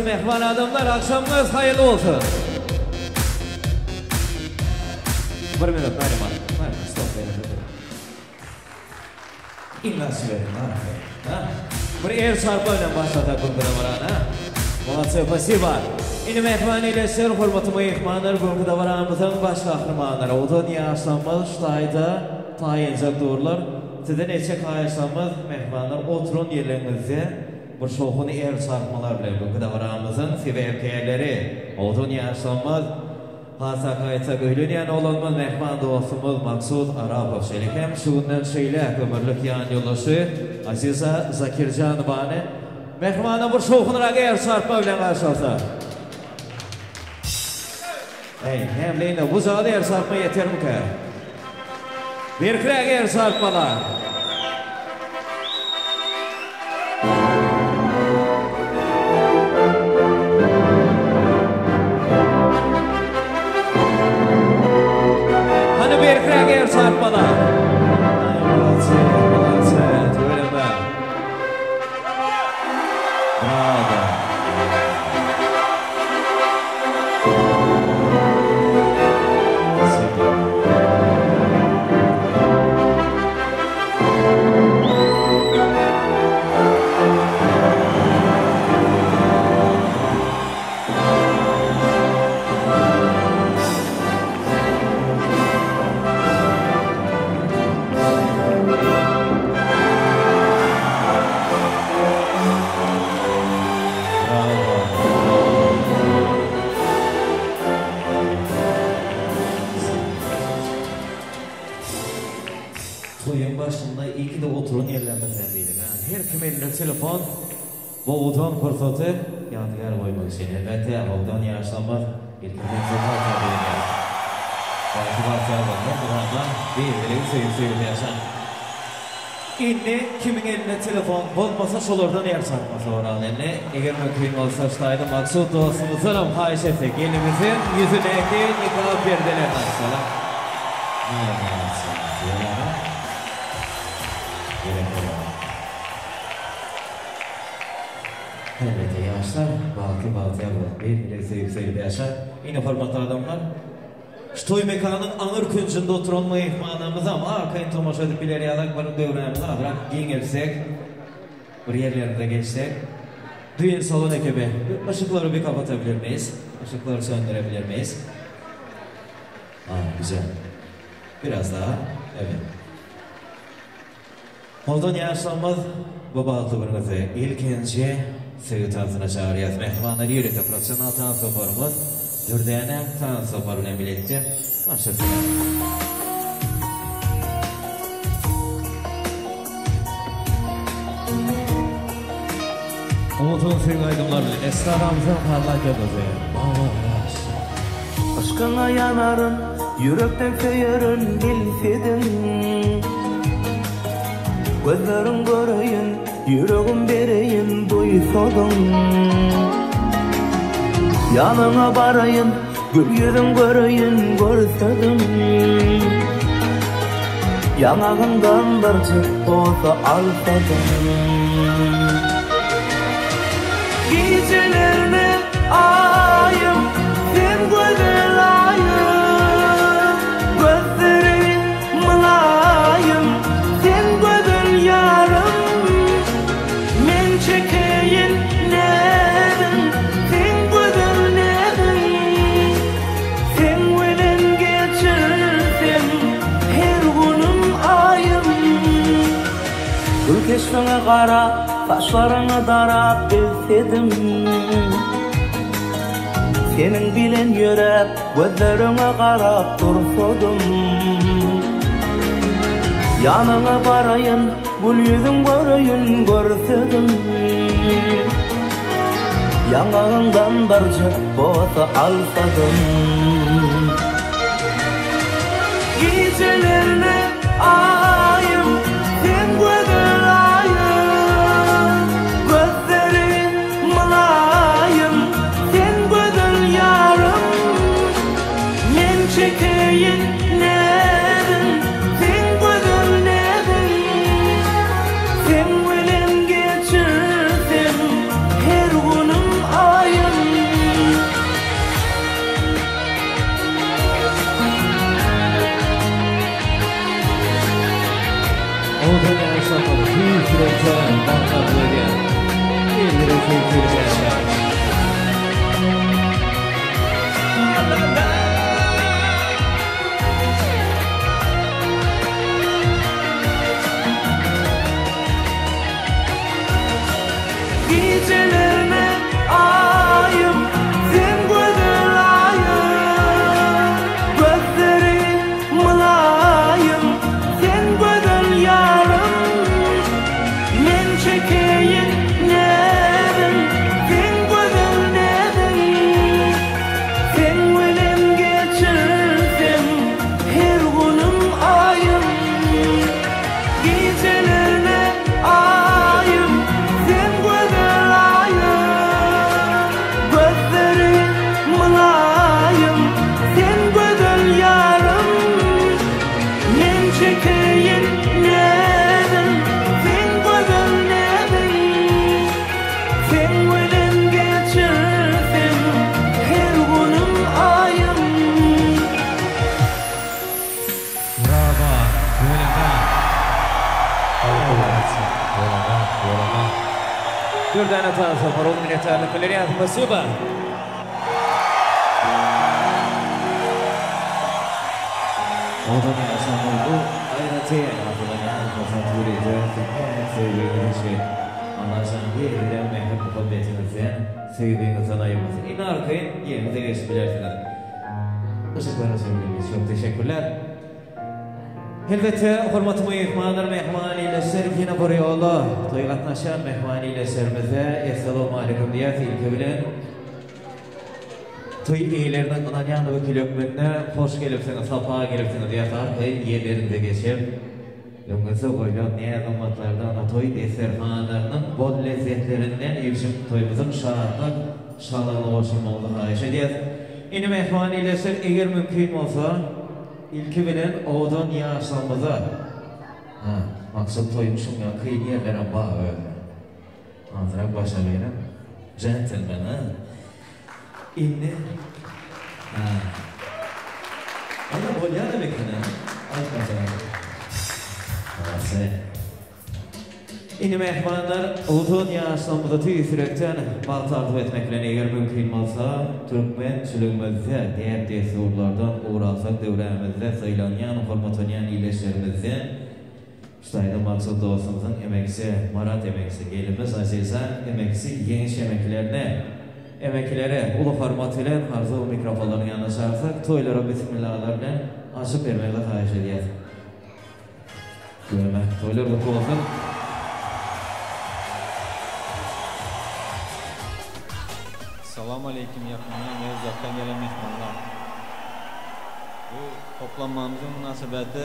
Mähriban adamlar agşamyňyz haýyrly bolsun. Bir minut Naryman. Naryman stop beýle dur. Iň garşy beriň ahyry. Ha? Bir el çarpma bilen başlasak bu dabarany ha? Molodцы, spasiba. Indi mähriban ildeşler, hormatly myhmanlar, bu günki dabaramyzyň baş gahrymanlary, ozan ýaşlarymyz şu taýda taýynjak durlar. Sizden etjek haýyşlarymyz, mähribanlar, oturan ýerleriňizde Bir şowhun el çarpmalar bilen bu dabaramyzyň sebäpkärleri, ozan ýaşlarymyz, has aýtsak öýlenýän oglanymyz, mähriban dostumyz Maksut Arapow, şeýle hem şu günden şeýläk ömürlik ýanýoldaşy Aziza Zakirjanowany mähribanlar bir şowhunrak el çarpma bilen garşy alsak. Eý, näme indi bu zada el çarpma ýetermikä? Berkräk el çarpmalar. Hany berkräk el çarpmalar. Molodцы, molodцы, tüweleme. Bravo. Toýuň başynda ilki-de oturan ýerlerimizden diýdik ha. Her kim elinde telefon bogudan pursaty ýadygär goýmak üçin. Elbetde, howdan ýaşlamaz, ilki bilen söz diýilýär. Bagty bagtyýar bolmak, mydama bir-biregi söýüp-söýüp ýaşaň. Indi kimiň elinde telefon bolmasa şolardan el çarpma soraly indi. Eger mümkin bolsa ştaýda Maksut dostumyzdanam haýyş etsek elimizin ýüzündäki nika perdelerini açsalar. Elbetde ýaşlar bagtly bagtyýar bolup bir biregi söýüp söýüp ýaşar. Ine hormatly adamlar. Şu toý mekanyň aňyr künjünde oturan myhmanlarymyzam arkaýyn tomaşa edip biler ýalak bir döwrämizi azrak giňeltsek, bir ýerlerimize geçsek. Düýn salon ekibi, yşyklary bir kapatabilir miyiz? Yşyklary söndürebilir miyiz? A, güzel. Biraz daha, evet. Ondan ýaşlarymyz bu bagtly günümizi ilkinji söýgi tansyna çagyrýas. Mähribanlar ýörite professional tans toparymyz Dürdäne tans topary bilen bilelikde başlasyn. Owadan söýgi aýdymlary bilen estradamyzyň parlak ýyldyzy Baba Ýaş. Yşkyňa ýanaryn, ýürekden söýerin bilsediň. Gözleriň göreýin, ýüregim bereýin duýsadyň. Ýanyňa baraýyn, gül ýüzüň göreýin görsedim. Ýaňagyňdan birjik bolsa alsadym. Gijelerine Aýym, sen gözel Aýym, Gözleri mylaýym, sen gözel ýarym. Men çekeýin näziň, seň gözel näziň. Seň bilen geçirsem her günüm Aýym. Gül keşbiňe garap, saçlaryňy darap bilsedim. Seniň bilen ýöräp, gözleriňe garap dursadym. Ýanyňa baraýyn, gül ýüzüň göreýin, görsedim. Ýaňagyňdan birje bosa alsadym. Gijelerine Aýym, sen gözel Aýym, Gözleriň mylaýym, sen gözel ýarym. Men çekeýin näziň, seň gözel näziň. Seň bilen geçirsem her günüm Aýym. Minnetdarlyk bildirýäs. Spasiba. Owadan ýaşamaly bu aýratyn asylan pursat ýörite siziň söýgiňiz üçin. Allajan ýene-de mähir-muhabbetiňizden, söýgiňizden aýyrmasyn. Indi arkaýyn ýeriňize geçip bilersiňiz. Yşyklara çevirilmiş. Çok teşekkürler. Elbetde, hormatly myhmanlar, mähriban ildeşler, ýene bir ýola toýa gatnaşýan mähriban ildeşlerimize Essalawmaleýkum diýýäs. Ilki bilen toý eýeleriniň ynanýan wekili hökmünde hoş gelipsiňiz, sapa gelipsiňiz diýýäs. Arkaýyn ýerleriňize geçip, öňüňizde goýlan näz-nygmatlardan, toý desterhanlarynyň bol lezzetlerinden iýip-içip toýumyzyň şatlyk, şagalaňyna goşulmagyňyzy haýyş edýäs. Indi mähriban ildeşler, eger mümkin bolsa, Ilki bilen owadan ýaşlarymyza Ha, maksat toýuň şuňňa kyn ýerlerem bar özi. Azyrak başa gelin. Jentelmen ha. Indi Ha. Onda bolýanam eken ha. Aýtmasaň. Hawa. Indi mähribanlar, uzyn ýaşlarymyza tüýs ýürekden bagt arzuw etmek bilen, eger mümkin bolsa, türkmençiligimizde däp-dessurlardan ugur alsak, döwrämizde sylanýan, hormatlanýan ildeşlerimizden şu taýda Maksat dostumyzyň emekçi Marat emekçi, gelnimiz Aziza emekçi Ýeňiş emeklerine, emekilere uly hormat bilen arzuw mikrofonlarynyň ýanyna çagyrsak, toýlara bismillalar bilen açyp bermegini haýyş edýäs. Görme, toýlar gutly bolsun! Salam aleýkim ýakyndan we uzakdan gelen myhmanlar. Bu toplanmamyzyň mynasybeti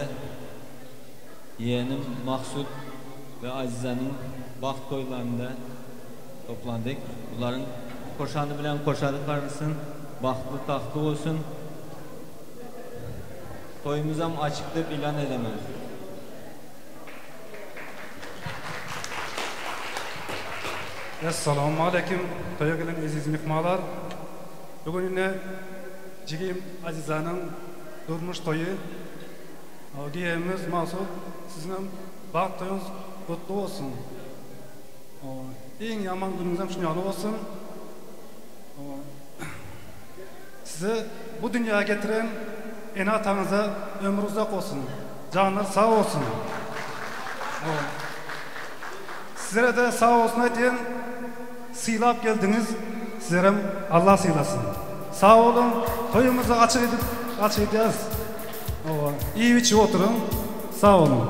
ýenim Maksut we Azizanyň bagt toýlarynda toplandyk. Bularyň koşany bilen koşady garylsyn, bagtly tagtly bolsun. Toýumyzam açyk dep ilan edemen. Essalawmaleýkim toýa gelen eziz myhmanlar. Bu gün ine jigim Azizanyň durmuş toýy. Giýewimiz Maksut siziňem bagt toýuňyz gutly bolsun. Iň ýaman günüňizem şuny ýaly bolsun. Sizi bu dünýä getiren ene-ataňyza ömri uzak bolsun, janlary sag bolsun. Sizlere-de sag bolsun aýtýan, sylap geldiňiz, sizlerem Allah sylasyn. Sag boluň, toýumyzy açyk edip, açyk edýäris. Iýip-içip oturyň, sag boluň.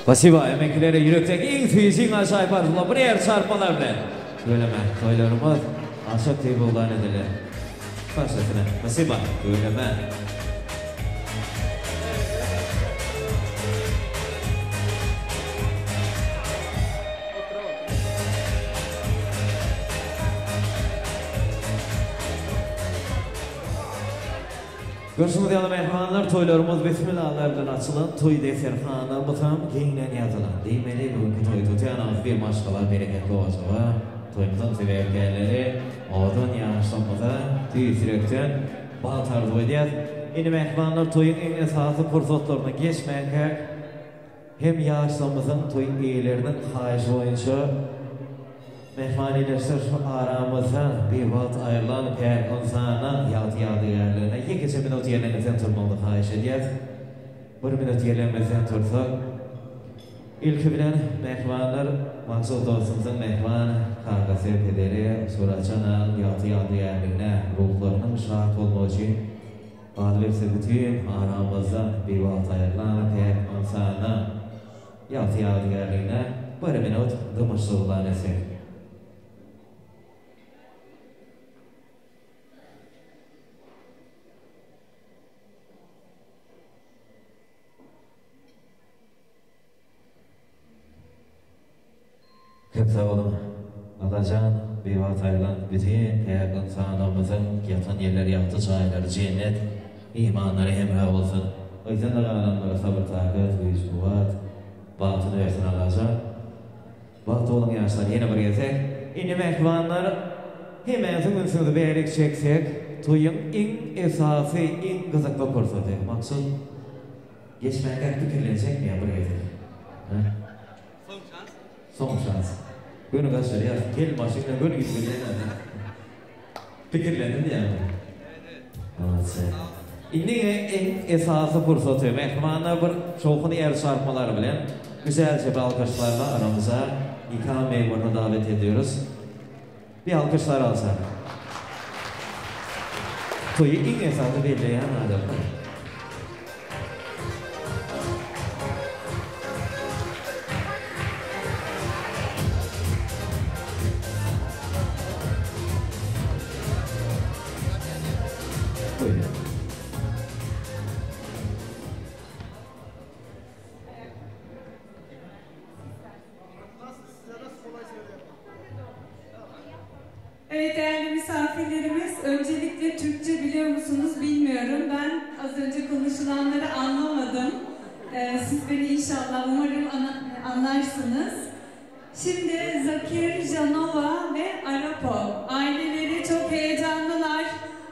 Spasiba emekilere ýürekdäki iň süýji iň ajaýyp arzuwlar bir ýer çarpmalar bilen. Tüweleme toýlarymyz aşyk teýbuldan ediler. Baş üstüne. Spasiba tüweleme. Görşüňiz ýaly mähribanlar toýlarymyz bismillalar bilen açylan toý desterhanlarymyzam giňden ýazylan. Diýmeli bu günki toý tutýanymyz bir maşgala bereketli ojaga toýumyzyň sebäpkärleri owadan ýaşlarymyza tüýs ýürekden bagt arzuw edýäs. Indi mähribanlar toýuň iň esasy pursatlaryna geçmänkäk hem ýaşlarymyzyň toý eýeleriniň haýyşy boýunça Mähriban ildeşler şu aramyzdan biwagt aýrylan päk ynsanyň ýagty ýadygärligine ýekeje minut ýerleňizden turmagyňyzy haýyş edýäs. Bir minut ýerleňimizden tursak, ilki bilen mähribanlar Maksut dostumyzyň mähriban kakasy, pederi Suratjan agaň ýagty ýadygärligine ruhlarynyň şat bolmagy üçin galyberse bütin aramyzdan biwagt aýrylan päk ynsanyň Ýagty ýadygärligine bir minut dymyşlyk yglan etsek. Köp sag boluň. Allajan biwagt aýrylan bütin päk ynsanlarymyzyň ýatan ýerleri ýagty jaýlary jennet, imanlary hemra bolsun. Yzynda galanlara sabyr takat, güýç kuwwat, bagtyny bersin Allajan. Bagtly boluň ýaşlar ýene bir gezek. Indi mähribanlar hemmäňiziň ünsüňizi bärik çeksek toýuň iň esasy iň gyzykly pursaty. Maksat geçmänkäk pikirlenjekmi ýa bir gezek? Hä? Son şans. Soňky şans. Göni gaçyrýas. Gel maşyn bilen göni gidip bilýän. Pikirlendim diýýäňmi? Molodse. Indi iň esasy pursaty, mähribanlar bir şowhun el çarpmalary bilen güzelje bir alkyşlarla aramyza nika memuryny dawet ediyoruz. Bir alkyşlar alsak. Toýy iň esasy belleýän adamlar. Buyurun. Evet değerli misafirlerimiz, öncelikle Türkçe biliyor musunuz bilmiyorum. Ben az önce konuşulanları anlamadım. Ee, siz beni inşallah umarım anlarsınız. Şimdi Zakir Janova ve Arapov aileleri çok heyecanlılar.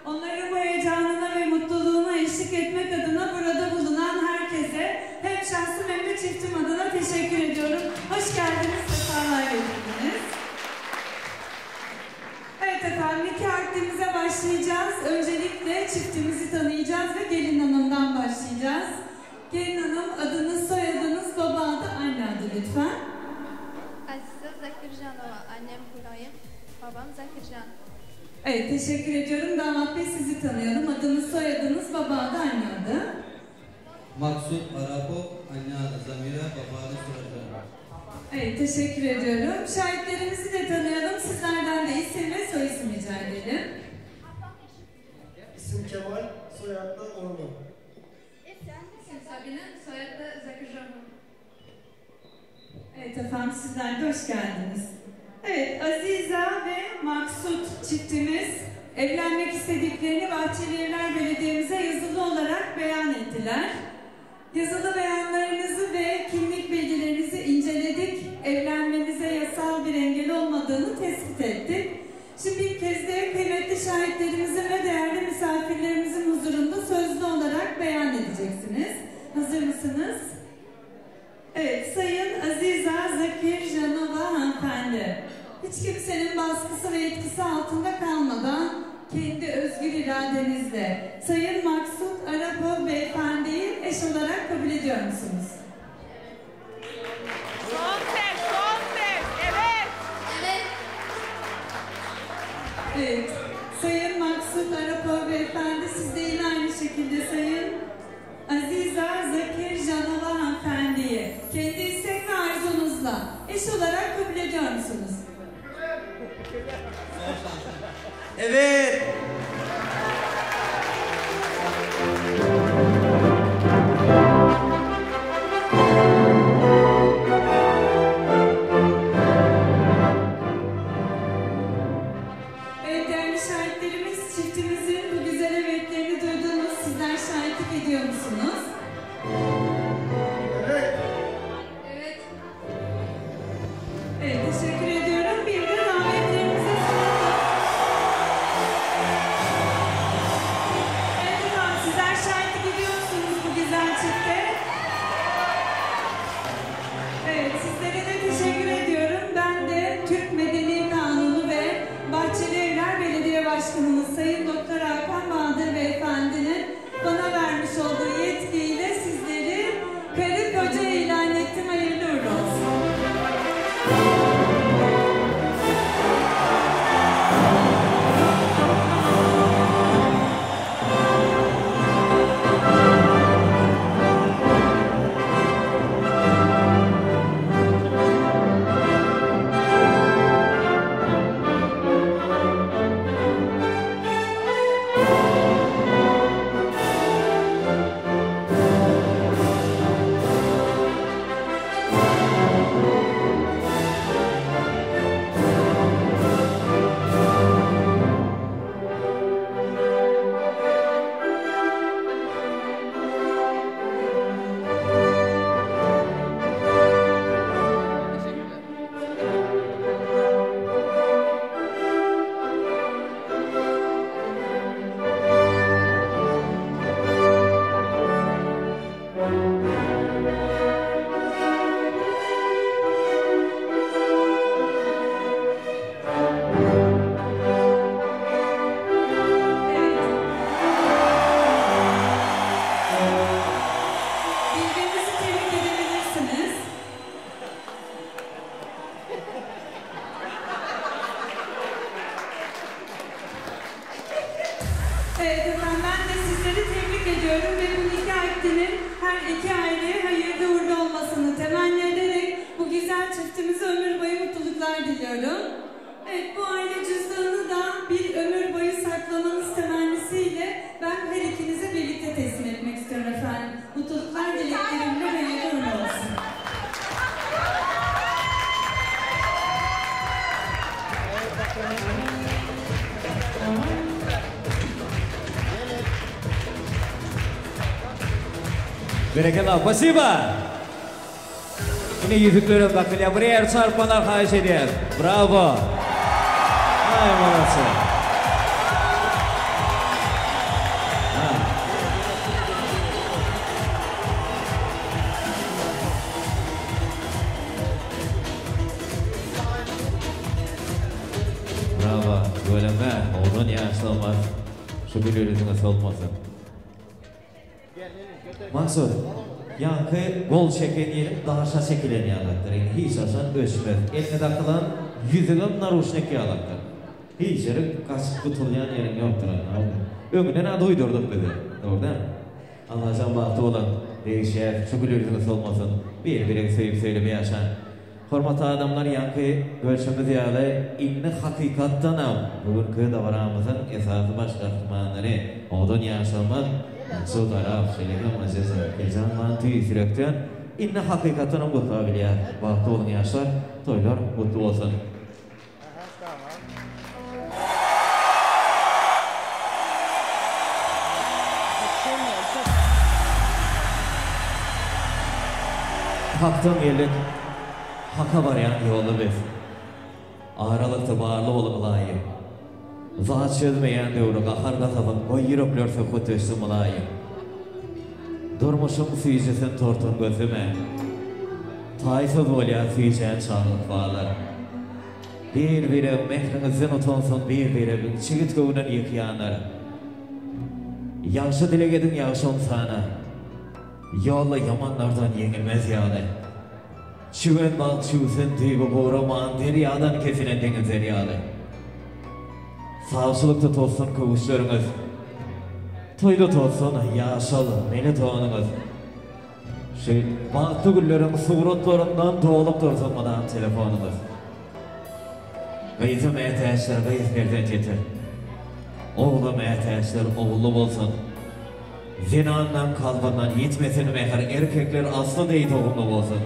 Onların bu heyecanına ve mutluluğuna eşlik etmek adına burada bulunan herkese hem şahsım hem de çiftim adına teşekkür ediyorum. Hoş geldiniz, sefalar getirdiniz. Evet efendim, nikah akdimize başlayacağız. Öncelikle çiftimizi tanıyacağız ve gelin hanımdan başlayacağız. Gelin hanım adınız, soyadınız, baba adı, anne adı lütfen. Azize Zakirjanova, annem Hulayim, babam Zakirjan. Evet, teşekkür ediyorum. Damat bey sizi tanıyalım. Adınız, soyadınız, baba adı, anne adı. Maksut Arapov, anne adı Zamira, baba adı Surajan. Evet, teşekkür ediyorum. Şahitlerimizi de tanıyalım. Sizlerden de isim ve soy isim rica edelim. İsim Kemal, soyad da Orman. İsim Sabina, soyad da Zakirjanova. Evet efendim, sizler de hoş geldiniz. Evet, Aziza ve Maksut çiftimiz evlenmek istediklerini Bahçelievler Belediye'mize yazılı olarak beyan ettiler. Yazılı beyanlarınızı ve kimlik bilgilerinizi inceledik. Evlenmenize yasal bir engel olmadığını tespit ettik. Şimdi bir kez de kıymetli şahitlerimizin ve değerli misafirlerimizin huzurunda sözlü olarak beyan edeceksiniz. Hazır mısınız? Evet, Sayın Aziza Zakir Janova hanımefendi. Hiç kimsenin baskısı ve etkisi altında kalmadan kendi özgür iradenizle Sayın Maksut Arapov beyefendiyi eş olarak kabul ediyor musunuz? Son ses, son ses. Evet. Evet. Evet, Sayın Maksut Arapov beyefendi siz de yine aynı şekilde Sayın Aziza Zakir Janova hanımefendiyi kendi istek ve arzunuzla eş olarak kabul ediyor musunuz? Evet. Evet değerli şahitlerimiz çiftimizin bu güzel evetlerini duydunuz. Sizler şahitlik ediyor musunuz? Evet. Evet. Evet teşekkür ediyorum. Bir de davetlerimizi sunalım. Her iki aileye hayırlı uğurlu olmasını temenni ederek bu güzel çiftimize ömür boyu mutluluklar diliyorum. Evet bu aile cüzdanını da bir ömür boyu saklamanız temennisiyle ben her ikinize birlikte teslim etmek istiyorum efendim. Mutluluklar dileklerimle hayırlı uğurlu olsun. Berekella, spasiba. Ine ýüzüklere bakylýar. Bir el çarpmalar haýyş edýäs. Bravo. Aý molodцы. Bravo. Tüweleme. Owadan ýaşlygymyz. Şu gül ýüzüňe solmasyn. Maksat, ýaňky gol çeken ýeriň daşa çekilen ýalakdyr. Indi hiç haçan öçmez. Eline dakylan ýüzügem naruşnik ýalakdyr. Hiç ýere gaçyp gutulýan ýeriň ýokdur. Öňünden-ä duýdurdyk bizi. Dogry dälmi? Allajan bagtly boluň. Degişýäs. Şu gül ýüzüňiz solmasyn. Bir-biregi söýüp-söýlüp ýaşaň. Hormatly adamlar ýaňky görşümiz ýaly indi hakykatdanam bu günki dabaramyzyň esasy baş gahrymanlary owadan ýaşlarymyz Maksut Arap şeýle hem Aziza Erkejan han tüýs ýürekden indi hakykatdanam gutlap bilýär. Bagtly boluň ýaşlar toýlar gutly bolsun. Hakdan geldik, Haka barýan ýolda biz. Aralykda barly boluň ylaýym. Zat çözmeýän döwri gahar-gazabyň goý ýürekler söhbetdeşsin mylaýym. Durmuşyň süýjüsin tortan gözleme. Taýsyz bolýar süýjän çaga ykballar. Bir-biregiň mähriňizden utansyn bir-biregiň çigit göwnün ýykýanlar. Ýagşy dileg ediň ýagşy ynsana. Ýolda ýamanlardan ýeňilmez ýaly. Çüwen bagt çüwsün düýbi guraman derýadan kesilen deňizler ýaly. Sagçylykda tozsun köwüşleriňiz. Toýda tozsun ýaşyl mele donuňyz. Şu bagtly günleriň suratlaryndan dolup dursun mydam telefonyňyz. Gyza mätäçler gyz perzent getir. Ogla mätäçler ogully bolsun. Zenanlaň kalbyndan ýitmesin mähir erkekler asly deý dogumly bolsun.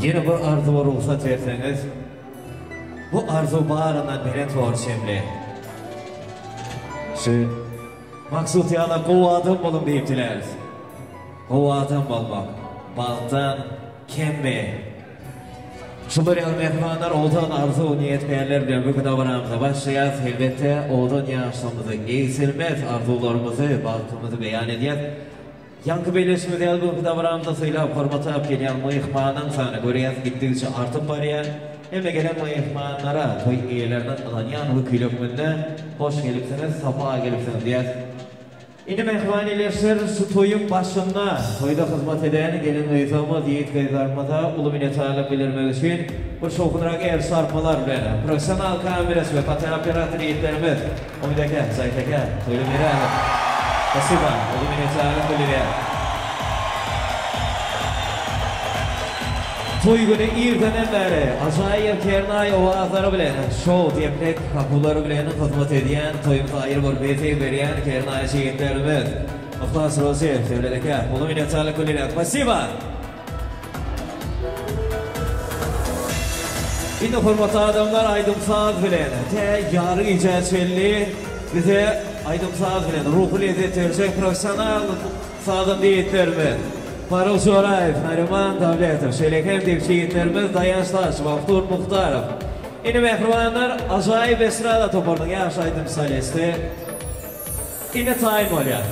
Ýene bir arzuwa rugsat berseňiz. Bu arzuw baryndan belent bor çemli. Şu Maksut ýaly gowy adam boluň diýip diläris. Gowy adam bolmak bagtdan kemmi? Şular ýaly mähribanlar owadan arzuw niýet-päller bilen bu gün dabaramyza başlaýas. Elbetde owadan ýaşlygymyzy, egsilmez arzuwlarymyzy, bagtymyzy beýan edýäs. Ýaňky belleşimiz ýaly bu günki dabaramyza sylap hormatlap gelýän myhmanyň sany görýäs gitdigiçe artyp barýar. Hemme gelen myhmanlara toý eýeleriniň ynanýan wekili hökmünde hoş gelipsiňiz, sapa gelipsiňiz diýýäs. Indi mähriban ildeşler şu toýuň başynda toýda hyzmat eden gelin-gyzlarymyz, ýigit-gyzlarymyza uly minnetdarlyk bildirmek üçin bir şowhunrak el çarpmalar bilen professional kameraçy we fotooperator ýigitlerimiz Umyt eke, Zahit eke, Toýly Meredow. Spasiba, uly minnetdarlyk bildirýär. Toý güni irdenem bäri ajaýyp kernaý owazlary bilen, şow deprek kakuwlary bilen hyzmat edýän, toýumyza aýry bir bezeg berýän kernaýçy ýigitlerimiz Yhlas Rozyýew, Döwlet eke, uly minnetdarlyk bildirýär. Spasiba! Indi hormatly adamlar aýdym-saz bilen tä ýary gijä çenli bize aýdym-saz bilen ruhy lezzet berjek professional sazanda ýigitlerimiz Faruk Joraýew, Nariman Dawletow, şeýle hem depçi ýigitlerimiz Daýanç Taşow, Abdur Muhtarow. Indi mähribanlar ajaýyp estrada toparynyň ýaş aýdym solisti indi taýyn bolýar.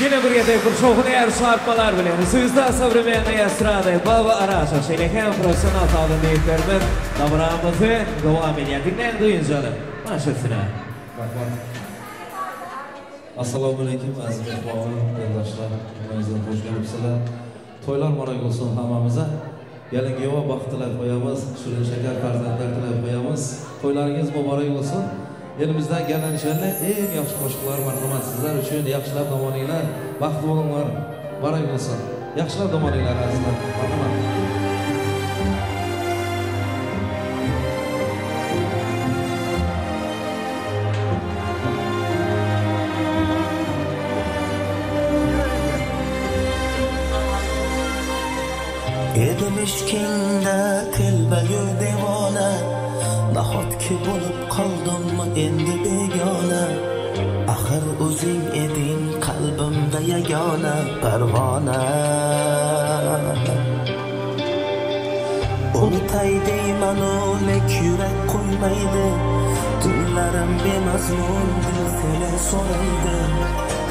Ýene bir gezek bir şowhun är çarpmalar bilen Zwezda sowremennoý estrady Baba Araşow şeýle hem professional sazanda ýigitlerimiz dabaramyzy dowam edýär. Diňläň duýunjaly. Baş üstüne. Rahmat. Assalomu alaykum aziz mehmonlar, eldoshlar, hammangizlar xush kelibsizlar. To'ylar muborak bo'lsin hammamiza. Kelin kuyov baxt tilab qo'yamiz, shirin shakar farzandlar tilab qo'yamiz. To'ylaringiz muborak bo'lsin. Elimizden geleniçenli eng ýagşy goşgular marhamat sizler üçin ýagşylap dam alyňlar. Bagtly boluňlar. Baraý bolsun. Ýagşylap dam alyňlar azizler. Marhamat. Edim ishkingda telbayu devona Nahotki bo'lib qoldimmi endi begona Axir o'zing eding qalbimda yagona parvona Unutay deymanu lek yurak qo'ymaydi Tunlarim bemazmun dil seni so'raydi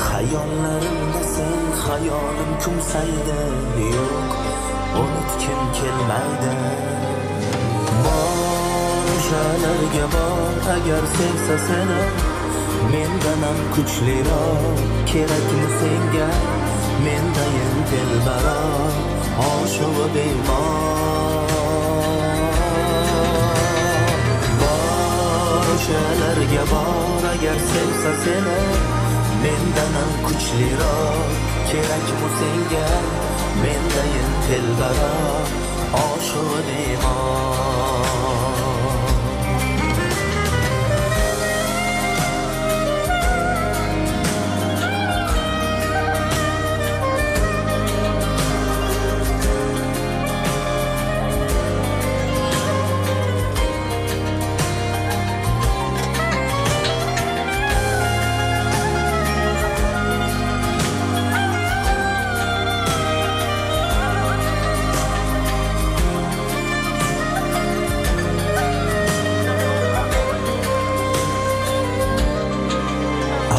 Xayollarimda sen xayolim kumsaydi Yo'q unutkim kelmaydi Bor o'shalarga bor agar sevsa seni Mendan ham kuchliroq kerakmi senga Mendayin telbaroq oshig'i bemor Bor o'shalarga bor agar sevsa seni Mendan ham kuchliroq kerakmi senga Mendayin telbaroq oshig'i bemor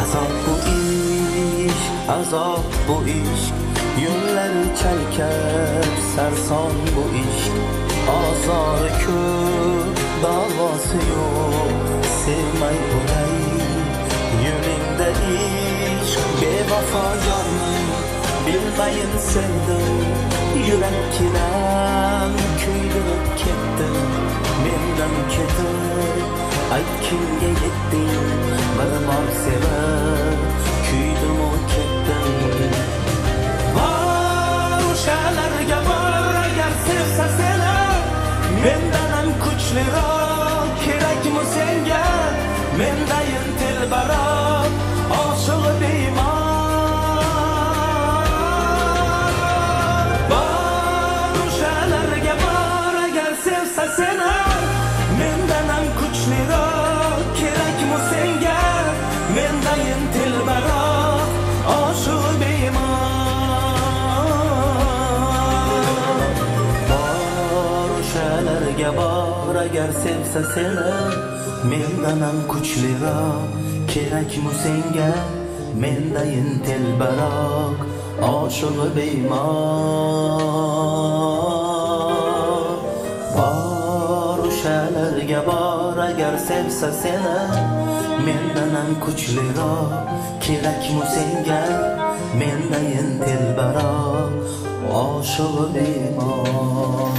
Azob bu ish, azob bu ishq Yo'llari chalkab, sarson bu ishq Ozori ko'p, davosi yo'q Sevmay o'lay yo'lingda ishq Bevafo yorni bilmayin sevdim Yurak kiram kuydirib ketdi Mendan ketib ayt kimga yetding Bir bor sevib kuydimu ketdim Bor o'shalarga bor agar sevsa seni Mendan ham kuchliroq kerakmi senga Mendayin telbaroq oshig'i bemor Bor o'shalarga bor agar sevsa seni Mendan ham kuchliroq kerakmi senga Mendayin telbaroq oshig'i bemor Bor o'shalarga bor agar sevsa seni Mendan ham kuchliroq kerakmi senga Mendayin telbaroq oshig'i bemor Bor o'shalarga bor agar sevsa seni Mendan ham kuchliroq kerakmi senga Mendayin telbaroq oshig'i bemor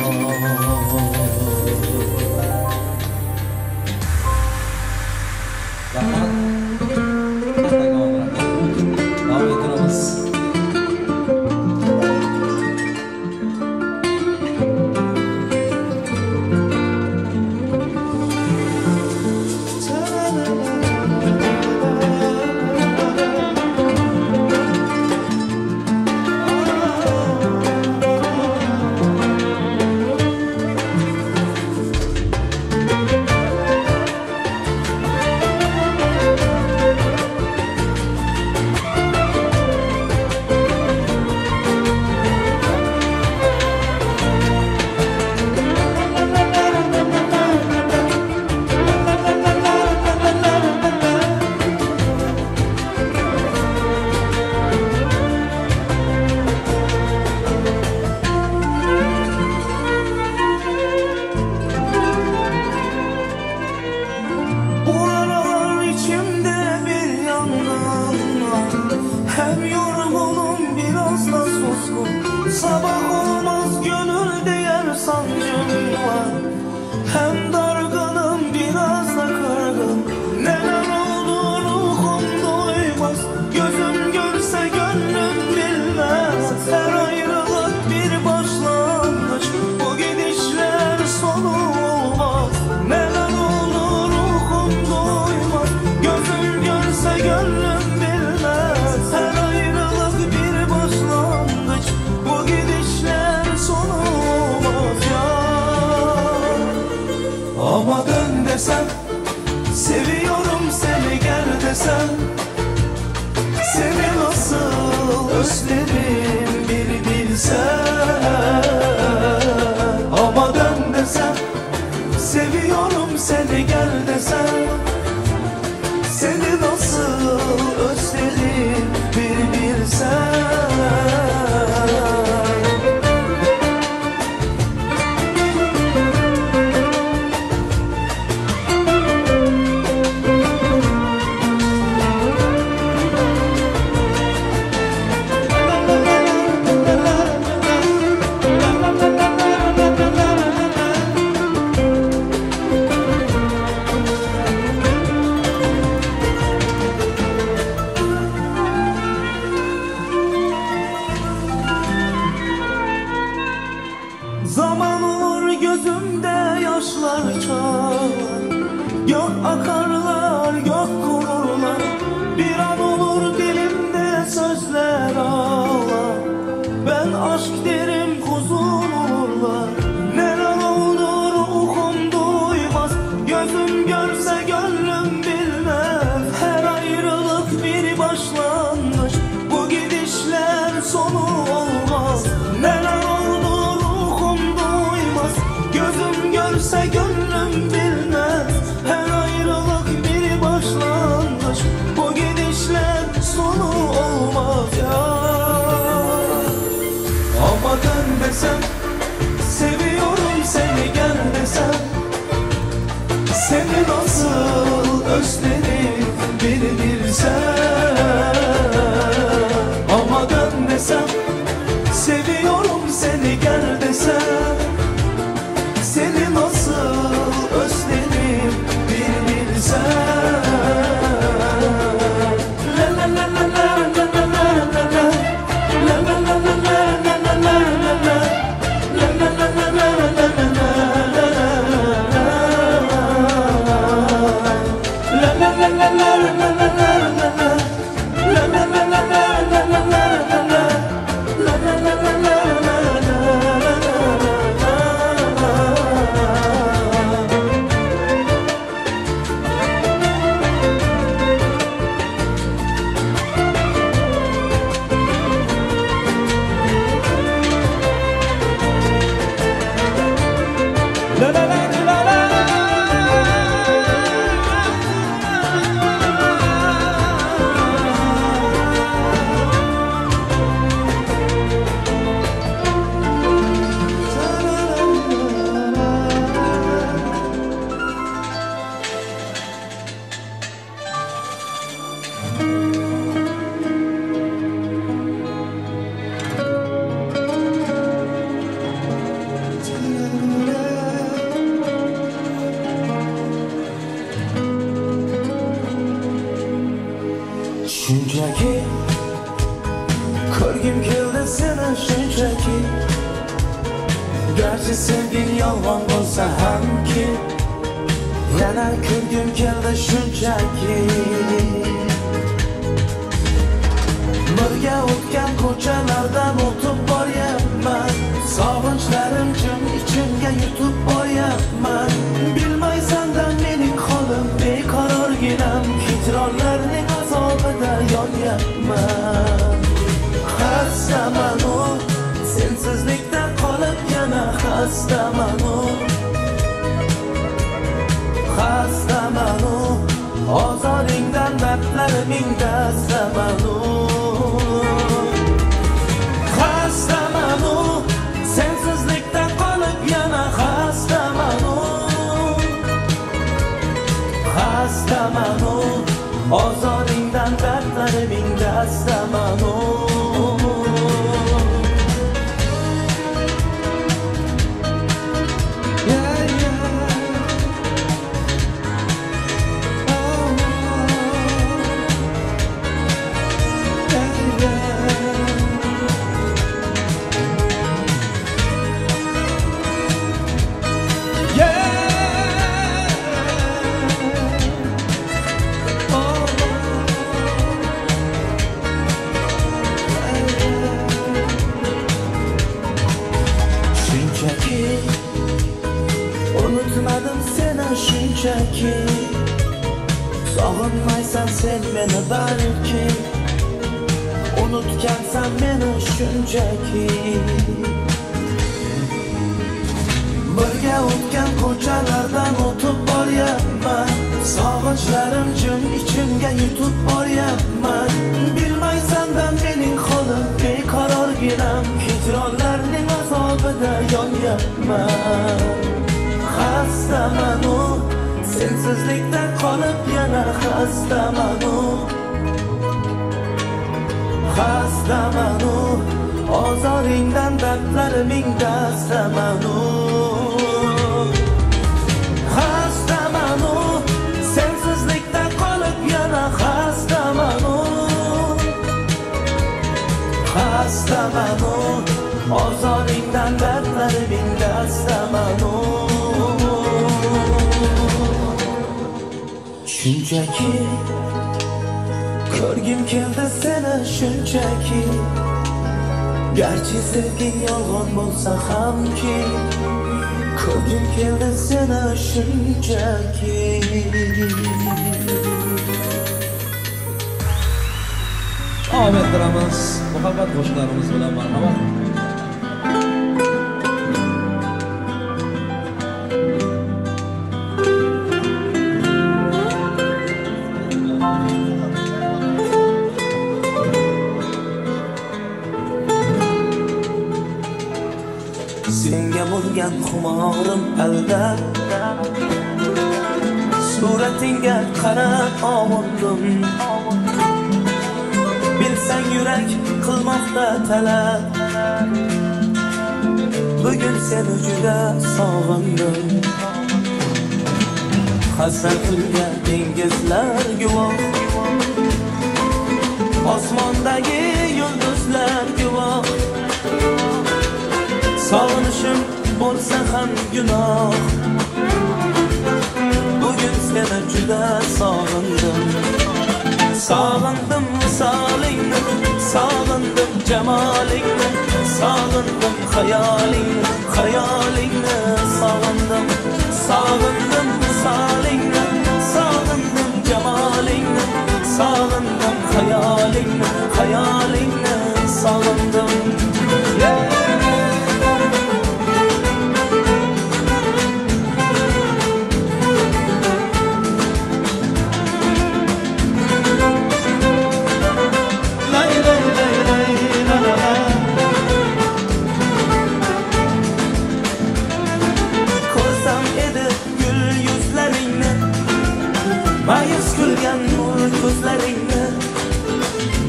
Rahmat. Kattakon rahmat. Davom ettiramiz. özledim bir bilsen. Ama dön desem, seviyorum seni gel desem, seni nasıl özledim bir bilsen. Zaman olur gözümde yaşlar çağlar, gök akarlar, gök kururlar. Bir an olur dilimde sözler ağlar, ben aşk derim huzur olurlar. Neler olur ruhum duymaz, gözüm görse gönlüm bilmez. Her ayrılık bir başlangıç, bu gidişler sonu olmaz. Neler oldu ruhum duymaz, gözüm görse gönlüm bilmez. Her ayrılık bir başlangıç, bu gidişler sonu olmaz ya. Ama dön desem, seviyorum seni gel desem, seni nasıl özledim bir bilsen. Ama dön desem, seviyorum seni gel desem, seni nasıl özledim bir bilsen. La la la la la la la la la, la la la la la la la la la, la la la la la la la la la, la la la la la la la la la, la la la la la la la la, la la la la la la la la. La la la la la. Shunchaki ko'rgim keldi seni, shunchaki. Garchi sevgin yolg'on bo'lsa hamki, yana ko'rgim keldi shunchaki. Birga o'tgan ko'chalardan o'tib boryapman, sog'inchlarim jim ichimga yutib boryapman. Bilmaysan-da mening holim beqarorginam, hijronlarning azobida yonyapman. Xastaman u, sensizlikda qolib yana xastaman u. Xastaman u, ozoringdan dardlariming dastaman u. Xastaman u, sensizlikda qolib yana xastaman u. Xastaman u, ozoringdan dardlariming dastaman u. Unutmadım seni shunchaki, sog'inmaysan sen meni balki. Unutgansan meni shunchaki. Birga o'tgan ko'chalardan o'tib boryapman. Sog'inchlarim jim ichimga yutib boryapman. Bilmaysan-da mening holim beqarorginam. Hijronlarning azobida yonyapman. Xastaman u, sensizlikda qolib yana xastaman u. Xastaman u, ozoringdan dardlariming dastaman u. Xastaman u, sensizlikda qolib yana xastaman u. Xastaman u, ozoringdan dardlariming dastaman u. Shunchaki ko'rgim keldi seni shunchaki. Garchi sevging yolg'on bo'lsa hamki, ko'rgim keldi seni shunchaki. Davom ettiramiz muhabbat qo'shiqlarimiz bilan marhamat. Senga bo'lgan xumorim aldab, suratingga qarab ovundim. Bilsang yurak qilmoqda talab, bugun seni juda sog'indim. Hasratimga dengizlar guvoh, osmondagi yulduzlar guvoh. Sog'inishim bo'lsa ham gunoh, bugun seni juda sog'indim. Sog'indim visolingni, sog'indim jamolingni, sog'indim xayolingni, xayolingni sog'indim. Sog'indim visolingni, sog'indim jamolingni, sog'indim xayolingni, xayolingni sog'indim. Mayus kulgan nur ko'zlaringni,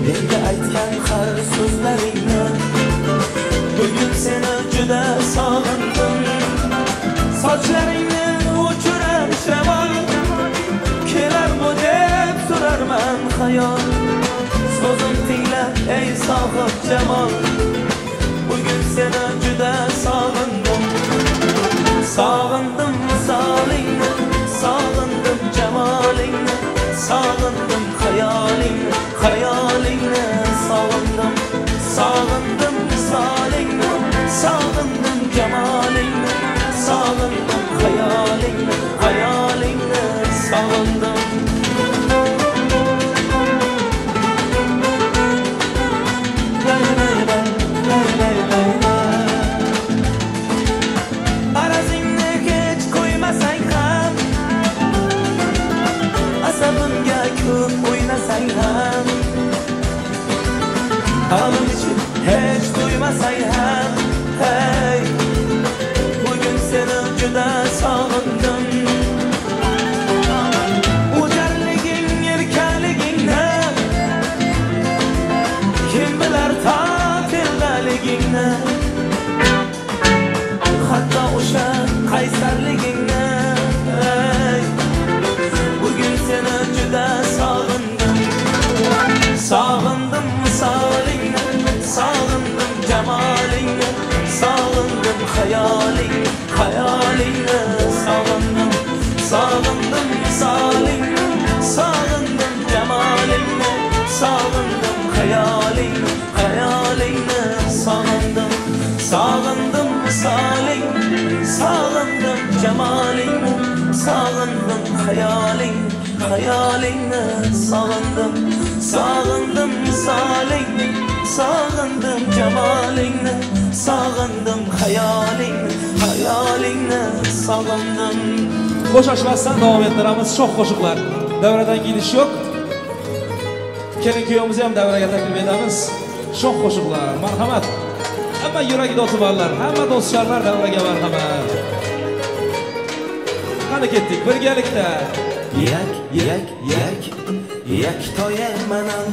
menga aytgan har so'zlaringni, bugun seni juda sog'indim. Sochlaringni o'chirar shamol, kelarmi deb so'rarman xayol. So'zim tingla ey sohib jamol, bugun seni juda sog'indim. Sog'indim visolingni, sog'indim jamolingni, sog'indim xayolingni, xayolingni sog'indim. Sog'indim visolingni, sog'indim jamolingni, sog'indim xayolingni, xayolingni sog'indim. Arazingni hech qo'ymasang ham, asabimga ko'p o'ynasang ham, g'amim ichib hech to'ymasang ham, hey, bugun seni juda sog'indim. O'jarliging, erkaligingni kim bilar to telbaligingni, hatto o'sha qaysarligingni, hey, bugun seni juda sog'indim. Sog'indim visolingni, sog'indim jamolingni, sog'indim xayolingni, xayolingni sog'indim. Sog'indim visolingni, sog'indim jamolingni, sog'indim xayolingni, xayolingni sog'indim. Sog'indim visolingni, sog'indim jamolingni, sog'indim xayolingni, xayolingni sog'indim. Sagындym wisalyňny, Sagындym jemalyňny, Sagындym haýalyňny, Haýalyňny sagyndym. Hoşlaşmasdan dowam etdiramiz şoh goşuklar. Dawradan gidiş ýok. Kelin küýewimizi hem dawraga taklip edamiz. Şoh goşuklar. Marhamat. Hamma ýüregi doty barlar, hamma dost-ýarlar dawraga marhamat. Hany ketdik birgelikde. Ýek, ýek, ýek, ýektaýa manam,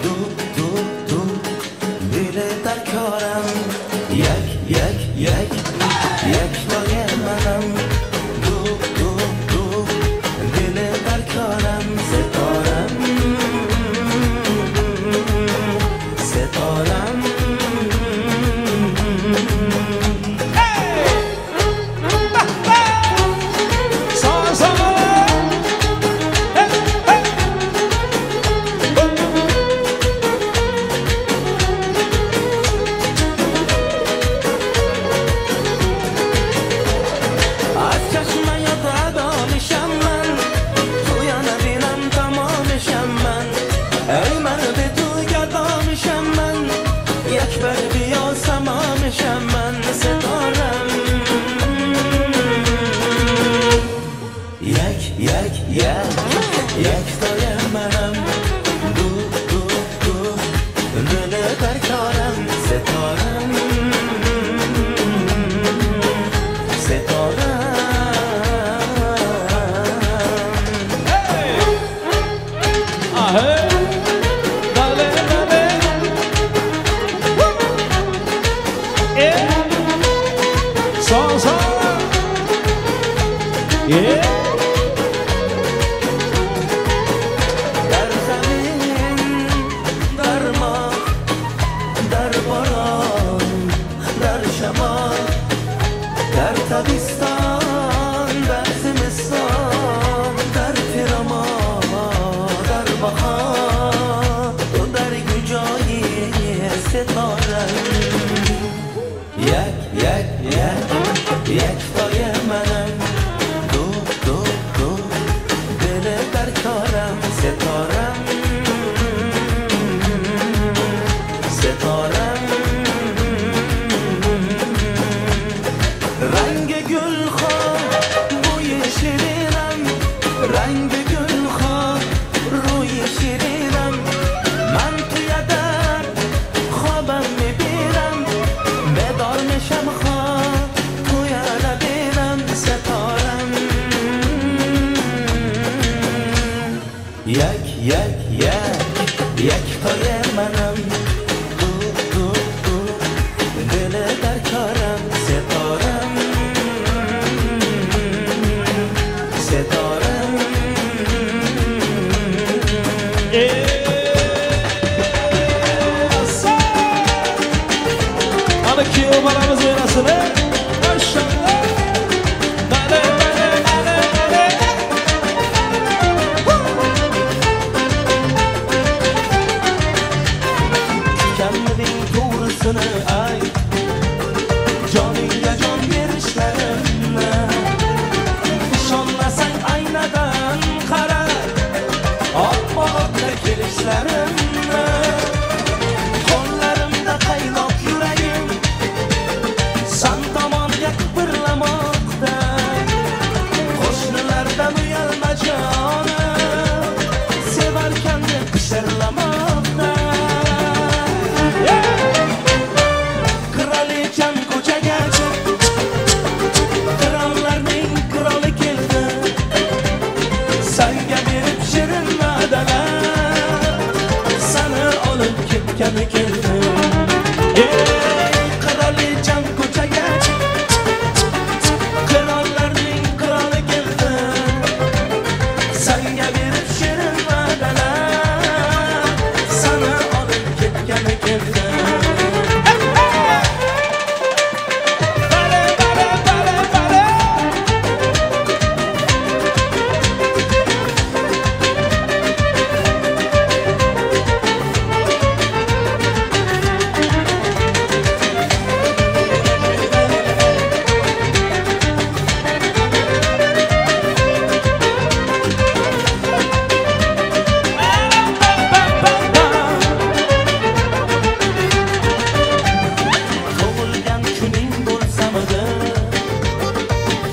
Du, du, du, dili darkaram. Ýek, ýek, ýek, ýektaýa manam, Du, du, du, dili darkaram. Setaram, setaram. Sağ sağ. Hey, hey. Az çeşmeye dadamışam men Tuya nebinem tamamışam men Ey merdi tu gadamışam men Yekber biya semamışam men Setarem Yek yek yek Yektaye menem Du du du Dili derkarem Setarem Setarem. Ahey. Dale, dale. E. Sağ sağ. Yeah. در زمین در ماه در باران در شمال در تابستان در زمستان در تیرماه در بهار تو در کجایی ستارم یک یک یک یکتای منم دو دو دو دل در کارم ستارم ستارم رنگ گل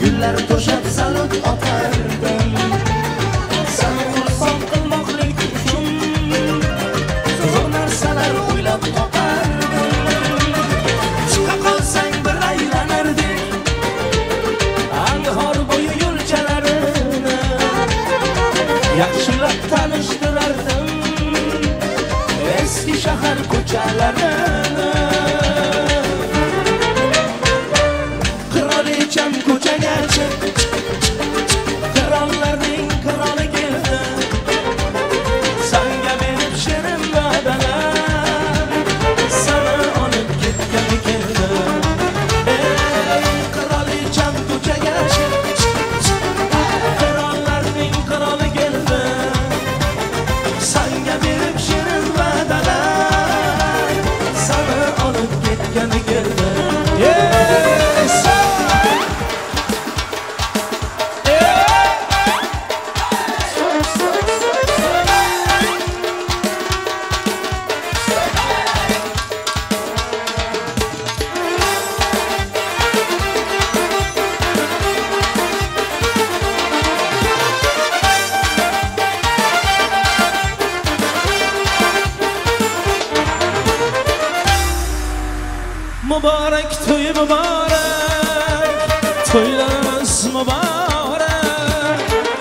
Gullar to'shab salut otardim. Seni xursand qilmoqlik uchun zo'r narsalar o'ylab topardim. Chiqa qolsang bir aylanardik Anhor bo'yi yo'lchalarini. Yaxshilab tanishtirardim eski shahar ko'chalarini. Qirolicham ko'chaga chiq, qirollarning qiroli keldi. Sanga berib shirin va'dalar, seni olib ketgani keldi. Ey qirolicham ko'chaga chiq, qirollarning qiroli keldi. Sanga berib shirin va'dalar, seni olib ketgani keldi. Yes! Mübarek to'y mübarek, to'ylarimiz mübarek.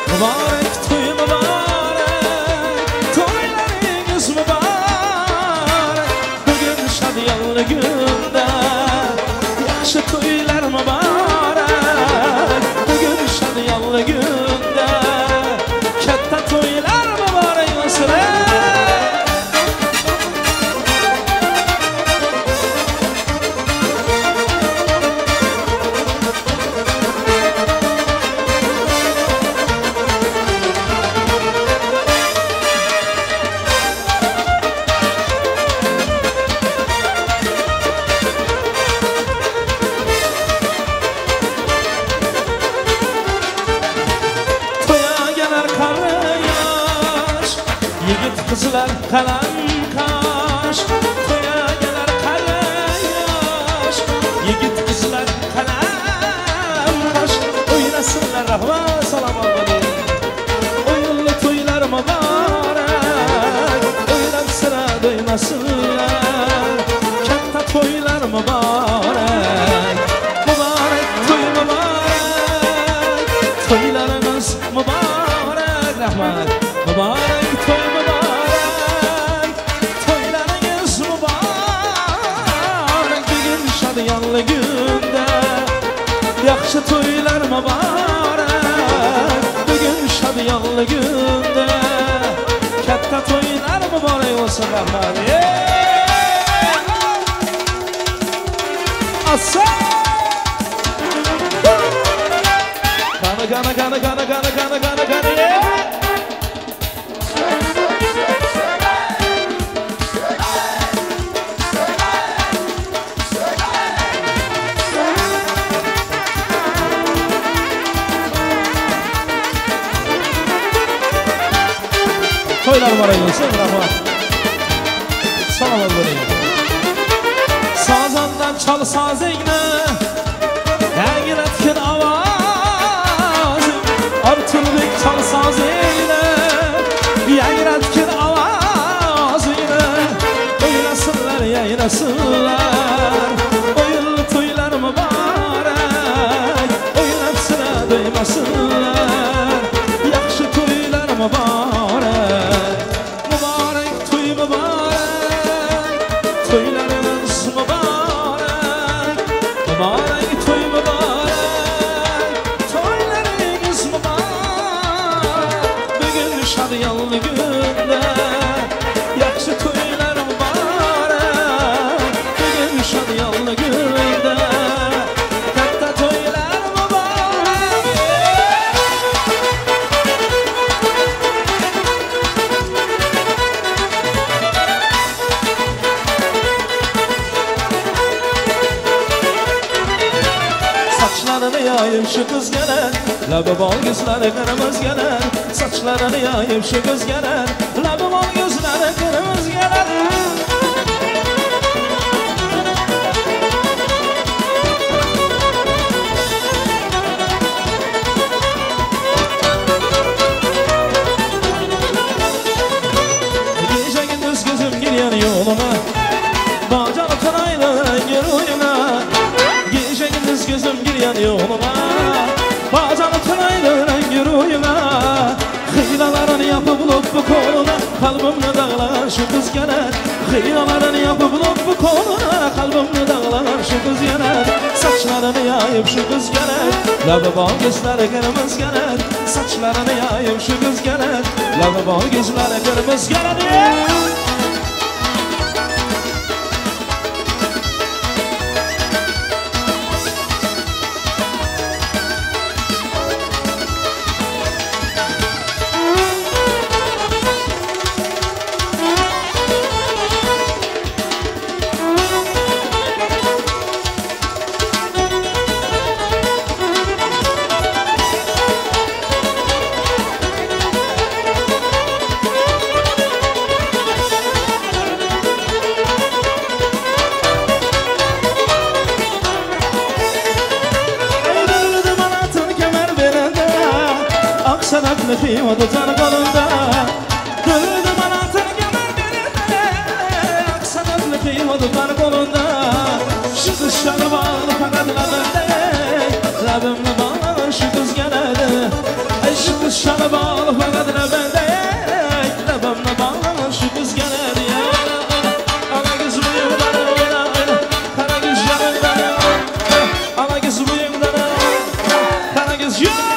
Mübarek to'y mübarek, to'ylaringiz mübarek. Bugun shadiyonli kunda yaxshi to'ylar mübarek. Bugun shadiyonli kunda katta to'ylar mübarek bo'lsin. Yigit qizlar qalam qash, to'ya kelar qari yosh. Yigit qizlar qalam qash, o'ynasinlar rahmat, salomat bo'ling. O'yinli to'ylar muborak, o'ylab sira do'ymasinlar. Katta to'ylar muborak, muborak to'y muborak, to'ylarimiz muborak, rahmat. Muborak to'y muborak, to'ylaringiz muborak. Bugun shadiyonli kunda yaxshi to'ylar muborak. Bugun shadiyonli kunda katta to'ylar muborak bo'lsin, rahmat. Assa! Qani qani qani qani qani qani qani qani. To'ylar muborak bo'lsin, rahmat. Salomat bo'ling. Sozandan chal sozingni, yangiratgin ovozing. Ortulbek chal sozingni, yangiratgin ovozingni. O'ynasinlar, yaynasinlar, o'yinli to'ylar muborak. O'ynab sira do'ymasinlar, yaxshi to'ylar muborak. Muborak to'y muborak, to'ylarimiz muborak. Muborak to'y muborak, to'ylaringiz muborak. Bugun shadiyonli kunda yaxshi to'ylar muborak. Bugun shadiyonli kunda katta to'ylar muborak. Saçlarını yayıp şu kız gelir, Labi bol gözleri kırmızı gelir. Saçlarını yayıp şu kız gelir, Labi bol gözleri kırmızı gelir. Kalbimni daglagan şu kız geler. Hıyalalarını yapıp loppu koluna, Kalbimni daglagan şu kız geler. Saçlarını yayıp şu kız geler. Labı bal gözleri kırmızı geler. Saçlarını yayıp şu kız geler. Labı bal gözleri kırmızı geler. Sanatlı tutar kolunda, Dövdü bana kemer belinde. Ak sanatlı tutar kolunda. Şu kız şanı bağlı fakat labımda, Labımla bağlı şu kız geledi. Şu kız şanı bağlı fakat labımda, Labımla bağlı şu kız geledi. Ana kız buyumdan oyna oyna, Kara kız yanından oyna. Ana kız buyumdan oyna, Kara kız yanından.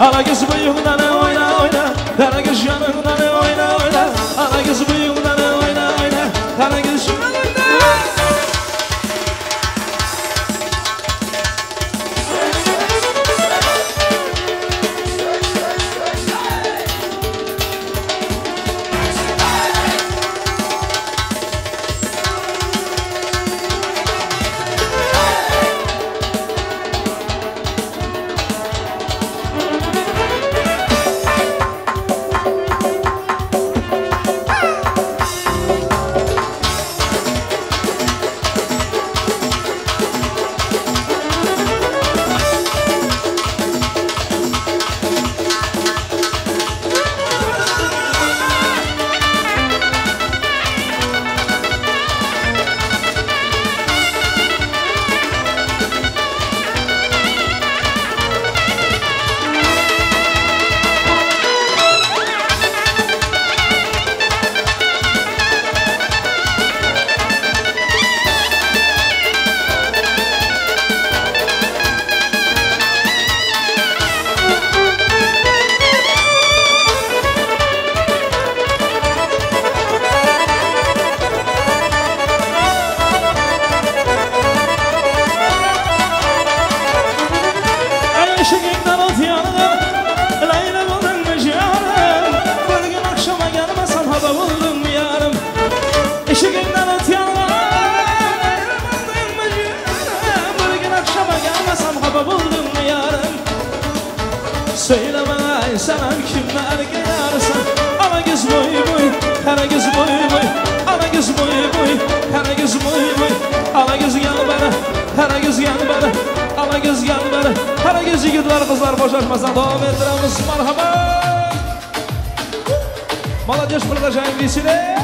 Ala göz bıyığından oyna oyna, Kara göz yanından oyna oyna. Ala göz bıyığından oyna oyna, Kara göz yanından. Söyle bana sana kimler gelirsen. Ana göz boy boy, kara göz boy boy. Ana göz boy boy, kara göz boy boy. Ana göz gel bana, kara göz gel bana. Ana göz gel bana, kara göz yigitler kızlar boşaşmasan devam ettiremiz. Merhaba. Молодежь, продолжаем веселее.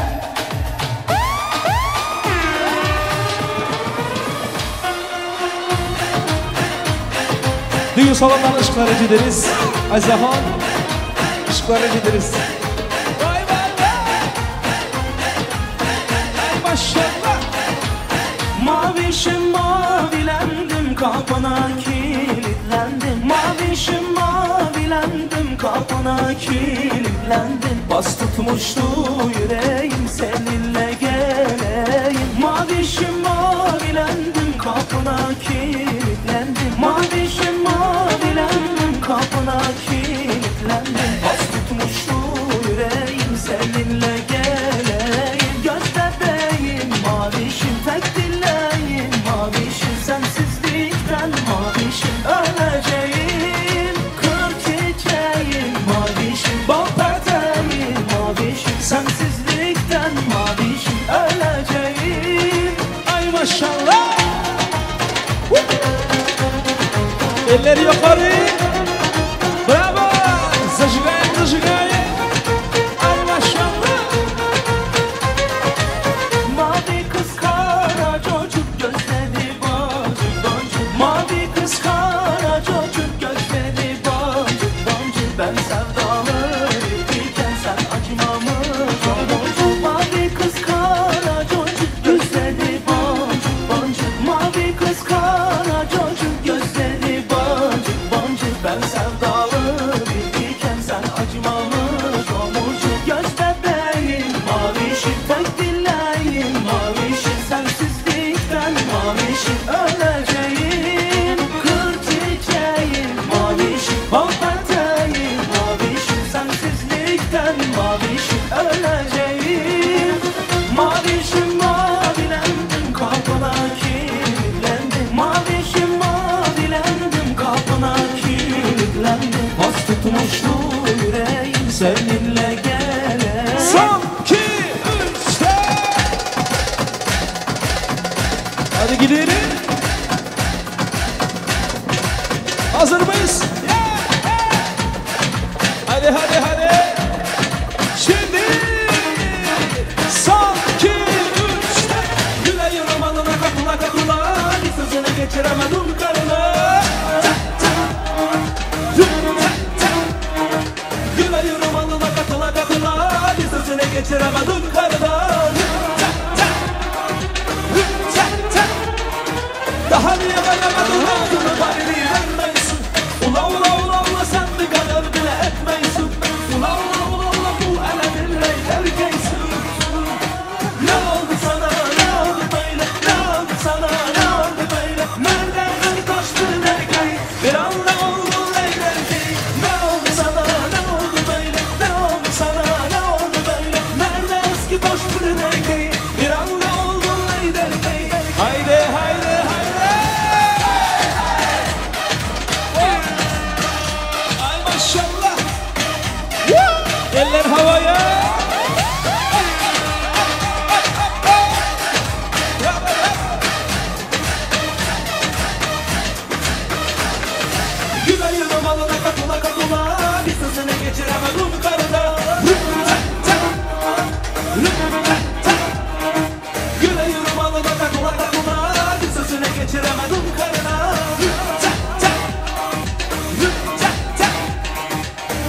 Düğün salonlarına ışıkları gideriz. Azizaxon, ışıkları gideriz. Vay vay vay. Ay maşallah. Mavişim mavilendim, kapana kilitlendim. Kapına kilitlendim Bas tutmuştu yüreğim seninle geleyim Mavişim mavilendim kapına kilitlendim Mavişim mavilendim kapına kilitlendim Bas tutmuştu yüreğim seninle geleyim Göz bebeğim mavişim tek dileğim mavişim Sensizlikten mavişim öleceğim Kır çiçeğim mavişim bal peteğim mavişim Sensizlikten mavişim öleceğim Ay maşallah. Elleri yukarı. Bravo. Зажигаем, зажигаем. Ay maşallah. Mavi kız kara çocuk gözleri boncuk boncuk Mavi kız kara çocuk gözleri boncuk boncuk Ben sevdalı iken sen acımamış boncuk Mavi kız kara çocuk gözleri boncuk boncuk Mavi kız kara çocuk gözleri boncuk boncuk Ben sevdalı iken sen acımamış boncuk Göz bebeğim mavişim tek dileğim mavişim Sensizlikten mavişim öleceğim Kır çiçeğim mavişim bal peteğim mavişim Sensizlikten mavişim öleceğim Mavişim mavilendim kapına kilitlendim Mavişim mavilendim kapına kilitlendim Bas tutmuştu yüreğim seninle geleyim Son, iki, üç, dört. Hadi gidelim. Hazır mıyız? Yeah, yeah. Hadi hadi hadi. Şimdi son, iki, üç, dört. Güleyorum alına kakula kakula Bir sözünü geçiremedim karına Güleyorum alına kakula kakula Bir sözünü geçiremedim karına Daha niye veremedim Ağzını payını vermeysin Ula ula ula ula sen de kadar bile etmeysin Ula ula ula ula bu eleminle erkeksin Ne oldu sana ne oldu böyle Ne oldu sana ne oldu böyle Nereden kaçtın erkeği Bir anda oldun erkeği Ne oldu sana ne oldu böyle Ne oldu sana ne oldu böyle Nerede eski taştın erkeği Bir anda oldun erkeği Haydi haydi haydi. Ay maşallah. Eller havaya. Güleyorum alına kakula kakula Bir sözünü geçiremedim karına Güleyorum alına kakula kakula Bir sözünü geçiremedim karına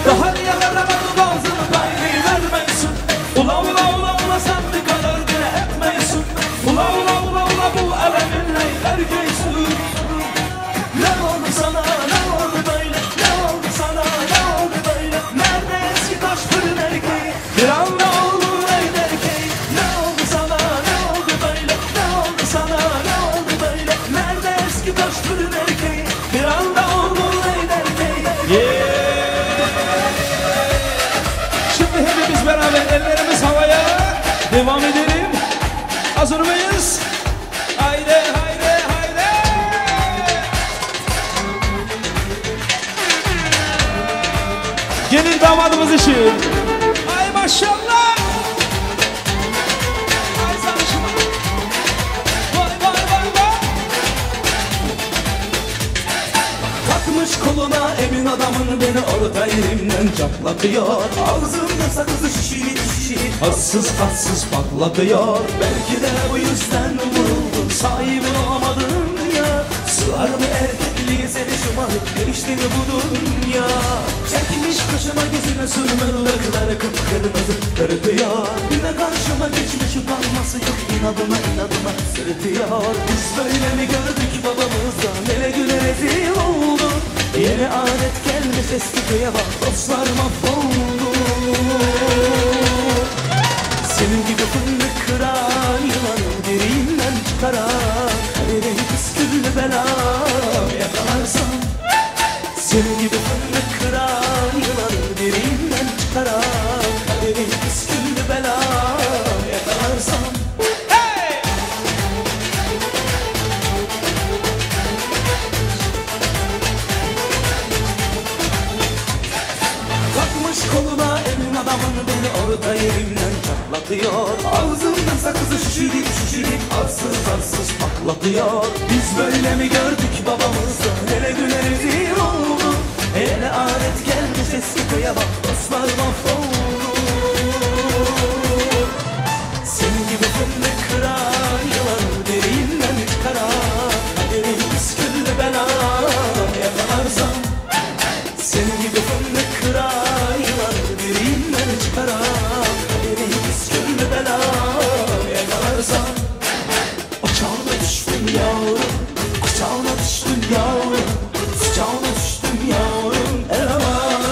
Daha niye veremedim ağzını payını vermeysin Ula ula ula ula sen de kadar bile etmeysin Ula ula ula ula bu eleminle erkeksin Ne oldu sana ne oldu böyle Ne oldu sana ne oldu böyle Nerede eski taş fırın erkeği Bir anda oldu el erkeği Ne oldu sana ne oldu böyle Ne oldu sana ne oldu böyle Nerede eski taş fırın erkeği Bir anda oldu el erkeği Şimdi hepimiz beraber ellerimiz havaya. Devam edelim. Hazır mıyız? Haydi haydi haydi. Gelin damadımız için. Ay maşallah. Ay sarışma. Vay vay vay vay. Takmış koluna emin adamın beni orta yerimden çatlatıyor Ağzımda sakızı şişirip şişirip Hassız hassız patlatıyor Belki de bu yüzden vuruldum sahibi olamadım ya Sığar mı erkekliğe seni şımarık değişti mi bu dünya Çekmiş kaşıma gözüne sürme dudakları kıpkırmızı kırpıyor Yine karşıma geçmiş utanması yok inadıma inadıma sırıtıyor Biz böyle mi gördük babamızdan ele güne rezil olduk. Yeni adet gelmiş eski köye bak dostlar mahvoldu. Senin gibi fındık kıran yılanı derinden çıkaran Kaderin püsküllü bela yakalarsam. Senin gibi fındık kıran yılanı derinden çıkaran Kaderin püsküllü bela yakalarsam. Hey! Takmış koluna elin adamın beni orta yerimden çatlatıyor. Ağzından sakızı şişirip şişirip arsız arsız patlatıyor. Biz böyle mi gördük babamızı, hele güne rezil oldu. Hele adet gelmiş eski köye bak dostlar mahvoldu. Senin gibi fındık kıran yılanı derinden çıkaran Kaderin püsküllü bela yakalarsam. Senin gibi fındık kıran yılanı derinden çıkaran Kaderin püsküllü bela yakalarsam. Ocağına düştüm yavrum, kucağına düştüm yavrum, sıcağına düştüm yavrum aman.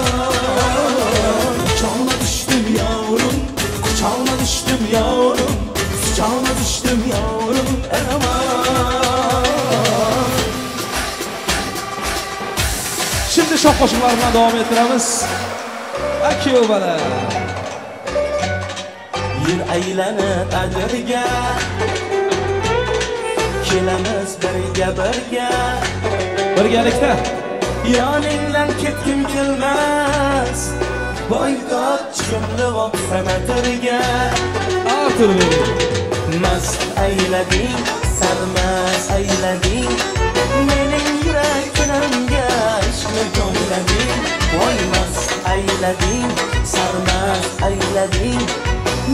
Ocağına düştüm yavrum, kucağına düştüm yavrum, sıcağına düştüm yavrum aman. Şimdi sho'x qo'shiqlar bilan davom ettiramiz. Akio bala. Yil aylanib adirga kelamiz birga birga. Birgalikda. Yoningdan ketgim kelmas, boydod chiqimli sanatirga. Artur bey. Mast aylading, sarmast aylading, mening yuraginamga ishqni joylading. Voy mast aylading, sarmast aylading,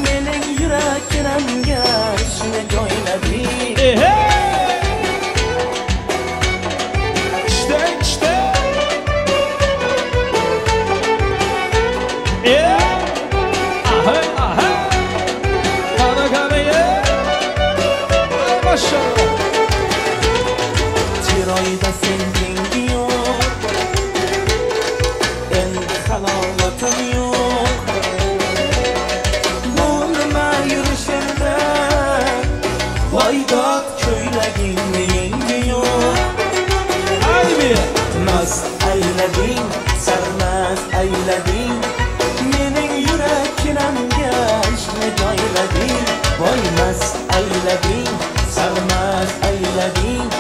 mening yuraginamga ishqni joylading. İşte işte. Aha aha. Kana kana ye. Ay maşallah. Chiroyda sen tengi yo'q, endi halovatim yo'q. Bu nima yurishimda, voy dod ko'ylagingni yengi yo'q. Haydi. Mast aylading, sarmast aylading, mening yuraginamga ishqni joylading. Voy mast aylading, sarmast aylading,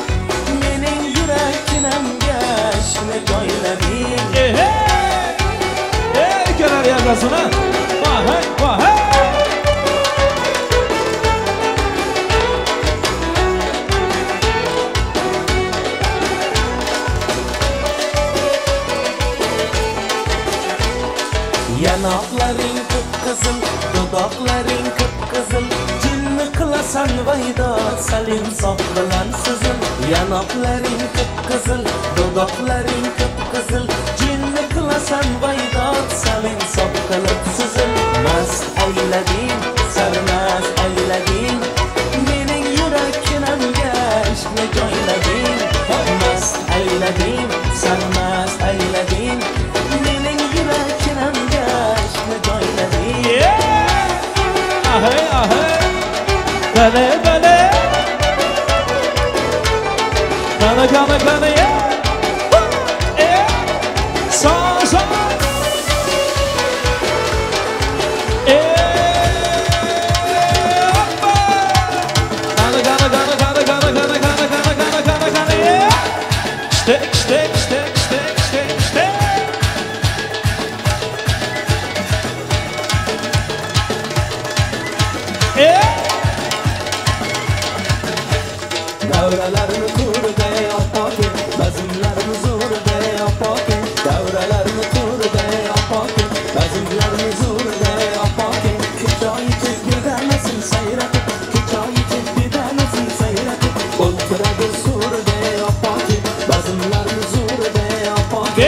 mening yuraginamga ishqni joylading. Ey ukalar yashasin ha. Vah vah. Yanoqlaring qip-qizil, dudoqlaring qip-qizil, jinni qilasan vaydod sal insof bilan suzil. Yanoqlaring qip-qizil, dudoqlaring qip-qizil, jinni qilasan vaydod sal insof qilib suzil. Mast aylading, sarmast aylading, mening yuraginamga ishqni joylading. Mast aylading, sarmast aylading, mening yuraginamga ishqni joylading. Ahey ahey. Bale bale. Kana kana kana ye. Sa sa. Kana kana kana kana kana kana kana kana kana kana kana ye. İşte işte işte işte işte işte. Davralarni turda oppoq, bazmlarni zo'rda oppoq. Davralarni turda oppoq, bazmlarni zo'rda oppoq. Kechoy ichib bedanasin sayratib, kechoy ichib bedanasin sayratib. O'tiradi so'rda oppoq, bazmlarni zo'rda oppoq.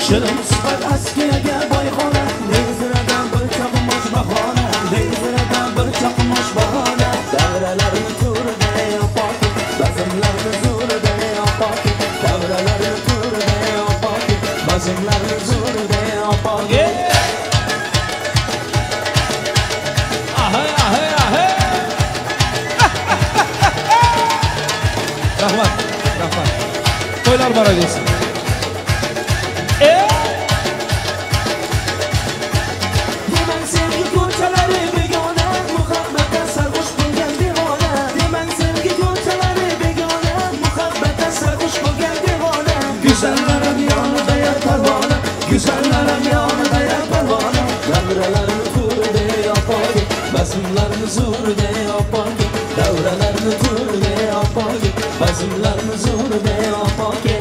Shirin sifat askiyaga boyxona, Leziradan bir chaqmosh bahona, Leziradan bir chaqmosh bahona. Davralarni to'rida opoki, bazmlarni zo'rida opoki, Davralarni to'rida opoki, bazmlarni zo'rida opoki. Rahmat, rahmat. To'ylar barak bo'lsin. Demang sevgi ko'chalari begona, Muhabbatdan sarxush bo'lgan devona. Demang sevgi ko'chalari begona, Muhabbatdan sarxush bo'lgan devona. Go'zallarim yonida ya parvona, Go'zallarim yonida ya parvona. Davralarni ko'rdi opogi, Bazmlarni zo'rda opogi, Davralarni ko'rdi opogi, Bazmlarni zo'rda opogi.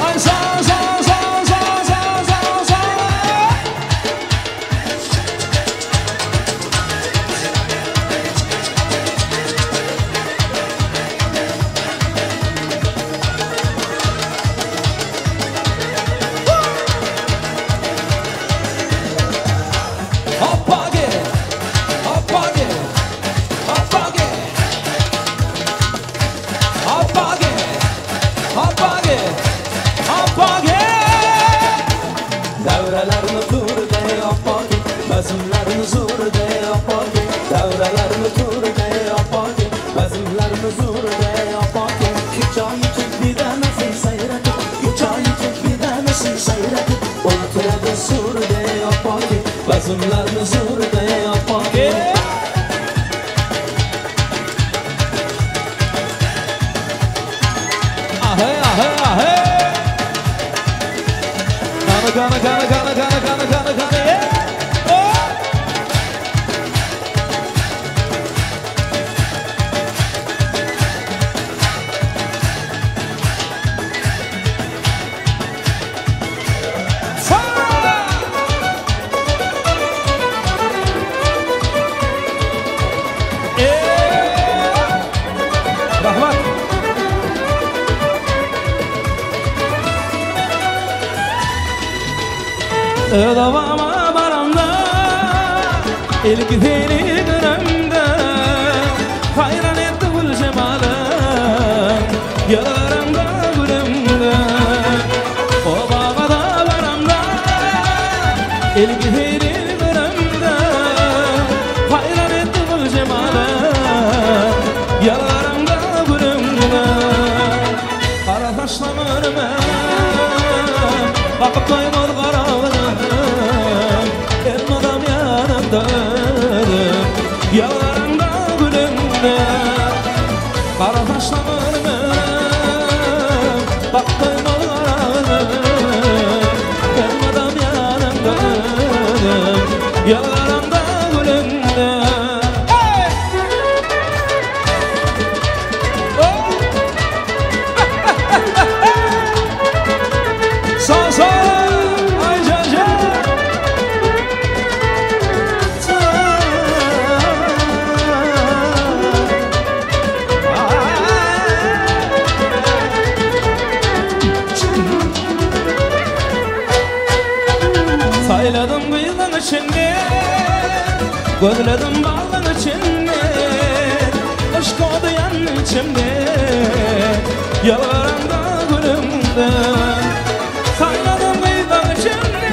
Ay sa sa sa sa sa sa sa. Hoppage, hoppage, hoppage, hoppage, hoppage, hoppage. Davralarni to'rida opogi, Bazmlarni zo'rida opogi, Davralarni to'rida opogi, Bazmlarni zo'rida opogi. Uch oy ichib bedanasin sayratib, 3 oy ichib bedanasin sayratib, O'tiradi so'rida opogi, Bazmlarni zo'rida opogi. Ahey, ahey, ahey. Kana kana kana kana kana kana kana kana. Oh! Fa! Rahmat. Davama baramda ilk seni göremde hayran etti gül cemalim yaramda gülümde. O babada baramda ilk seni göremde hayran etti gül cemalim yaramda gülümde. Kara taşlam önüme bakıp doymaz qarağım, Elmadam yanımda ölüm, Yalvarımda gülümde. Kara taşlam önüme bakıp doymaz qarağım, Elmadam yanımda ölüm, Yalvarımda gülümde. Hey! Oh! Sağ sağ! Ay can can! Sayladım kızın içinde, gözledim balın içinde, Aşk oldu yan içimde, yalvaramda gülümde. Sayladım kızın içinde,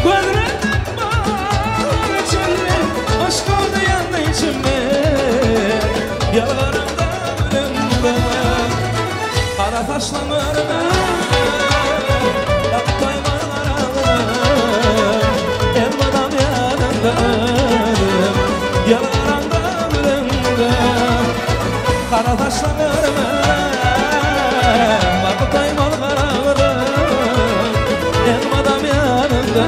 gözledim balın içinde, Aşk oldu yan içimde, yalvaramda gülümde. Kara taşlam önüme, Elmadam yanımda ölüm, Yalvaramda gülümde. Kara taşlam önüme, bakıp doymaz qarağım, Elmadam yanımda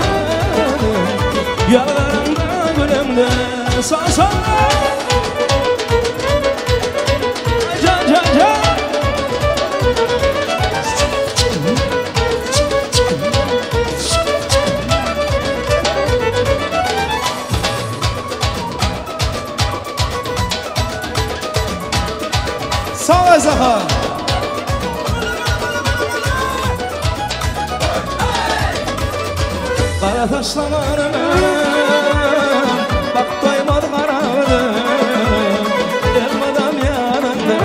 ölüm, Yalvaramda gülümde. Sağ sağ! Can can can! Jahan. Gara saçlaryň Bak doýmaz gara gözüm Elmydam ýanyňda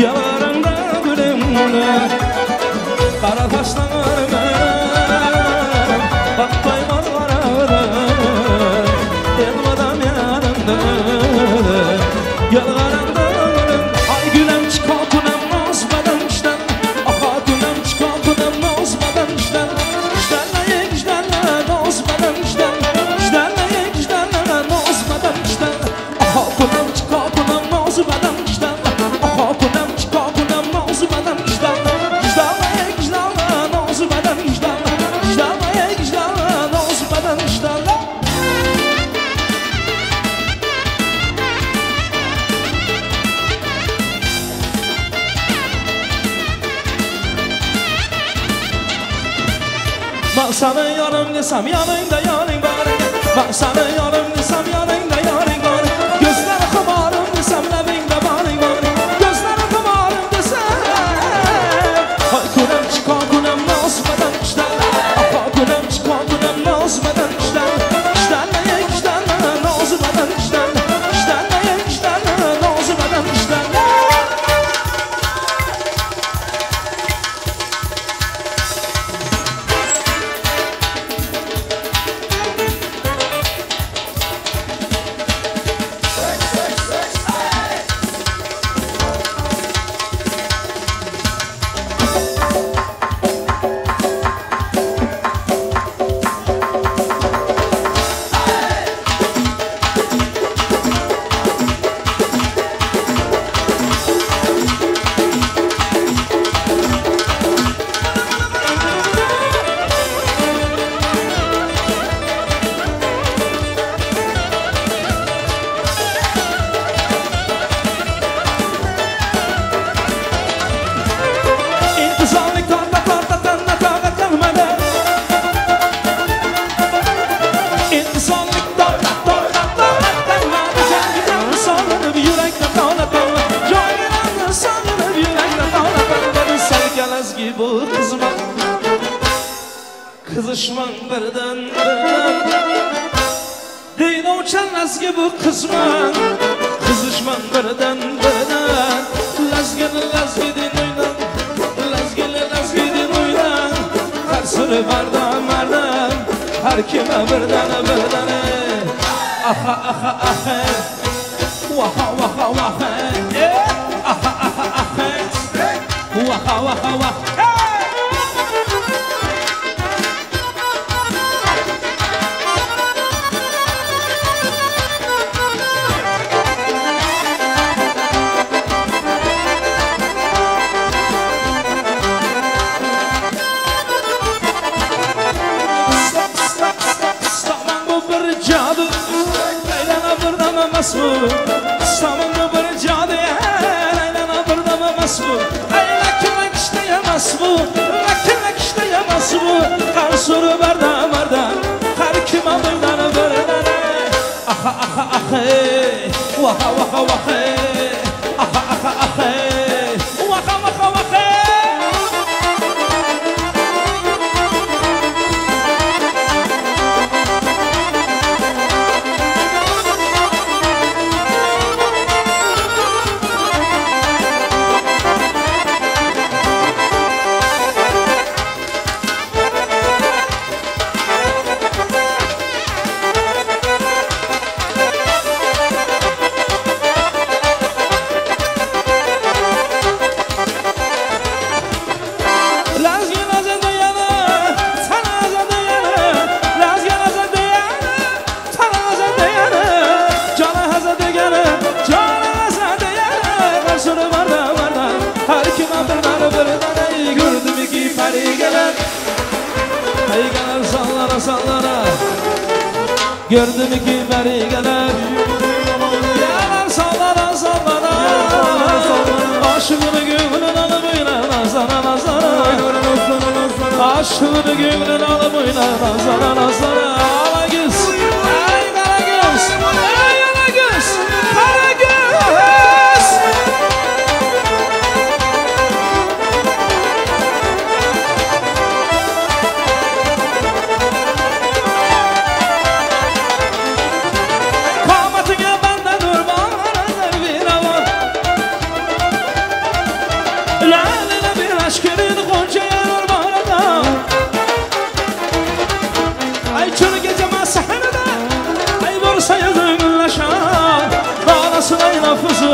Ýalgaryňda gülüm Gara saçlaryň Bak doýmaz gara gözüm Elmydam ýanyňda Ýalgaryňda gülüm Aý gülüm çykatunam nazmadan işden Aha gülüm çykatunam nazmadan işden Ben sana yarım desem yanında yarın var. Ben sana yarım desem yanında yarın var. Gözler kumarım desem lebinde varın var. Gözler kumarım desem. Ay kunem çıkan kunem nazmadan işler. Aha kunem çıkan kunem nazmadan işler. İşlerle işlerle nazmadan işler. İşlerle işlerle nazmadan işler. Kızışman birden Deyno çalmaz bu kızman. Kızışman birden birden Lazgin lazgidin oynan. Lazgin lazgidin oynan. Her sürü bardan mardan. Her kime birden birden. Aha aha aha. Vaha vaha vaha. Aha aha aha. Vaha vaha vaha. Saman bir cadı, aylana bir damamaz bu. Lakin işleyemez bu, lakin işleyemez bu. Kar suru barda barda, kar kime birden birden. Aha aha aha, vaha vaha vaha. Aha aha aha, vaha vaha vaha. Gördüm ki beri gelir. Gelir sallana sallana. Aşığını gönlün alıp oyna nazana nazana. Aşığını gönlün alıp oyna nazana nazana. Ala göz, ey kara göz, ey ala göz, kara göz.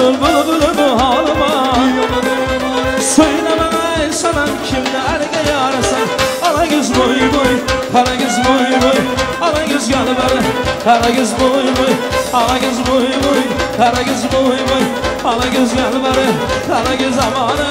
bülbüli bu halıma. Söyle bana ey sanam kimle erge yarsan. Ala göz boy boy, kara göz boy boy. Ala göz gel beri, kara göz boy boy. Ala göz boy boy, kara göz boy boy. Ala göz gel beri, kara göz amanı.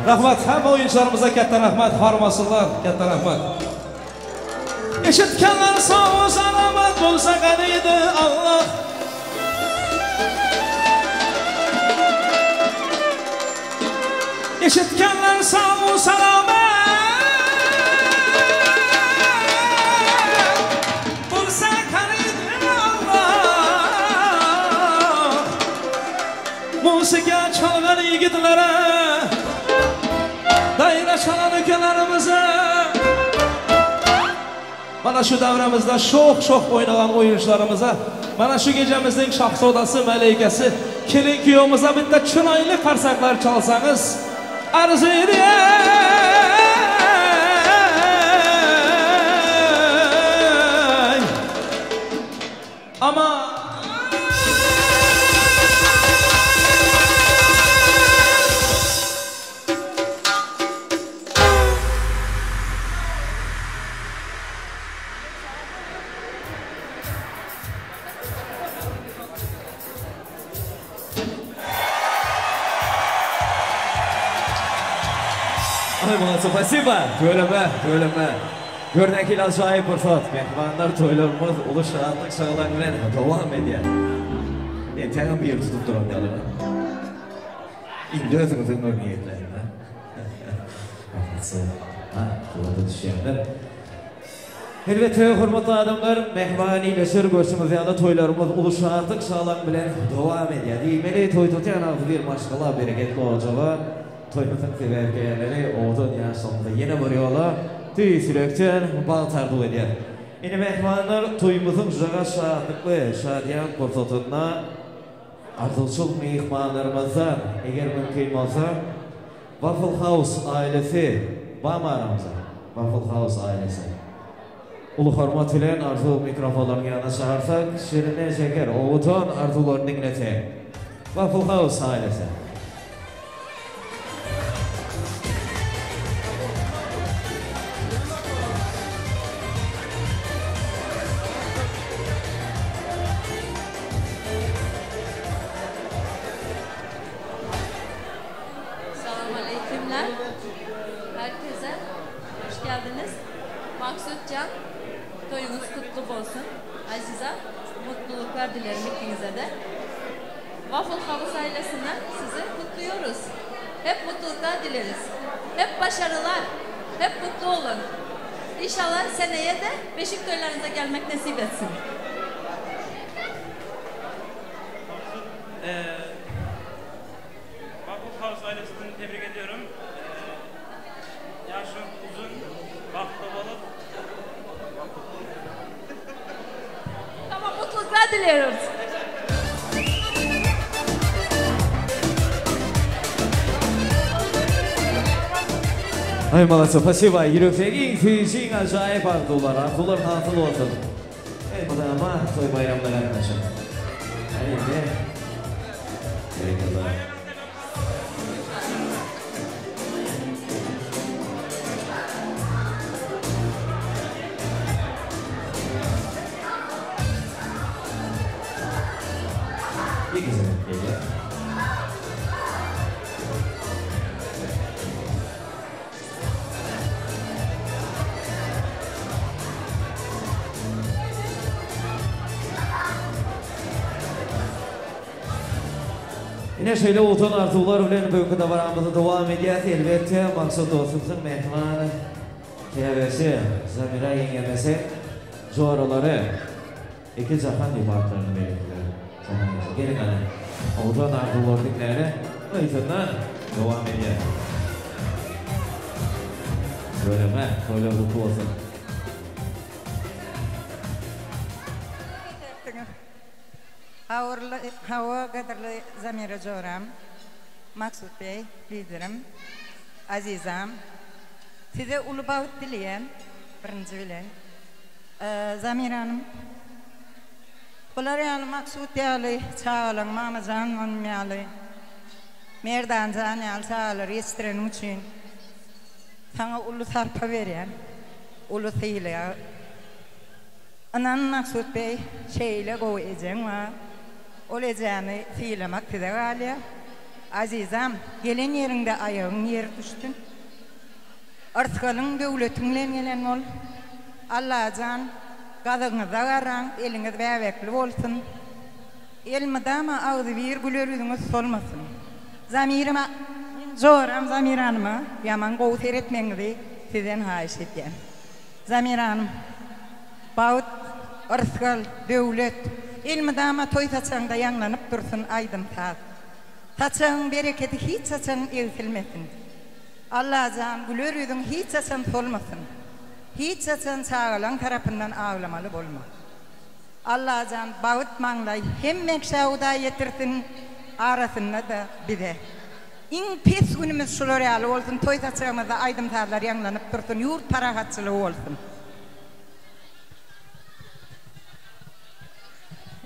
Rahmat, hamma o'yinchilarimizga katta rahmat, hormasinlar, katta rahmat. Eshitganlar sog' salomat bo'lsa qaniydi Alloh. Eshitganlar sog' salomat bo'lsa qaniydi Alloh. Musiqa chalgan yigitlara, dayra çalan ukalarimize, mana shu davramizda sho'x-sho'x o'ynagan o'yinchilarimiza, mana shu gecamizning shahzodasi, malaikasi, kelin kuyovimizga bitta chiroyli qarsaklar chalsangiz arziydi. Ama Aý molodцы, spasibo. Tüweleme, tüweleme. Gör nähili ajaýyp pursat. Mähribanlar toýlarymyz uly şatlyk şagalaň bilen dowam edýär. Entägem bir ýeri tutup duran ýaly. Indi özüňiziň bir niýetläýiň-ä. Molodцы. Ha, surata düşýänler. Elbetde, hormatly adamlar, mähriban ildeşler, görşüňiz ýaly, toýlarymyz uly şatlyk, şagalaň bilen dowam edýär. Diýmeli, toý tutýan agzybir maşgala, bereketli ojaga, toýumyzyň sebäpkärleri, owadan ýaşlarymyza ýene bir ýola tüýs ýürekden bagt arzuw edýär. Ine, mähribanlar, toýumyzyň jaga şatlykly, şadyýan pursatynda arzuwçyl myhmanlarymyzdan, eger mümkin bolsa, Waffle House ailesi barmy aramyzda? Waffle House ailesi. Uly hormat bilen Arzuw mikrofonlaryň ýanyna çagyrsak, şirine şeker, owadan arzuwlaryny diňlese. Waffle House ailesi. Salam aleykümler herkese. Hoş geldiniz. Maksut Can, toyunuz kutlu bolsun. Aziza, mutluluklar dilerim ikinize de. Waffle House ailesinden sizi kutluyoruz. Hep mutluluklar dileriz. Hep başarılar. Hep mutlu olun. İnşallah seneye de beşik toylarınıza gelmek nasip etsin. Ee, Waffle House ailesini tebrik ediyorum. Ee, yaşın uzun, bahtlı bolup. Tamam mutluluklar diliyoruz. Aý molodцы, spasibo. Ýürekdäki iň süýji, iň ajaýyp arzuwlar. Arzuwlar hasyl bolsun. Elmydama toý baýramyna gatnaşyň. Hany indi. Berekella. Ýekeje gelýär. Ine şeýle owadan arzuwlar bilen bu günki dabaramyzy dowam edýäs. Elbetde, Maksat dostumyzyň mähriban käbesi Zamira ýeňňemiziň joralary Iki jahan diýip atlaryny beripdiler. Jahan eje. Geliň hany, owadan arzuwlary diňläli. Yzyndan dowam edýäs. Tüweleme, toýlar gutly bolsun. Hawa gadyrly Zamira joram, Maksut beý, liderim, Azizam, size uly bagt dileýän birinji bilen. Zamira hanym, bular ýaly Maksut ýaly çagalaň Mamajan hanym ýaly, Merdanjan ýaly çagalary ýetişdireniň üçin saňa uly sarpa berýän, uly sylag. Ynan Maksut beý, şeýle gowy ejeň bar. Ol ejäni sylamak size galýar. Azizam, gelen ýeriňde aýagyň ýere düşsün. Yrsgalyň döwletiň bilen gelen bol. Allajan gazygyňyza garaň, eliňiz bäbekli bolsun. Elmydama agzybir güler ýüzüňiz solmasyn. Zamirama meň joram Zamir hanyma ýaman gowy seretmegiňizi sizden haýyş edýän. Zamir hanym bagt, yrsgal, döwlet elmydama toý saçagyňda ýaňlanyp dursun aýdym saz. Saçagyň berekedi hiç haçan egsilmesin. Allajan güler ýüzüň hiç haçan solmasyn. Hiç haçan çagalaň tarapyndan aglamaly bolma. Allajan bagt maňlaý hemme kişä Hudaý ýetirsin arasynda-da bize. Iň pes günümiz şular ýaly bolsun toý saçagymyzda aýdym sazlar ýaňlanyp dursun ýurt parahatçylygy bolsun.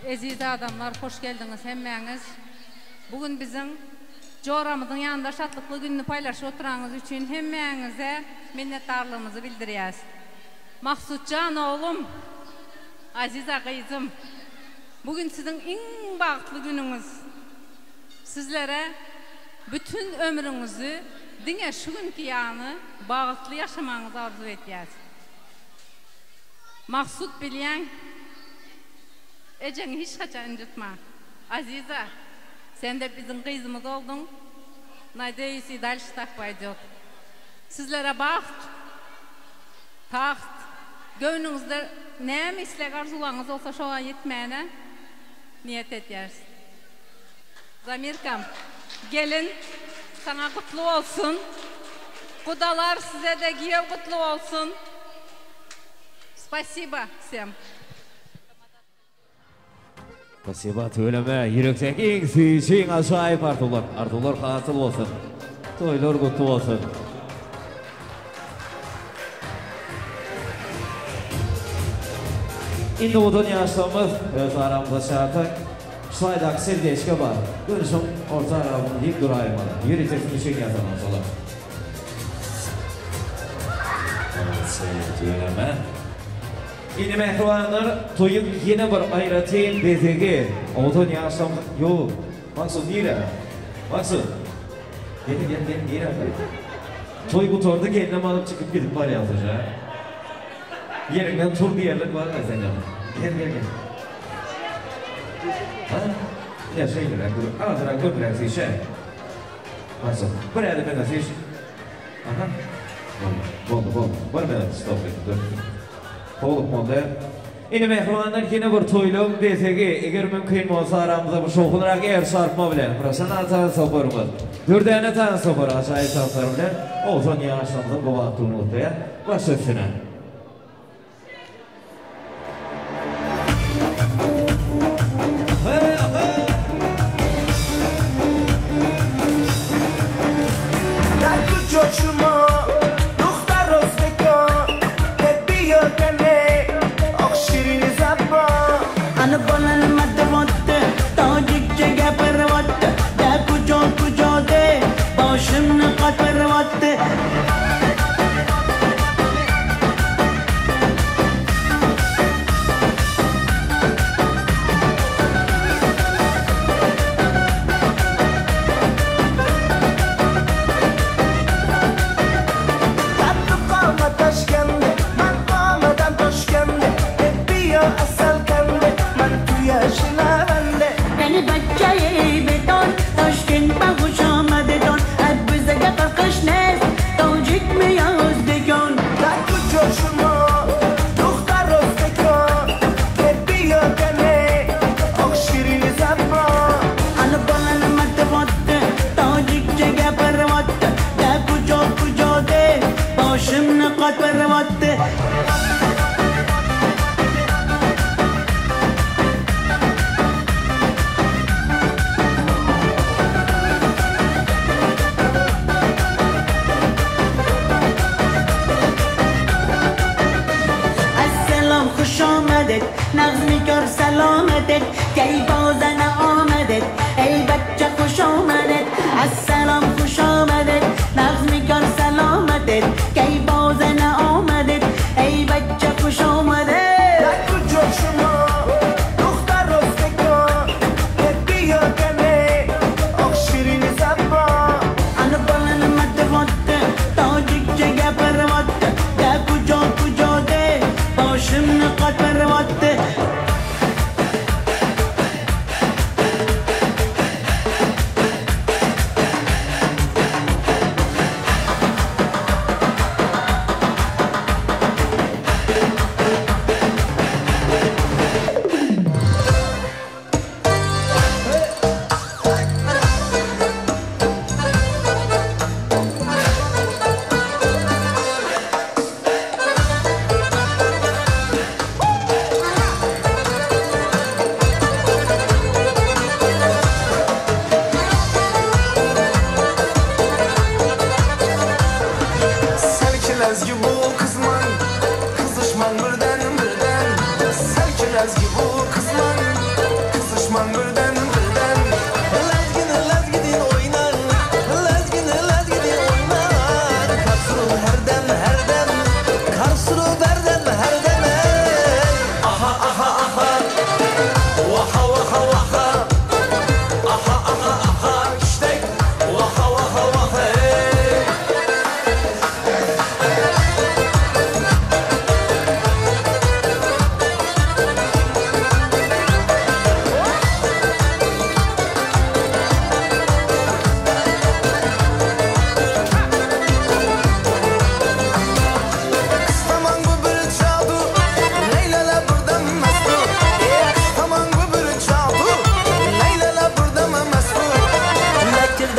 Eziz adamlar hoş geldiňiz hemmäňiz. Bu gün biziň joramyzyň ýanynda şatlykly gününi paýlaşyp oturanyňyz üçin hemmäňize minnetdarlygymyzy bildirýäs. Maksutjan oglum, Aziza gyzym, bu gün siziň iň bagtly günüňiz. Sizlere bütin ömrüňizi. diňe şu günki ýaly bagtly ýaşamagyňyzy arzuw edýäs. Maksut bilýäň ejeňi hiç haçan ynjytma. Aziza sende biziň gyzymyz olduň nadeyus i dalşi tak paýdýot. Sizlere bagt, tagt, göwnüňizde näme isleg arzuwlaryňyz bolsa şoňa ýetmäne niýet edýäris. Zamirkam, gelin saňa gutly bolsun. Gudalar size-de giýew gutly bolsun. Spasiba wsem. Spasiba tüweleme ýürekdäki iň süýji iň ajaýyp arzuwlar arzuwlar hasyl bolsun toýlar gutly bolsun. Indi owadan ýaşlarymyz öz aramyza çagyrsak şlaýdaky serdeçka bar görüşiň orta arabyny diýip duraýmaly ýörite siň üçin ýasalan şolar. Tüweleme. Indi mähribanlar, toýuň ýene bir aýratyn bezegi, owadan ýaşlarymyz, ýok, Maksut nire? Maksut! Gel, gel, gel, nire? Toý gutardy, gelnem alyp çykyp gidip barýarsyň, hä? Ýeriňden tur diýerlik barmy sende? Gel, gel, gel. Ha? Ine, şeýleräk dur, azrak öňräk süýşe. Maksut, bir ädim öňe süýş. Aha. Boldy, boldy, boldy. Bir minut, stop et, dur. Howlukma onda. Ine mähribanlar ýene bir toýlaň bezegi, eger mümkin bolsa aramyza bu şowhunrak el çarpma bilen Professional tans toparymyz, Dürdäne tans topary ajaýyp tanslary bilen Oguzhan ýaşlarymyzyň gybatlygyny gutlaýar. Baş üstüne.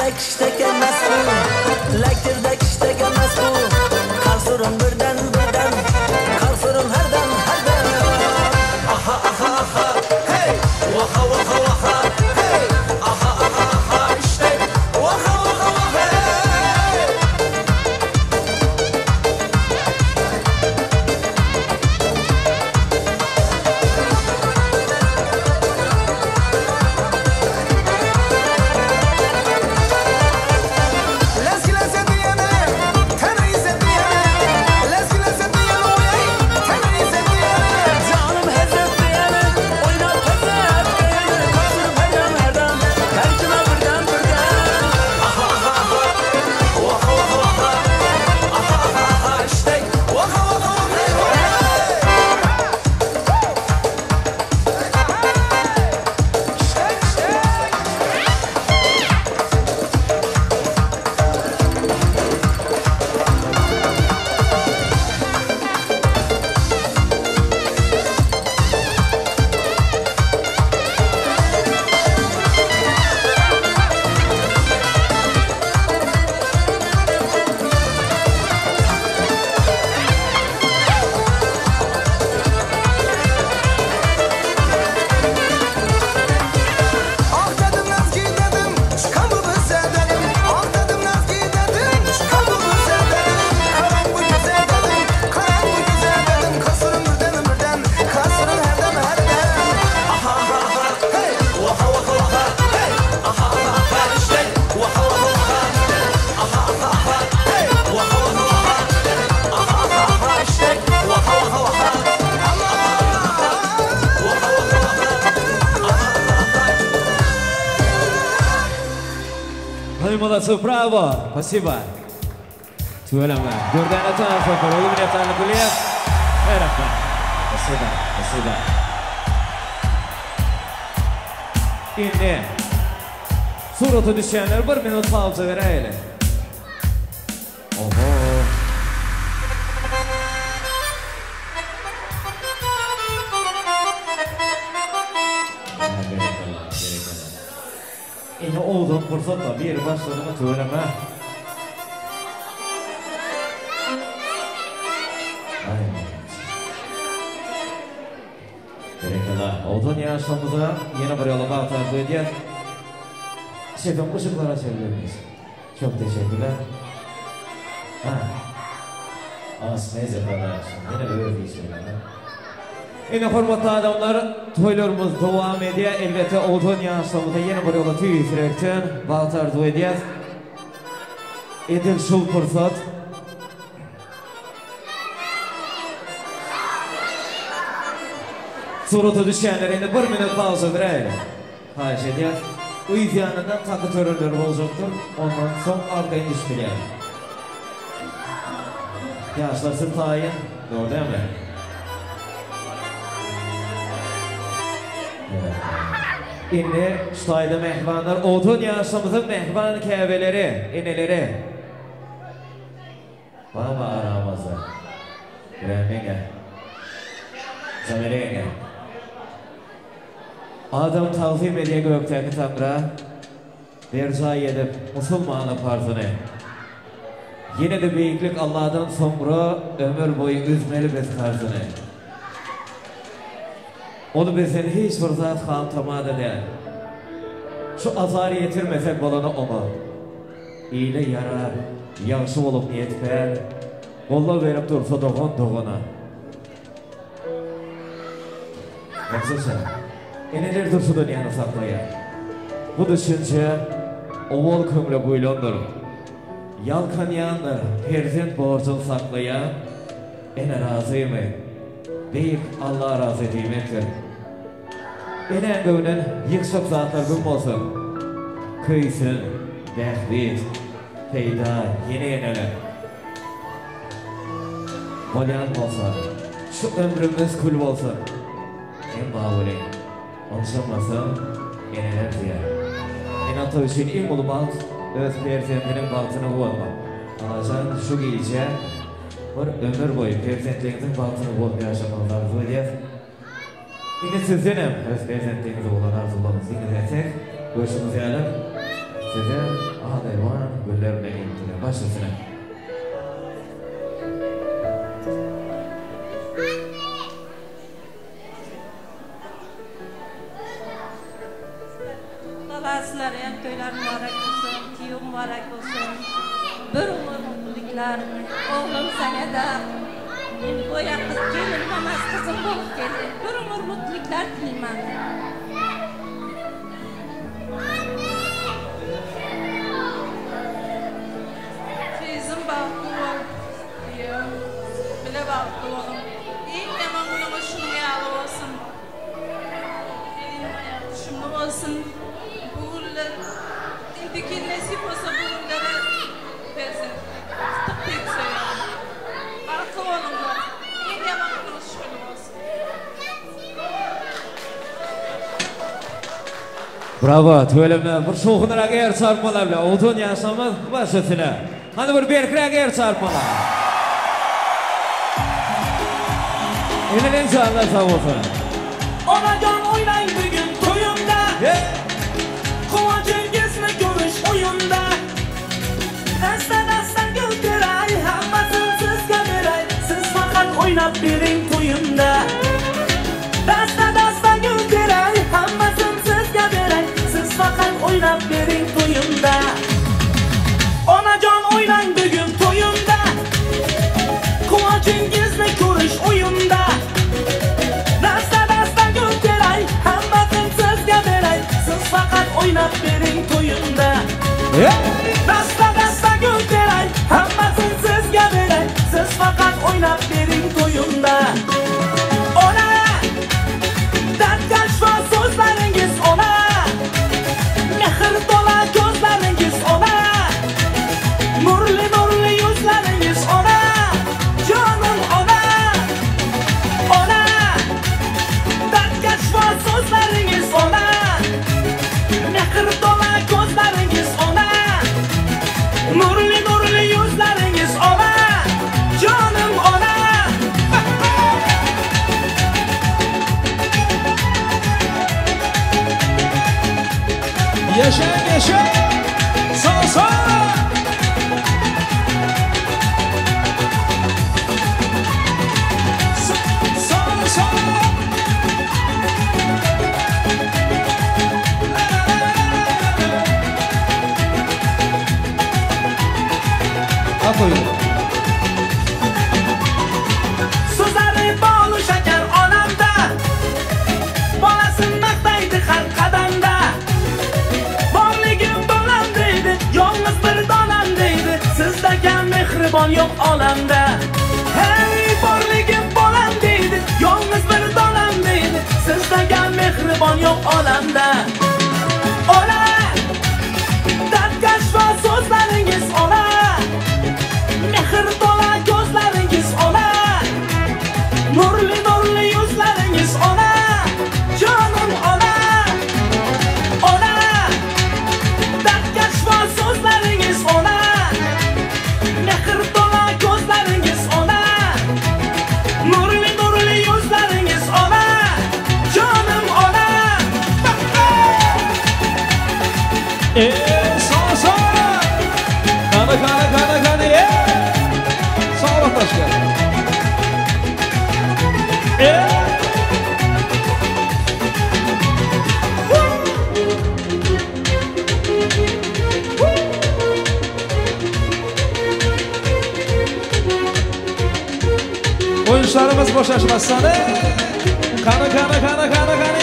Lekirdek iştek emes bu Lekirdek iştek emes bu Kalsırım birden birden Kalsırım herden herden Aha aha aha hey Vaha vaha vaha hey Aha aha aha iştek Vaha vaha vaha hey Ah dedim Nazki dedim çıkamı bize dedim Ah dedim Nazki dedim çıkamı bize dedim Karan bu güzel dedim karan bu güzel dedim Kasırım birden birden kasırım herdem herdem Aha aha aha hey vaha vaha vaha hey Aha aha aha işte vaha vaha vaha Aha aha aha hey vaha vaha vaha Aha aha aha işte vaha vaha vaha Ну и молодцы, браво! Спасибо. Tüweleme. Dürdäne Taňa topary, uly minnetdarlyk bilýäs. Rahmet. Спасибо, спасибо. Indi surata düşýänler bir minut pauza beräýeli. Oho. Berekella, berekella. Indi owzan pursatda biri başladymy tüweleme. Berekella. Owzan ýaşlarymyza ýene bir ýola bagt arzuw edýäs. Şefim yşyklar açabilir miyiz? Çok teşekkürler. Ha. Asmez Ýene öz işleri. Ine hormatly adamlar, toýlarymyz dowam edýär. Elbetde owzan ýaşlarymyza ýene bir ýola tüýs ýürekden bagt arzuw edýäs. Edil şul pursat Surata düşýänler indi bir minut pauza beräýeli. Haýyş edýäs. Yz ýanyndan takı törenleri boljakdyr. Ondan soň arkaýyn düşüp bilýär. Ýaşlar siz taýyn, dogry dälmi? Indi şu taýda mähribanlar, odun ýaşlarymyzyň mähriban käbeleri, eneleri. Barmy aramyzda? Bilen ýeňňe. Zamire ýeňňe. Adam tagzym edýär gökdäki Taňra, Berjaý edip musulmana parzyny. Ýene-de beýiklik Alladan soňra Ömür boýy üzmeli biz karzyny. Ony bizden hiç bir zat hantama-da däl. Şu azar ýetirmesek bolany oňa. Ile ýarar, ýagşy bolup niýet-päl, Goldaw berip dursa dogan dogana. Ýagşyça, enelerdir şu dünýäni saklaýan. Bu düşünje owal köňle guýlandyr. Ýalkanýandyr perzent borjun saklaýan ene razymy? Beýik Alla razy diýmekdir. Enäň göwnün ýykjak zatlar güm bolsun. Köýsün, bähbit, peýda ýene eneler. Bolýan bolsa, şu ömrümiz kül bolsun. Emma welin, ynjamasyn eneler diýer. Ene-ata üçin iň uly bagt öz perzendiniň bagtyna guwanmak. Anajan şu gije bir ömür boýy perzentligiňiziň bagtyna guwanyp ýaşamagyňyzy arzuw edýäs. Indi sizdenem öz perzentligiňize bolan arzuwlaryňyzy diňlesek, görşüňiz ýaly, Size al-elwan güller bilen gelipdirler. Baş üstüne. Baba sizlere hem toýlar mübarek bolsun, kiýew mübarek bolsun. Bir ömür mutluluklar. Oglum saňa da indi goýa gyz gelinim emas gyzym bolup geldi. Bir ömür mutluluklar dileýman. Gyzym bagtly bol, kiýewim bile bagtly boluň. Iň ýaman günüňiz şunuň ýaly bolsun. Geliniň aýagy düşümli bolsun. Bu günler indiki nesip bolsa bu günlere perzentlik tutuk diýip söýýän. Bagtly boluňlar. Iň ýaman günüňiz şu gün bolsun. Brawo, tüweleme, bir şowhunrak er çarpmalar bilen Owadan ýaşlarymyz baş üstüne. Hany bir berkräk er çarpmalar. Enelen janlar sag bolsun. Onajan oýnaň bugün toýumda. Guwanjyňyzny görüş oýunda. Dasta-dasta gül teray, hammasyn sizge beray, Siz fakat oýnap beriň toýumda. Dasta-dasta gül teray, hammasyn sizge beray, Siz fakat oýnap beriň toýumda. Onajan oýnaň bugün toýumda. Guwanjyňyzny görüş oýunda. Dasta-dasta gül teray, hammasyn sizge beray, Siz fakat oýnap beriň toýumda. Dasta-dasta gül teray, hammasyn sizge beray, Siz fakat oýnap beriň toýumda. Ona, dardga shifo so'zlaringiz ona, mehr to'la ko'zlaringiz ona, nurli nurli yuzlaringiz ona, jonim ona, ona, dardga shifo so'zlaringiz ona, mehr to'la ko'zlaringiz ona, nurli nurli yuzlaringiz ona, jonim ona. Yaşa, yaşa. Sağ sağ. Sağ sağ. At oyunu. So'zlari bolu shakar onamda, bolasin maqtaydi har qadamda. Borligim bolam deydi, yolg'iz bir donam deydi, sizdagi mehribon yo'q olamda. Hey, borligim bolam deydi, yolg'iz bir donam deydi, sizdagi mehribon yo'q olamda. Ona, dardga shifo so'zlaringiz ona, mehr to'la ko'zlaringiz ona, nurli nurli yuzlaringiz ona, jonim ona, ona, dardga shifo so'zlaringiz ona, mehr to'la ko'zlaringiz ona, nurli nurli yuzlaringiz ona, jonim ona. Sağ sağ. Kana kana kana kana. Sağ ol Taşkent. Oyuncularımız boşaşmazsan. Kana kana kana kana kana.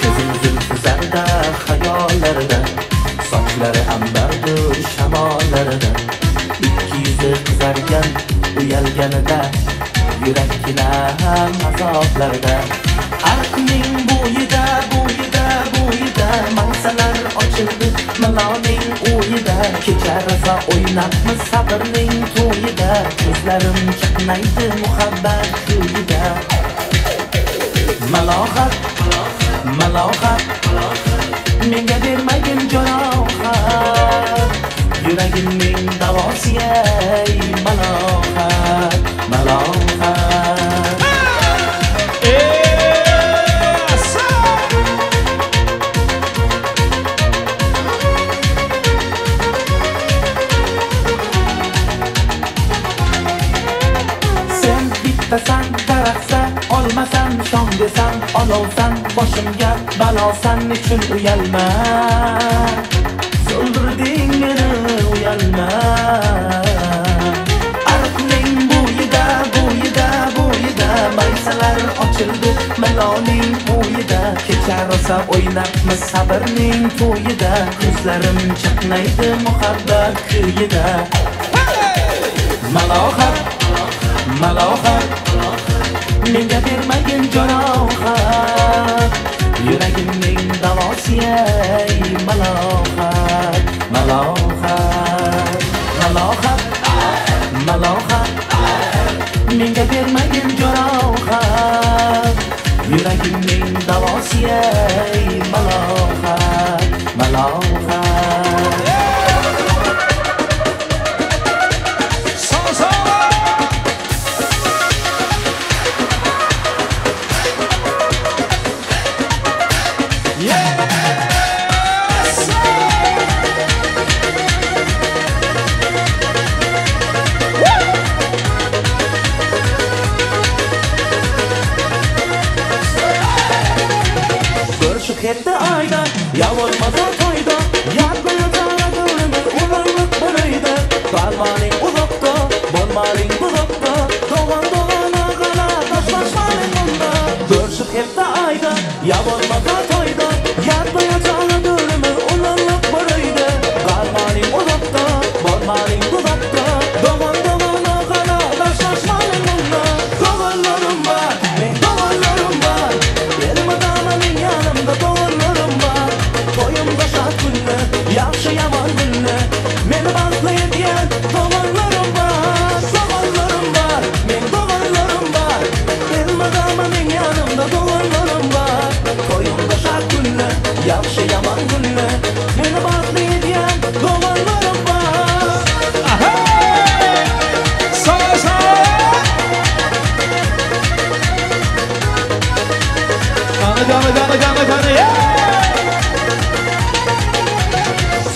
Kızım zülfü zerda hayallerine, saçları ambardır şamallarına. İkki yüzü kızargan uyalganida, yurakkina azoblarda. Arqning bo'yida, bo'yida, bo'yida mansalar ochildi Miloning o'yida. Kecha razo o'ynabmiz sabrning to'yida, ko'zlarim chaqnaydi muhabbat kuyida. Malohat, malohat, menga bermagin jarohat. Yuragimning davosi ey malohat, malohat. Sen bittasan daraxtsa, olmasan shom desam, olovsan, boshimga balosan, nechun uyalma? So'ldirding meni uyalma. Ariqning bo'yida, bo'yida, bo'yida maysalar ochildi maloning o'yida. Kecha rosa o'ynabmiz sabrning to'yida, ko'zlarim chaqnaydi muhabbat kuyida. Malohat, malohat, menga bermagin jarohat. Yuragimning davosi ey malohat, malohat, malohat, malohat, menga bermagin jarohat. Yuragimning davosi ey malohat, malohat. Hepde ayda, ya olmaz toyda, yatmayacağına dönümün ulanlık buraydı. Kalmanin uzakta, bolmanin uzakta, doğan doğana kala taşlaşmanın bunda. Görüşüp hepde ayda, ya olmaz toyda, yatmayacağına dönümün ulanlık buraydı. Kalmanin uzakta, bolmanin uzakta, doğan doğana kala taşlaşmanın bunda. Doğanlarım var, ben doğanlarım var, benim adamın yanımda doğanlarım var. Toyumda şad günle, yaxşı yaman günle, meni baxtli etgan doğanlarım var. Doğanlarım var, men doğanlarım var, elmidama men yanımda doğanlarım var. Toyumda şad günle, yaxşı yaman günle, meni baxtli etgan doğanlarım var. Sağ sağ. Kana kana kana kana kana yeah!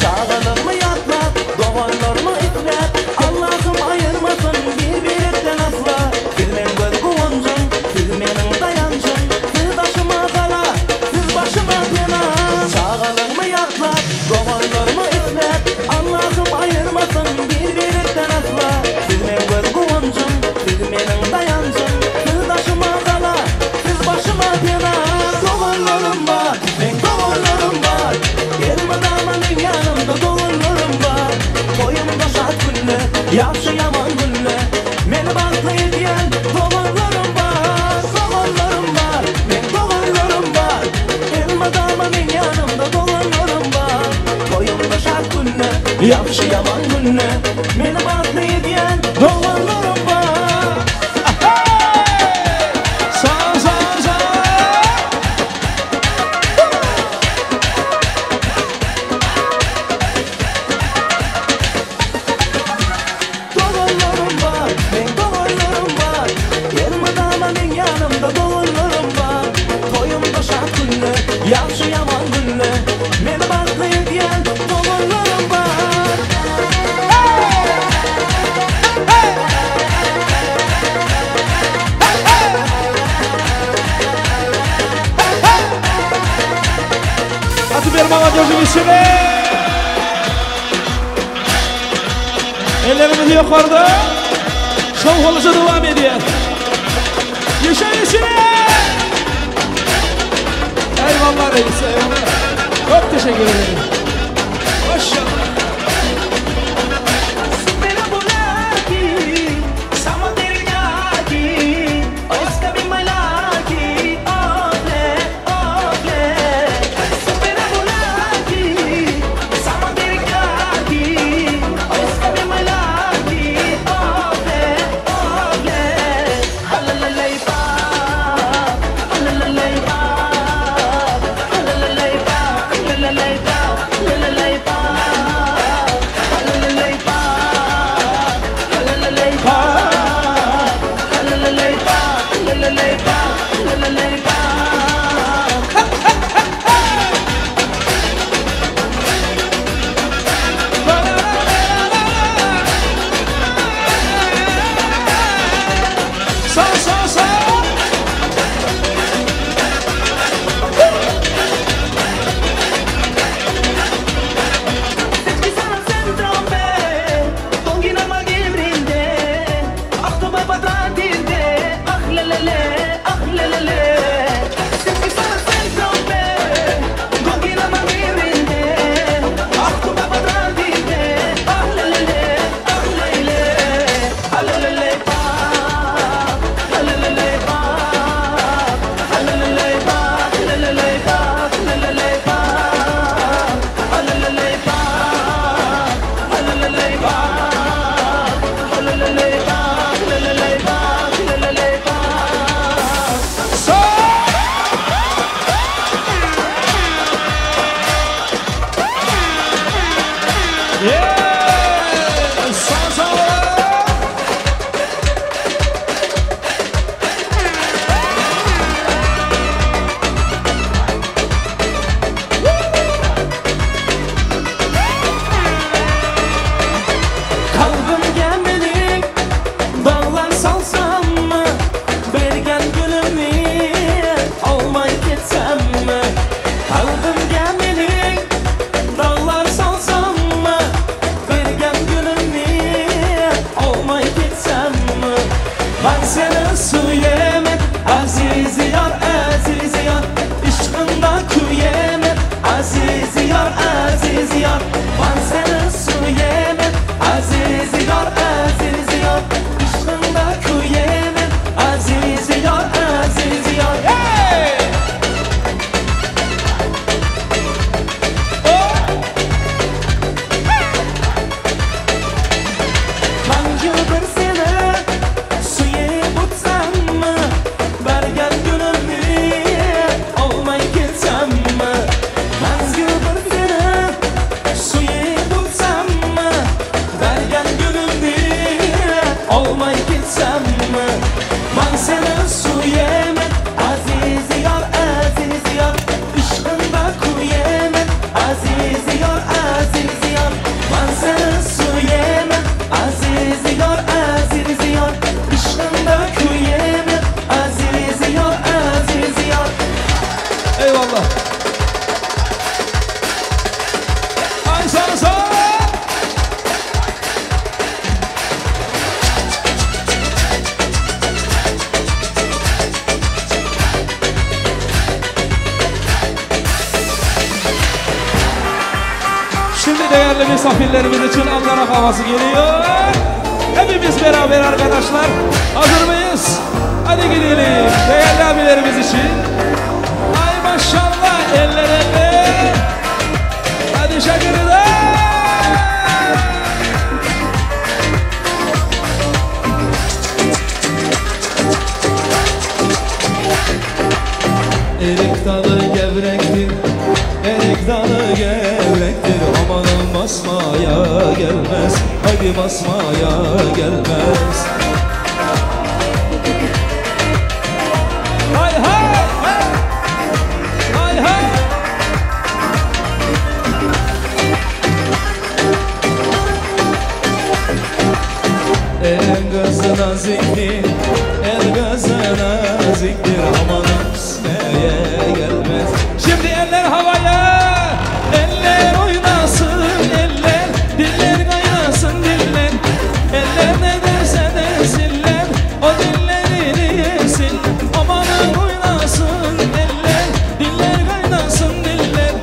Çağalığımı yatlat, doğanlarımı itlet, Allah'ım ayırmasın bir-birinden asla. Siz men göz guvancım, siz menin dayancım, siz başıma kala, siz başıma bela. Çağalığımı yatlat, doğanlarımı itlet, Allah'ım ayırmasın bir-birinden asla. Siz men göz guvancım, siz menin dayancım, siz başıma kala, siz başıma bela. Doğanlarım var, men doğanlarım var, elmidama men yanımda doğanlarım var. Toyumda şad günle, yaxşı yaman günle, meni baxtli etgan doğanlarım var. Doğanlarım var, men doğanlarım var, elmidama men yanımda doğanlarım var. Toyumda şad günle, yaxşı yaman günle, meni baxtli etgan doğanlarım var. Sağ sağ sağ. Doğanlarım var, men doğanlarım var, elmidama men yanımda doğanlarım var. Toyumda şad günle, yaxşı yaman günle, meni baxtli etgan doğanlarım var. А теперь молодежи веселее! Ellerimizi yukarıda. Şov oluşu devam ediyor. Yaşa yaşa! Eyvallah reis, eyvallah. Çok teşekkür ederim. Maşallah. La la la la la. Olmay ketsammi? Man seni suyaman, aziz yor, aziz yor. Ishqimda kuyaman, aziz yor, aziz yor. Man seni suyaman, aziz yor, aziz yor. Ishqimda kuyaman, aziz yor, aziz yor. Eyvallah. Ay sana sağ. Şimdi değerli misafirlerimiz için Ankara havası geliyor. Hepimiz beraber arkadaşlar. Hazır mıyız? Hadi gidelim. Değerli abilerimiz için. Ay maşallah eller eller. Hadi şakırda. Erik dalı gevrektir, erik dalı gevrektir. Amanın basmaya gelmez, haydi basmaya gelmez. Hay hay, hay hay. El kızı naziktir, el kızı naziktir. Amanın ismeye gelmez. Şimdi eller havaya, eller oynasın eller, diller kaynasın diller. Eller ne derse desinler, o dillerini yesin. Amanın oynasın eller, diller kaynasın diller.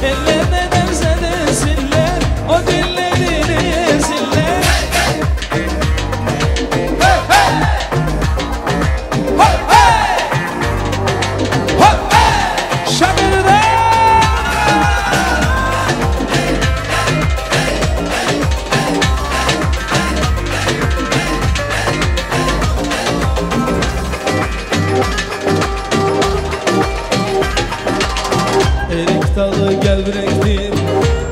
Eller ne derse desinler, o dillerini yesinler. Hey hey! Hey hey! Hey hey! Şakırda! Erik dalı gevrektir,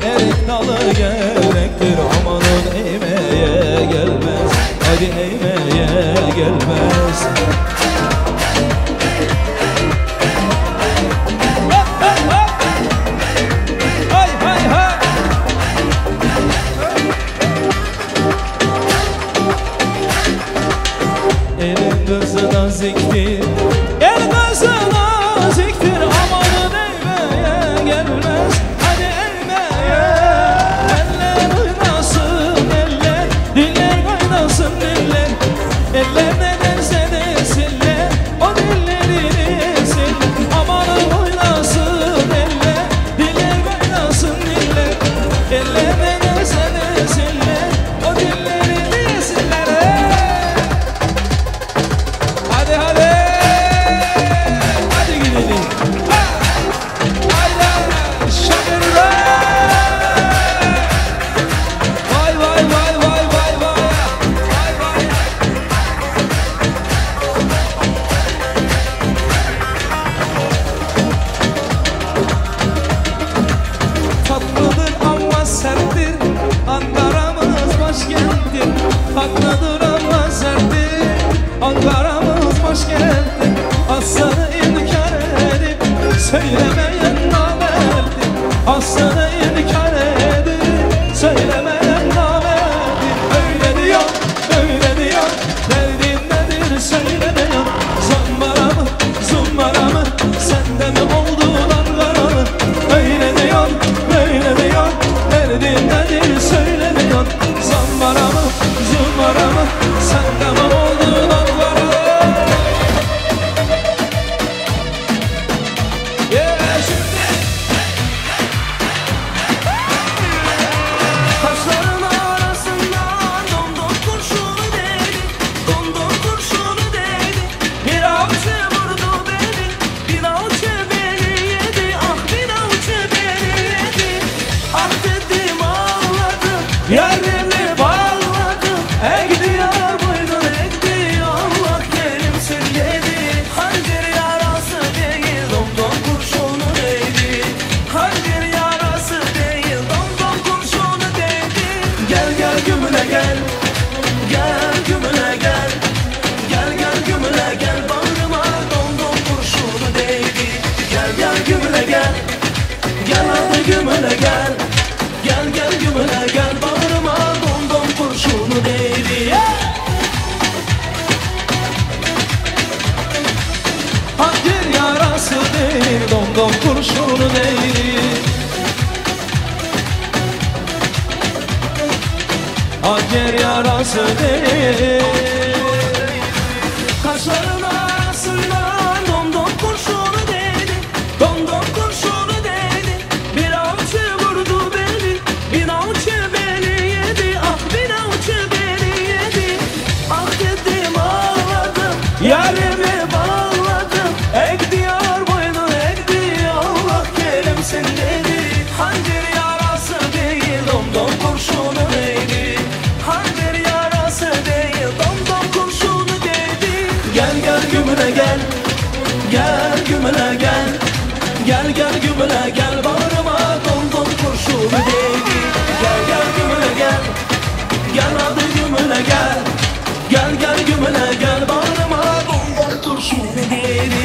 erik dalı gevrektir. Amanın eğmeye gelmez, hadi eğmeye gelmez. Hop, hop, hop. Hay hay hay. Elin kızı naziktir, el kızı naziktir. Amanın eğmeye gelmez, hadi eğmeye. Eller oynasın eller, diller kaynasın diller. Eller ne derse desinler, o dillerini yesin. Amanın oynasın eller, diller kaynasın diller. Eller ne derse desinler, o dillerini yesinler. Hey! Hadi hadi. Hadi gidelim. Ha! Hayda. Şakırda. Vay vay vay vay vay vay. Vay vay. Tatlıdır ama serttir, Ankara'mız başkenttir. Tatlıdır ama serttir, Ankara'mız başkenttir. Aslını inkar edip söylemeyen namerttir. Aslını inkar edip söylemeyen namerttir. Öyle diyor, böyle diyor, derdin nedir söyle diyor. Zambara mı, zumbara mı, sende mi oldun Ankaralı? Öyle diyor, böyle diyor, derdin nedir söyle diyor. Zambara mı, zumbara mı, Hançer yarası değil. Kaşların arasından domdom kurşunu değdi. Domdom kurşunu değdi. Bir avcı vurdu beni. Bir avcı beni yedi. Ah bir avcı beni yedi. Ah dedim ağladım. Yarimi bağladım. Ekdiyor boynun ekdi. Allah kerimsin dedi. Hançer yarası değil. Domdom kurşunu değdi. Hançer yarası değil. Domdom kurşunu değdi. Gel gel gümüne gel. Gel gümüne gel. Gel gel gümüne gel. Bağrıma domdom kurşunu değdi. Gel gel gümüne gel. Gel adı gümüne gel. Gel gel gümüne gel. Bağrıma domdom kurşunu değdi.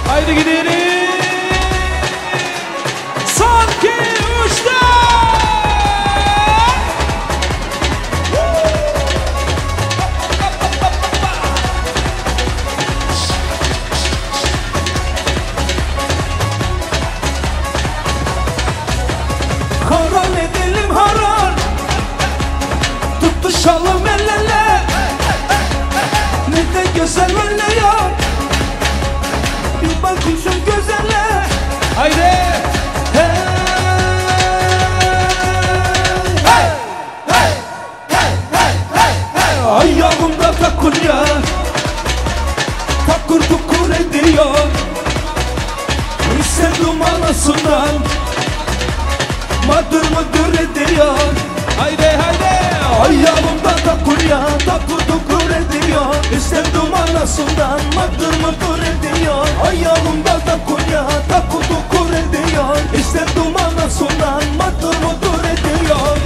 Haydi gidelim. Son 2, 3, 4. Haran edelim haran. Tutuşalım el ele. Ne de güzel öyle ya. Bir bakışın güzele. Haydi. Hey, hey, hey, hey, hey, hey, hey. Ayağımda takurya. Takur tukur ediyor. İstedim anasından. Madır mıdır ediyor. Haydi haydi. Ayağımda takurya, takur tukur ediyor. İstedim anasından, madır mıdır ediyor. Ayağımda takurya, takur tukur ediyor. İstedim anasından, madır mıdır ediyor.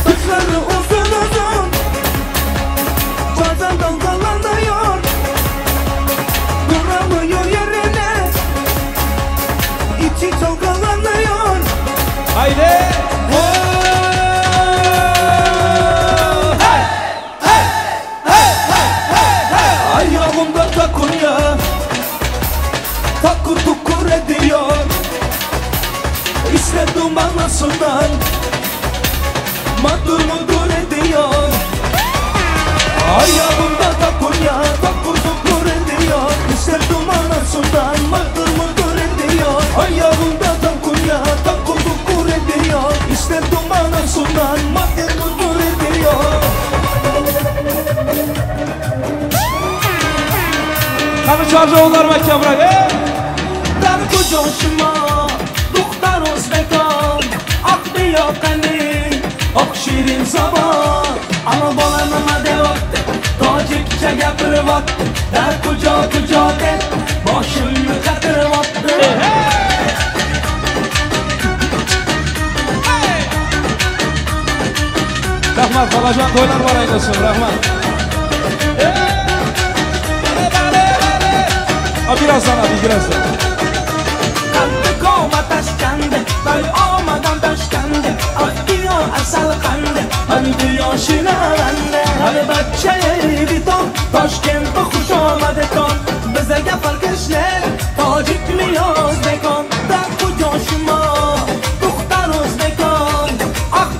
Saçları uzun uzun, bazen dalgalanıyor. Duramıyor yerine, içi çalkalanıyor. Haydi. Hey, hey, hey, hey, hey, hey. Ayağımda takunya, takur tukur ediyor. İstedim anasından, madur mudur ediyor. Ayağımda takunya, takur tukur ediyor. İstedim anasından, madur mudur ediyor. Ayağımda takunya, takur tukur ediyor. İstedim anasından, madur mudur ediyor. Qani chorjovlar mahkamroq, ey! Dar kujo shimo, duxtar o'zbekon, oq biyoqani, oq shirin zabon. Ana bola nima deyapti? Tojikcha gapiryapti. Dar kujo kujo deb boshimni qatiryapti. Rahmat xolajon, to'ylar muborak bo'lsin, rahmat. Ha, birazdan abi, birazdan. Qalbi qomat tashkandi, toy omadan toshkandi, oq diyor asal qandi, hani diyor shinalandi, hani bachcha biton, Toshkentda xush omadeton, bizaga farq ishlar, tojikmi o'zbekon, dar kujo shimo, duxtar o'zbekon, oq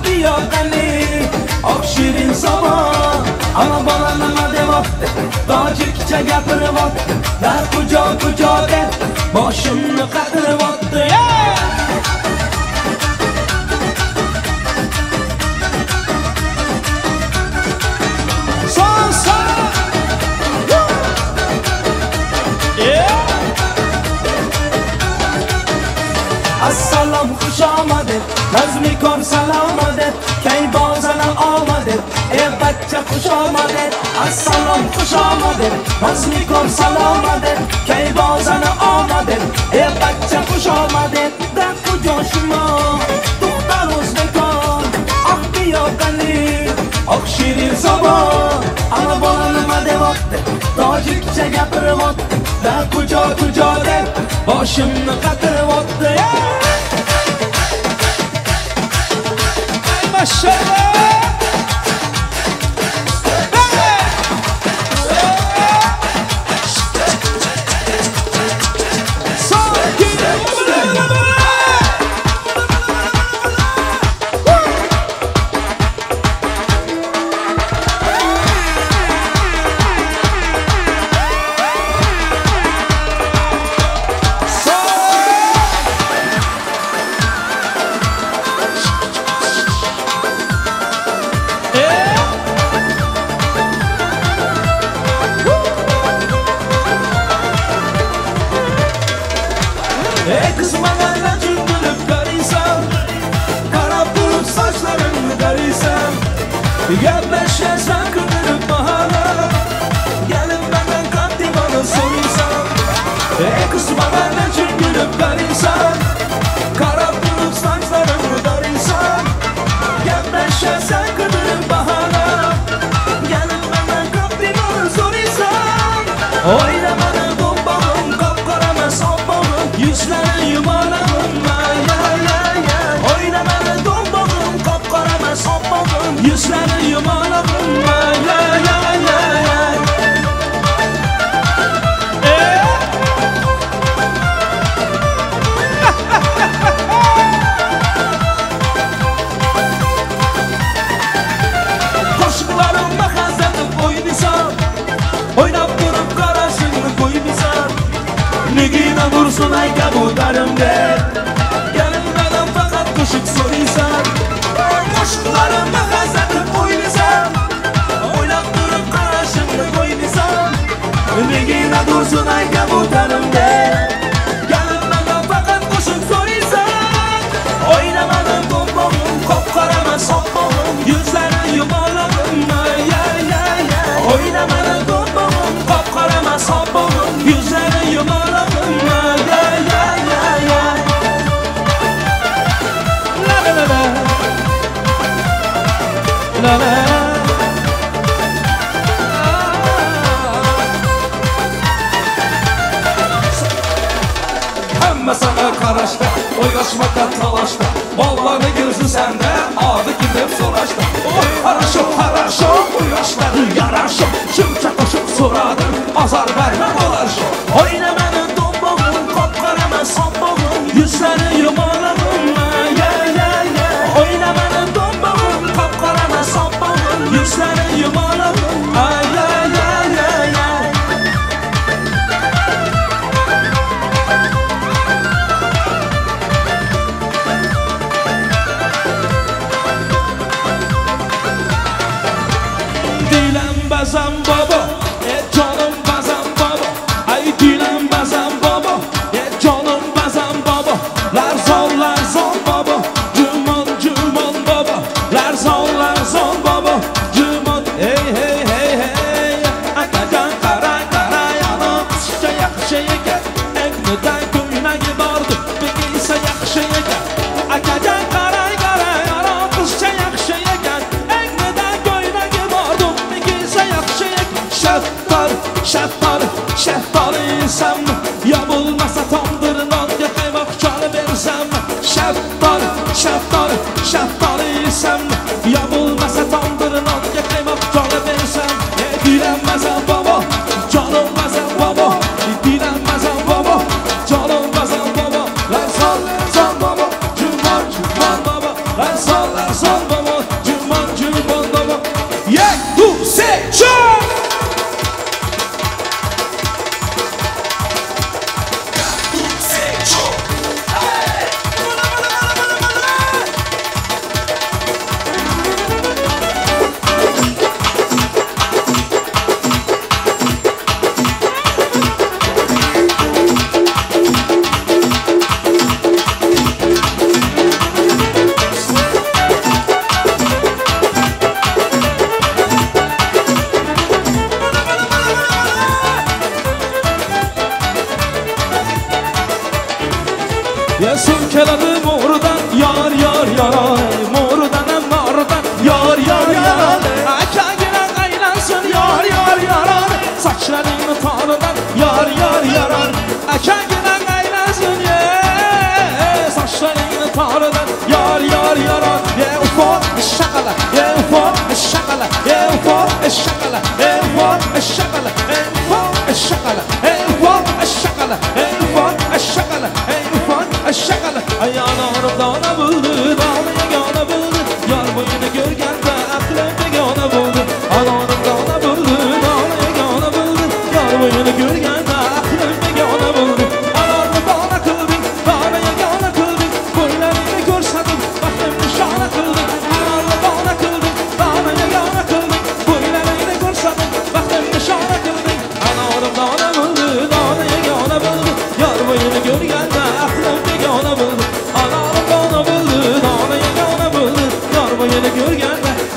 Tojikcha gapiryapti Da kujo kujo deb boshimni qatiryapti Yeah! Son son! Yeah! Assalom xush omaded Nazmikor salomadet Kay bozana omaded Ey bachcha xush omaded Assalom xush omaded Nazmikor salomadet Kay bozana omaded Ey bachcha xush omaded Da kujo shimo Duxtar o'zbekon Oq biyoqali Oq shirin zabon Ana bola nima deyapti Tojikcha gapiryapti Da kujo kujo deb boshimni qatiryapti Ay maşallah! Son iki, Ey kız bana nechun kulib qaraysan Qarab turib sochlarimni dariysan Gaplashasan qidirib bahona Kelib mendan qattimani so'raysan Ey kız bana nechun kulib qaraysan Qarab turib sochlarimni dariysan Gaplashasan qidirib bahona Kelib mendan qattimani so'raysan O'ylamani do'mpog'im qop-qoramas oppog'im Yuzlari yumalag'im ay ay ay ay O'ylamani do'mpog'im qop-qoramas oppog'im Yuzlari yumalag'im ay ay ay ay ay Qo'shiqlarimni hazatib o'ynaysan O'ynab turib qarashingni qo'ymaysan Nigina dursun ay kabutarim deb Kelib mendan faqat qo'shiq so'raysan Qo'shiqlarimni hazatib o'ynaysan O'ynab turib qarashingni qo'ymaysan Nigina dursun ay kabutarim deb Kelib mendan faqat qo'shiq so'raysan O'ynamadim do'mpog'im qop-qoramas oppog'im Yuzlari yumalag'im ay ay ay ay O'ynamadim do'mpog'im qop-qoramas oppog'im Yuzlari yumalag'im ay ay ay ay ay La la la la. La la la. Hamma sana qarashda, o'yg'ashmaqqa talashda Bollarni ko'zi senda, odi kim deb so'rashda Oy, хорошо, хорошо, quyoshlari yarasho Shuncha qo'shiq so'radim, azor berma bo'lar shu O'ynamani do'mpog'im, qop-qoramas oppog'im Yuzlari yumalag'im, ay ay ay ay O'ynamani do'mpog'im, qop-qoramas oppog'im Yuzlari yumalag'im, ay ay ay ay ay Dilan bazam baba, e canım bazam baba. Ay dilan bazam baba, e canım bazam baba. Larzon larzon baba, cumon cumon baba. Larzon larzon baba, cumon. Hey hey hey hey. Akajan qara qara yana qizcha yaxshi ekan. Egnidan ko'ylagi bordi, kiysa yaxshi ekan. Akajan qara qara yana qizcha yaxshi ekan. Egnidan ko'ylagi bordi, kiysa yaxshi ekan. Shaftol, shaftol, shaftoli yesam, yo bo'lmasa tandir nonga qaymoq cholib bersam. Shaftol, shaftol, shaftoli yesam, yo bo'lmasa tandir nonga qaymoq cholib bersam. Ey dilanmasam bobo, jonim mazam bobo, dilanmasam bobo, jonim mazam bobo. Larzon, larzon bobo, jumon, jumon bobo. Larzon, larzon bobo, jumon, jumon bobo. Yek, du, se, çor!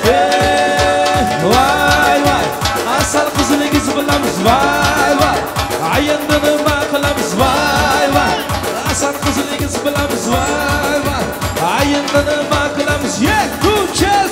Eh, vay vay. Asal qiziningiz bilamiz, vay vay. Endi nima qilamiz, vay vay. Asal qiziningiz bilamiz, vay vay. Endi nima qilamiz? Yek, tu, chel,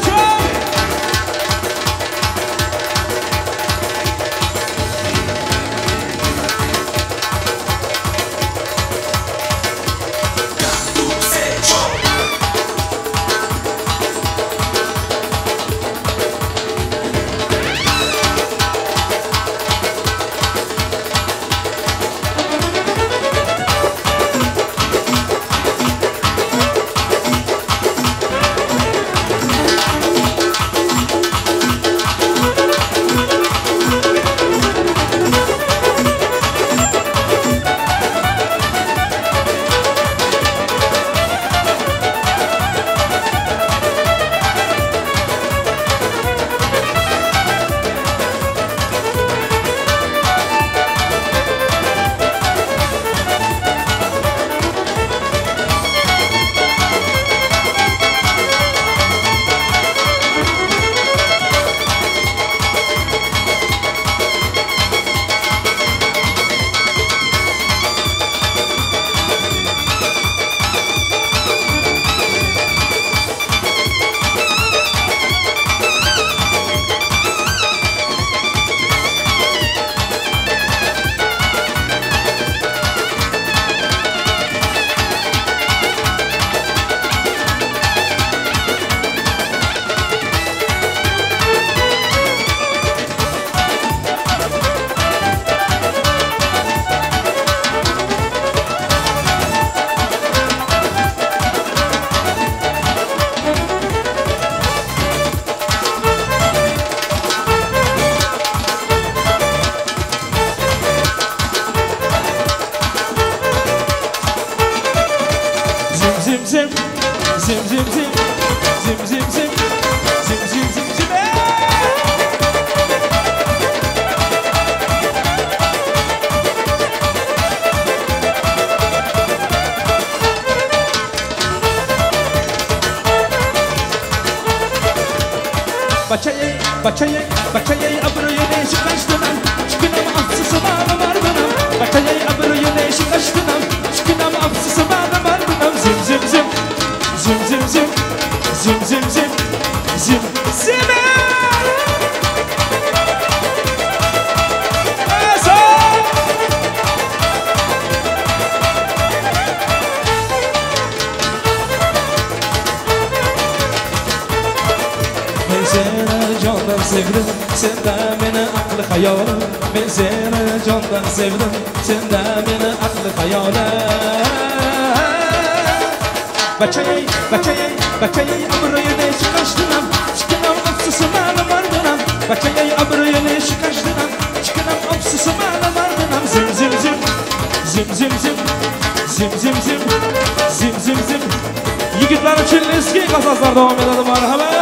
Zim zim zim zim zim zim zim zim zim zim zim zim zim. Bachayay, bachayay, bachayay abroyune shikashtinam, chikinam afsusi mani mardinam. Bachayay abroyune shikashtinam, chikinam afsusi mani mardinam. Zim zim zim, zim zim zim, zim zim zim, zim zim. Men seni jondan sevdim, senda meni aqli xayolim. Men seni jondan sevdim, senda meni aqli xayolim. Bachayay, bachayay, bachayay abroyini shikashtinam, chikinam afsusi mani mardinam. Bachayay abroyini shikashtinam, chikinam afsusi mani mardinam. Zim zim zim, zim zim zim, zim zim zim, zim zim zim. Yigitlar uchun eski qasoslar davom etadi, marhamat.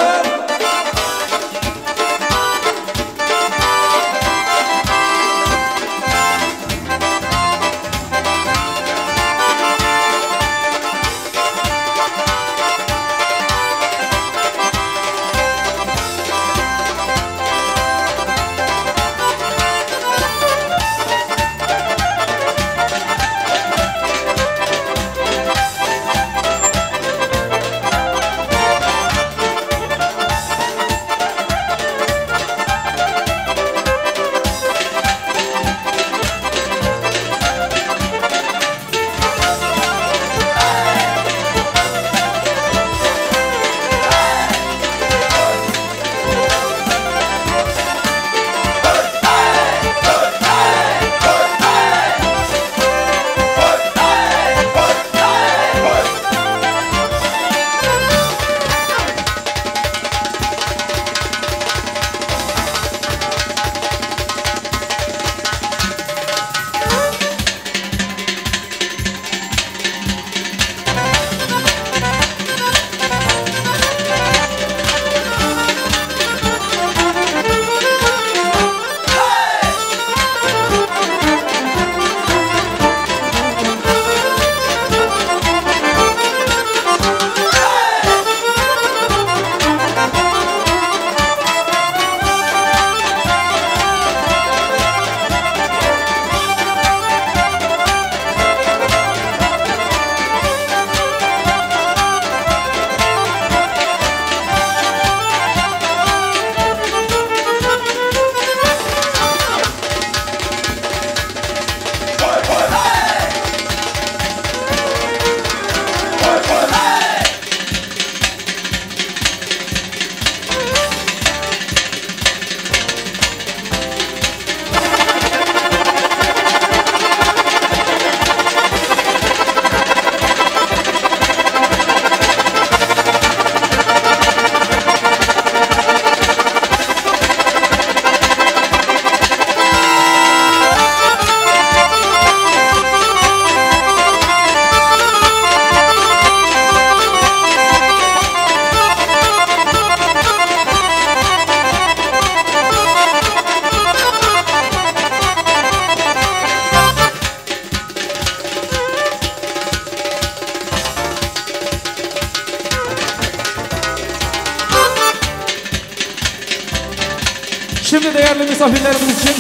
Şimdi değerli misafirlerimiz için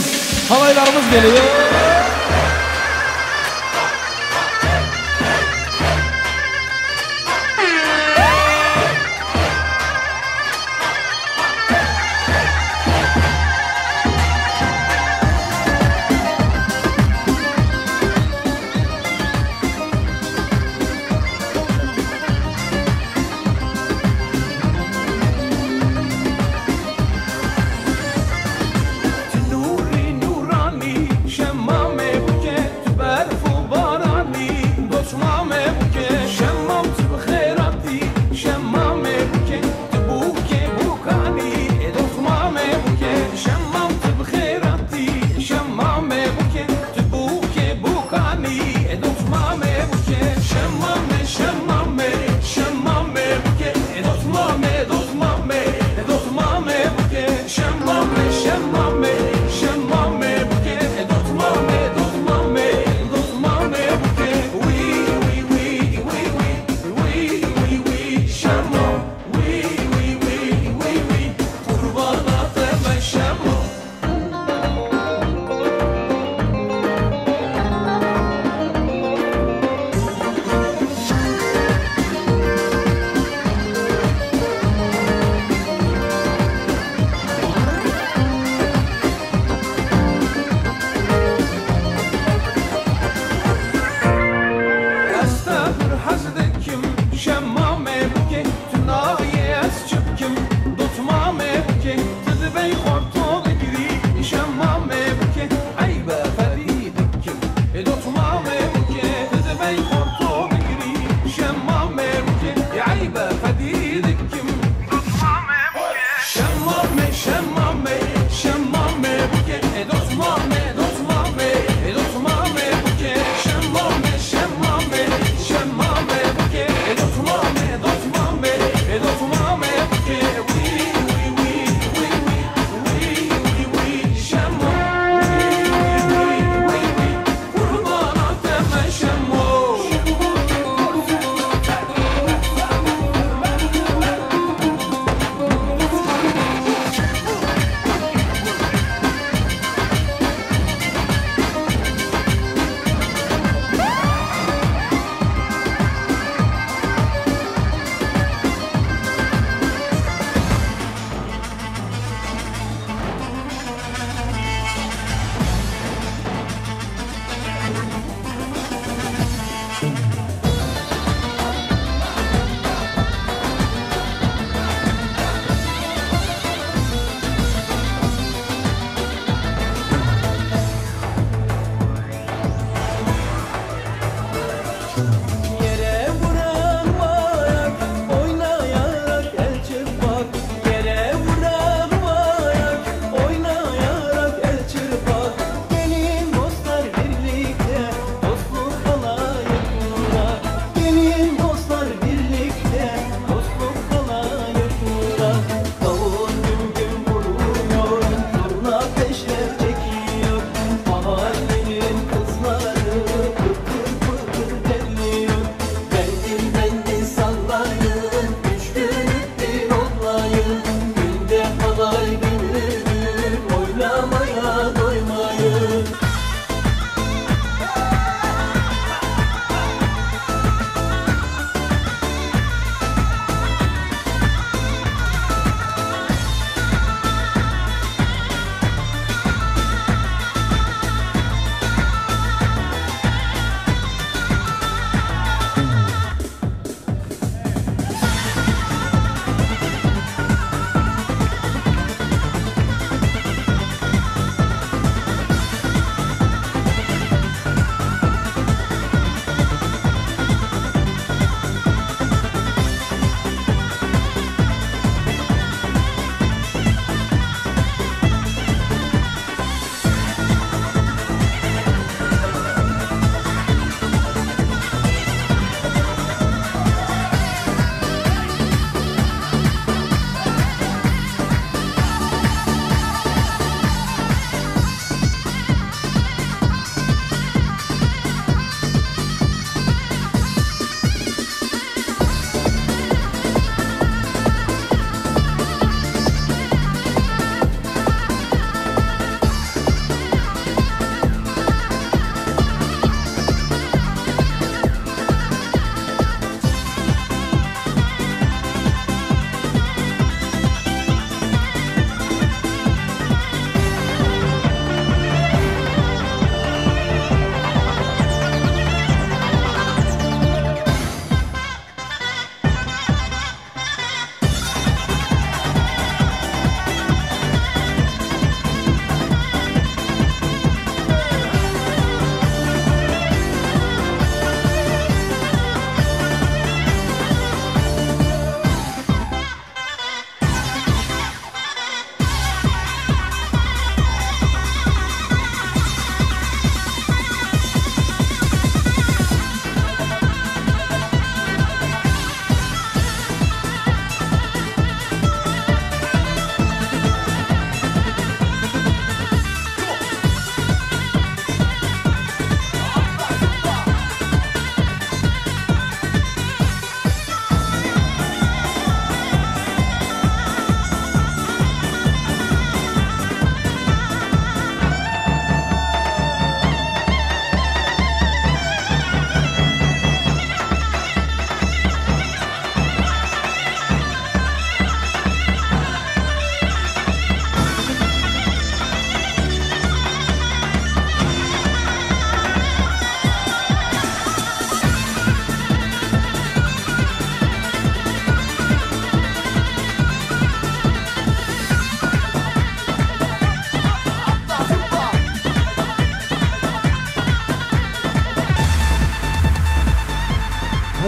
halaylarımız geliyor. Nuri nurani şemal.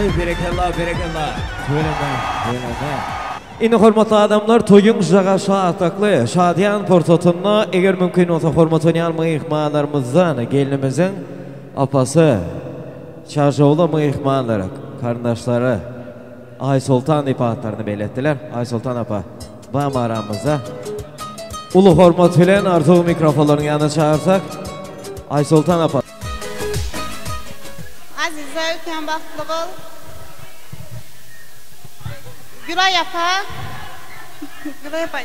Aý berekella berekella. Tüweleme tüweleme. Indi hormatly adamlar toýuň jaga şatlykly, şadyýan pursatynda eger mümkin bolsa hormatlanýan myhmanlarymyzdan gelnimiziň apasy Çarjowly myhmanlary, garyndaşlary Aýsoltan diýip atlaryny belletdiler. Aýsoltan apa bam aramyzda. Uly hormat bilen Arzuw mikrofonlaryň ýanyna çagyrsak Aýsoltan apa. Aziza öten bagtly bol. Gülay apa. Gülay apa.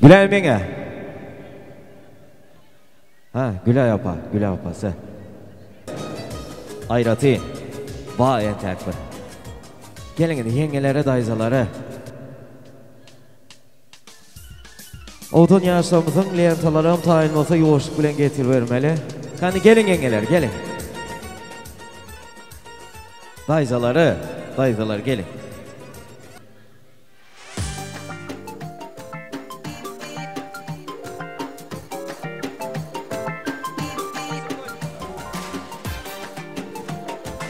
Gülay meňe. Ha, Gülay apa, Gülay apasy. Aýratyn. Ba entäk bir. Geliň indi ýeňňelere, daýzalara. Owadan ýaşlarymyzyň lentalaram taýyn bolsa ýuwaşlyk bilen getiribermeli. Hany geliň ýeňňeler, geliň. Daýzalary, daýzalar geliň.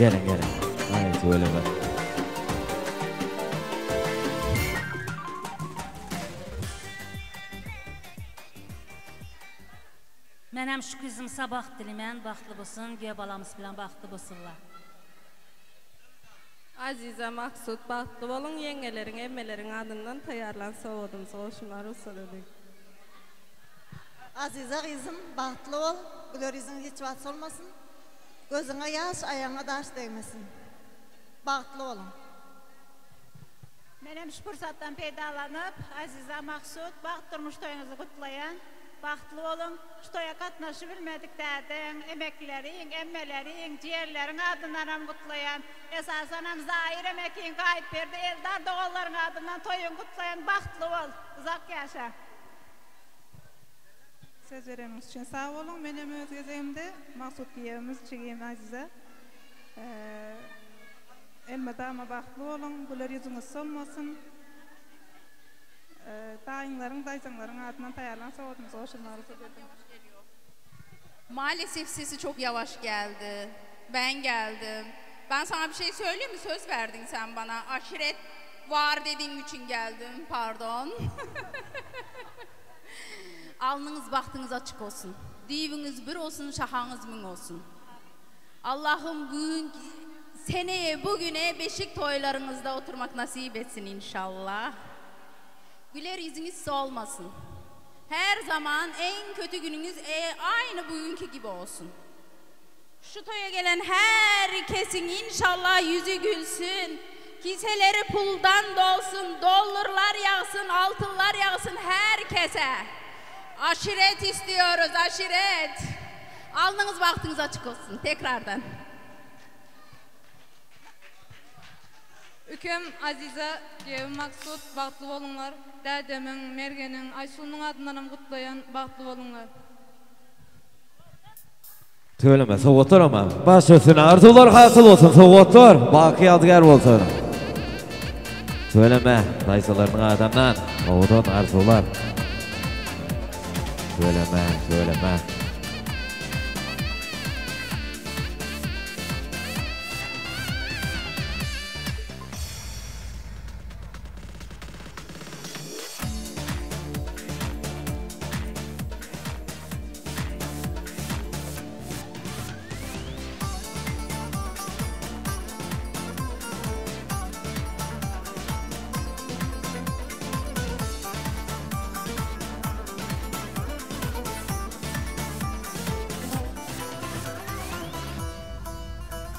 Geliň, geliň. Aý, tüweleme. Menem şu kyzymsa bagt dilemän bagtly bolsun güýe balamyz bilen bagtly bolsunlar. Aziza Maksut bagtly boluň ýeňňeleriň emmeleriň adyndan taýýarlan sowgadymyzy goşmaga rugsat ediň. Aziza gyzym bagtly bol güler ýüzüň hiç wagt solmasyn gözüňe ýaş aýagyňa daş degmesin bagtly boluň. Menem şu pursatdan peýdalanyp, Aziza Maksut, bagt durmuş toýuňyzy gutlaýan. Bagtly boluň. Şu toýa gatnaşybilmedik dädeň, emekleriň, emmeleriň, jigerleriň adyndanam gutlaýan. Esasanam Zair emekiň, Gaýypberdi, Eldar doganlaryň adyndan toýuňy gutlaýan. Bagtly bol. Uzak ýaşa. Söz bereniňiz üçin sag boluň. Menem öz gezegimde Maksut giýewimiz, jigim Aziza elmydama bagtly boluň, güler ýüzüňiz solmasyn. Daýyňlaryň, daýzaňlaryň adyndan taýýarlan sowgadymyzy goşurmaga rugsat ediň. Maalesef sesi çok yavaş geldi. Ben geldim. Ben sana bir şey söyleyeyim mi? Söz verdin sen bana. Aşiret var dediğin için geldim. Pardon. Alnınız bahtınız açık olsun. Düýbüňiz bir olsun, şahaňyz müň olsun. Allahym bugün seneye bugüne beşik toýlaryňyzda oturmak nasip etsin inşallah. Güler ýüzüňiz solmasyn. Her zaman en kötü günüňiz e aynı bugünkü gibi olsun. Şu toýa gelen herkesiň inşallah ýüzi gülsün, kiseleri puldan dolsun, dollurlar ýagsyn, altynlar ýagsyn herkese. Aşiret istiyoruz, aşiret. Alnyňyz bagtyňyz açyk bolsun tekrardan. Ükem Aziza, giýewim Maksut bagtly boluňlar. Dädemiň, Mergeniň, Aýsulunyň adyndanam gutlaýan, bagtly boluňlar. Tüweleme sowgatlar ama baş üstüne arzuwlar hasyl bolsun sowgatlar baky ýadygär bolsun. Tüweleme daýzalarynyň adamdan owadan arzuwlar. Tüweleme tüweleme.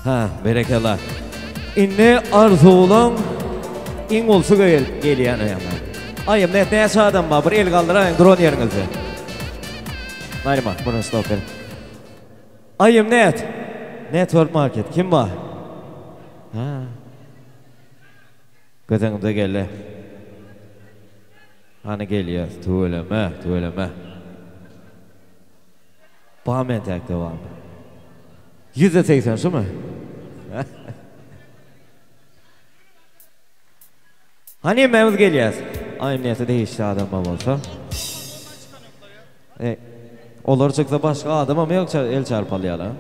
Ha, berekella. Indi arzuwlaň iň ulusy gelýän ýaňy. Aýym, net näçe adam bar? Bir el galdyraýyň duran ýeriňizde. Naryman, muny stop ber. Aýym, net. Network market kim bar? Ha. Göz öňümde geldi. Hany gelýär, tüweleme, tüweleme. Bamy entäk dowamy? 80% şumy? Hany hemmämiz gelýäs. Aýym näse degişli adamlar bolsa. E, olar çyksa başga adamam ýok el çarpalýarlar.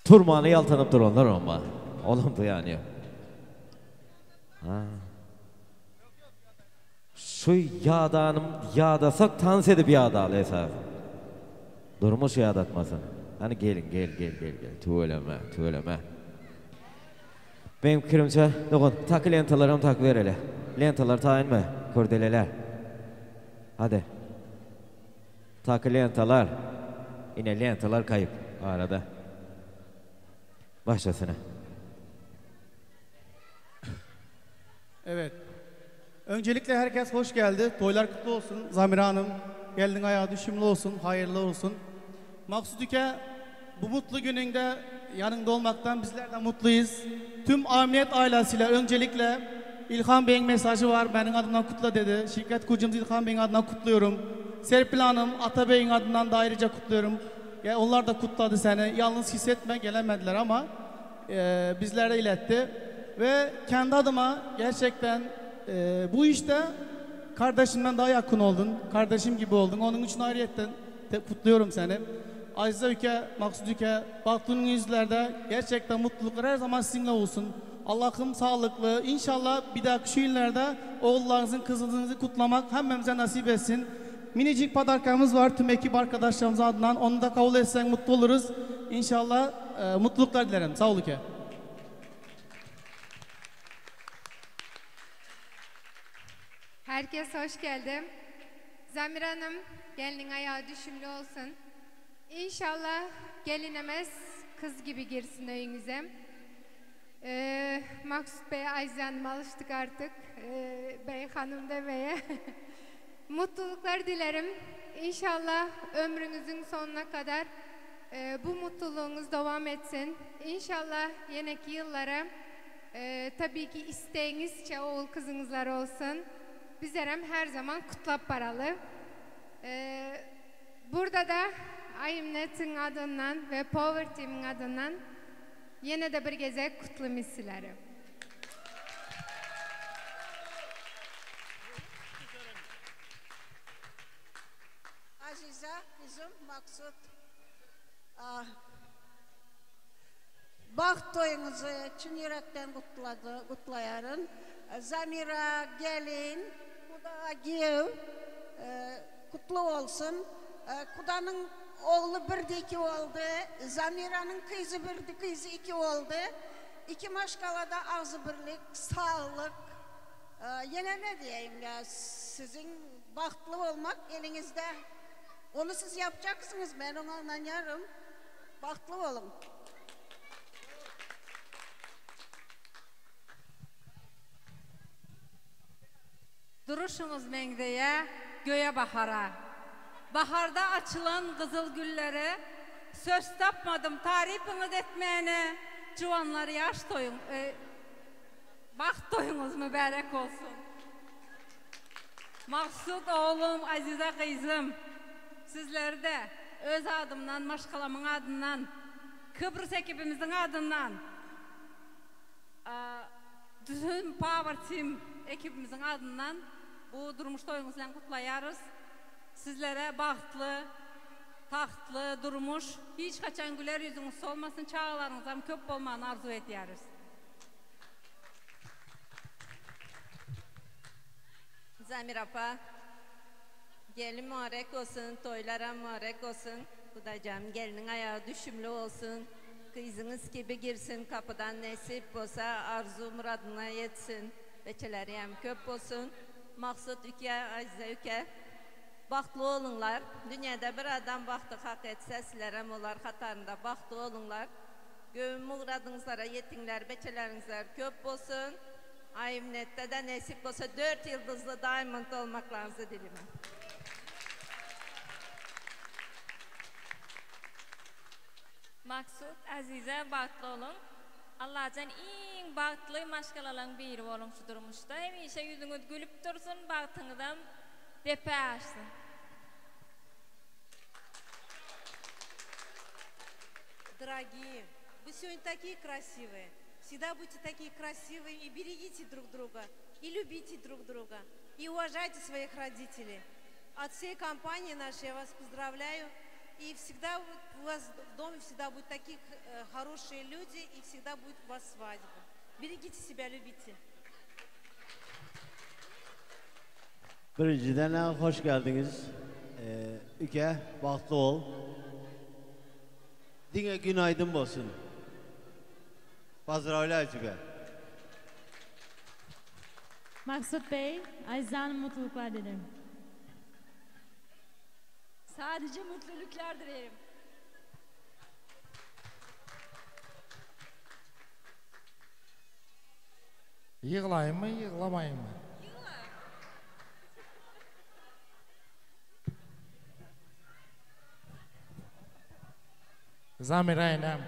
Turmana ýaltanyp duranlar amma. Olam duýan ýok. Ha. Şu ýadanym ýadasak tans edip ýadaly esas. Durmuş ýadatmasyn. Hany geliň gel gel gel gel tüweleme tüweleme. Meň pikirimçe dogan taky lentalaram takyp bereli. Lentalar taýynmy kurdeleler. Hadi. Taky lentalar. Ine lentalar gaýyp arada. Başlasyna. Evet. Öncelikle herkes hoş geldi. Toylar kutlu olsun. Zamira Hanım, geldin ayağı düşümlü olsun, hayırlı olsun. Maksud Üke, bu mutlu gününde yanında olmaktan bizler de mutluyuz. Tüm Amniyet ailesiyle öncelikle İlhan Bey'in mesajı var. Benim adımdan kutla dedi. Şirket kurucumuz İlhan Bey'in adından kutluyorum. Serpil Hanım, Atabey'in adından da ayrıca kutluyorum. Ya onlar da kutladı seni. Yalnız hissetme gelemediler ama e, bizlere iletti. Ve kendi adıma gerçekten e, bu işte kardeşimden daha yakın oldun. Kardeşim gibi oldun. Onun için ayrıyetten te- kutluyorum seni. Azize Üke, Maksud Üke, baktığın yüzlerde gerçekten mutluluklar her zaman sizinle olsun. Allah'ım sağlıklı. İnşallah bir dahaki şu günlerde oğullarınızın, kızınızı kutlamak hemmemize nasip etsin. Minicik padarkamız var tüm ekip arkadaşlarımız adından. Onu da kabul etsen mutlu oluruz. İnşallah e, mutluluklar dilerim. Sağ ol Üke. Herkes hoş geldi. Zamir Hanım, gelinin ayağı düşümlü olsun. İnşallah gelinemez kız gibi girsin evinize. Ee, Maksut Bey, Azize Hanım alıştık artık. Ee, Bey hanım demeye. Mutluluklar dilerim. İnşallah ömrünüzün sonuna kadar e, bu mutluluğunuz devam etsin. İnşallah yeneki yıllara e, tabii ki isteğinizce oğul kızınızlar olsun. Bizlerem her zaman kutlap paralı. Ee, burada da IMNET'in adından ve Power Team'in adından Yine de bir gezek kutlu missileri. Azize, kızım Maksut. Ah, Bagt toýuňyzy çyn ýürekden gutlady, gutlaýaryn. Zamira gelin, Huda giýew kutly bolsun. Kudanyň ogly birdi iki boldy. Zamiranyň kyzy birdi kyzy iki boldy. Iki maşgalada agzybirlik, saglyk. Ýene ne diýeýin ýa siziň bagtly bolmak eliňizde. Ony siz ýapjaksyňyz men oňa ynanýaryn. Bagtly boluň. Duruşuňyz meňzeýä göýä bahara. Baharda açylan gyzyl güllere Söz tapmadym tarypyňyz etmäne Juwanlar ýaş toýuň bagt toýuňyz mübärek bolsun. Maksut oglum Aziza gyzym sizleri-de öz adymdan maşgalamyň adyndan Kybrys ekibimiziň adyndan Düzüm Power Team ekibimiziň adyndan bu durmuş toýuňyz bilen gutlaýarys. Sizlere bagtly, tagtly durmuş, hiç haçan güler ýüzüňiz solmasyn, çagalaryňyzam köp bolmagyny arzuw edýäris. Zamir apa, gelin mübarek bolsun, toýlaram mübarek bolsun. Hudaýjan gelniň aýagy düşümli bolsun. Gyzyňyz kibi girsin kapydan nesip bolsa arzu myradyna ýetsin beçeleriyem köp bolsun Maksut üke Azize üke bagtly boluňlar dünýede bir adam bagty hak etse sizlerem olar hatarynda bagtly boluňlar göwün muradyňyzlara ýetiňler beçeleriňizler köp bolsun Aýymnetde de nesip bolsa dört ýyldyzly diamond bolmaklaryňyzy dileýän. Maksut Azize bagtly boluň. Allajan iň bagtly maşgalalaň biri boluň şu durmuşda hemişe ýüzüňiz gülüp dursun bagtyňyzam depe aşsyn. Дорогие, вы сегодня такие красивые. Всегда будьте такие красивые и берегите друг друга, и любите друг друга, и уважайте своих родителей. От всей компании нашей я вас поздравляю. И всегда у вас в доме всегда будут такие хорошие люди, и всегда будет у вас свадьба. Берегите себя, любите. Birinciden hoş geldiniz. Ee, Üke, bahtly ol. Diňe gün aýdyň bolsun. Pozdravляю тебя. Maksut Bey, Azize Hanım mutluluklar dilerim. Sadece mutluluklar dilerim. Ýyglaýynmy, ýyglamaýynmy? Zamira enem,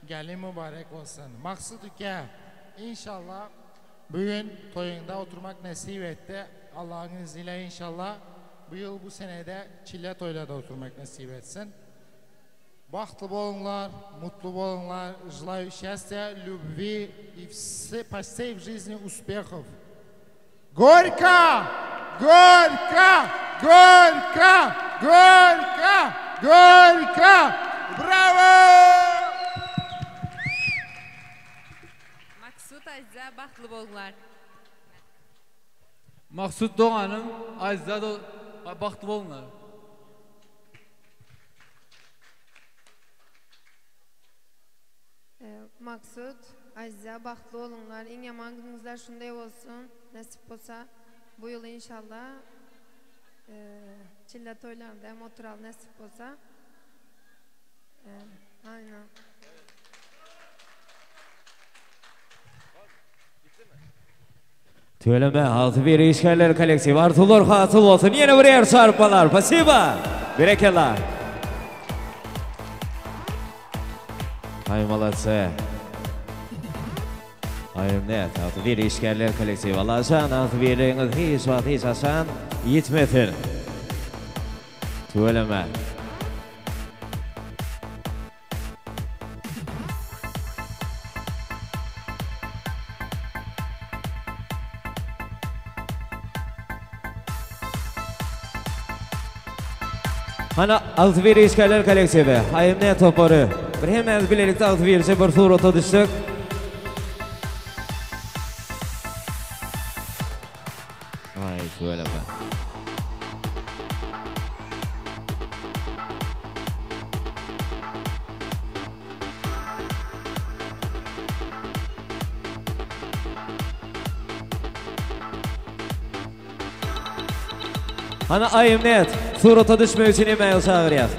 gelin mübarek olsun. Maksut uka, inşallah bugün toýuňda oturmak nesip etdi. Allahyň izniyle inşallah bu ýyl bu senede çille toýda-da oturmak nesip etsin. Bagtly boluňlar, mutly boluňlar. Желаю счастья, любви и все, по всей жизни успехов. Горько! Горько! Горько! Горько! Горько! Brawo! Maksut Aziza bagtly boluňlar. Maksut doganym Aziza bagtly boluňlar. Maksut, Aziza bagtly boluňlar. Iň ýaman günüňizler şunday bolsun. Nesip bolsa bu ýyl inşallah çille toýlarynda hem oturaly nesip bolsa. Aýna. Tüweleme Altybir işgärler kollektiwi arzuwlar hasyl bolsun ýene bir ýer çarpmalar Spasiba Berekella Aý molodцы Aý net Altybir işgärler kollektiwi Allajan agzybirligiňiz hiç wagt hiç haçan ýitmesin Tüweleme. Hany Agzybir işgärler kollektiwi, Aýymnet topary. Bir hemmämiz bilelikde agzybirje bir surata düşsek. Aý tüweleme. Hany Aýymnet, surata düşmek üçin hemmäňizi çagyrýas.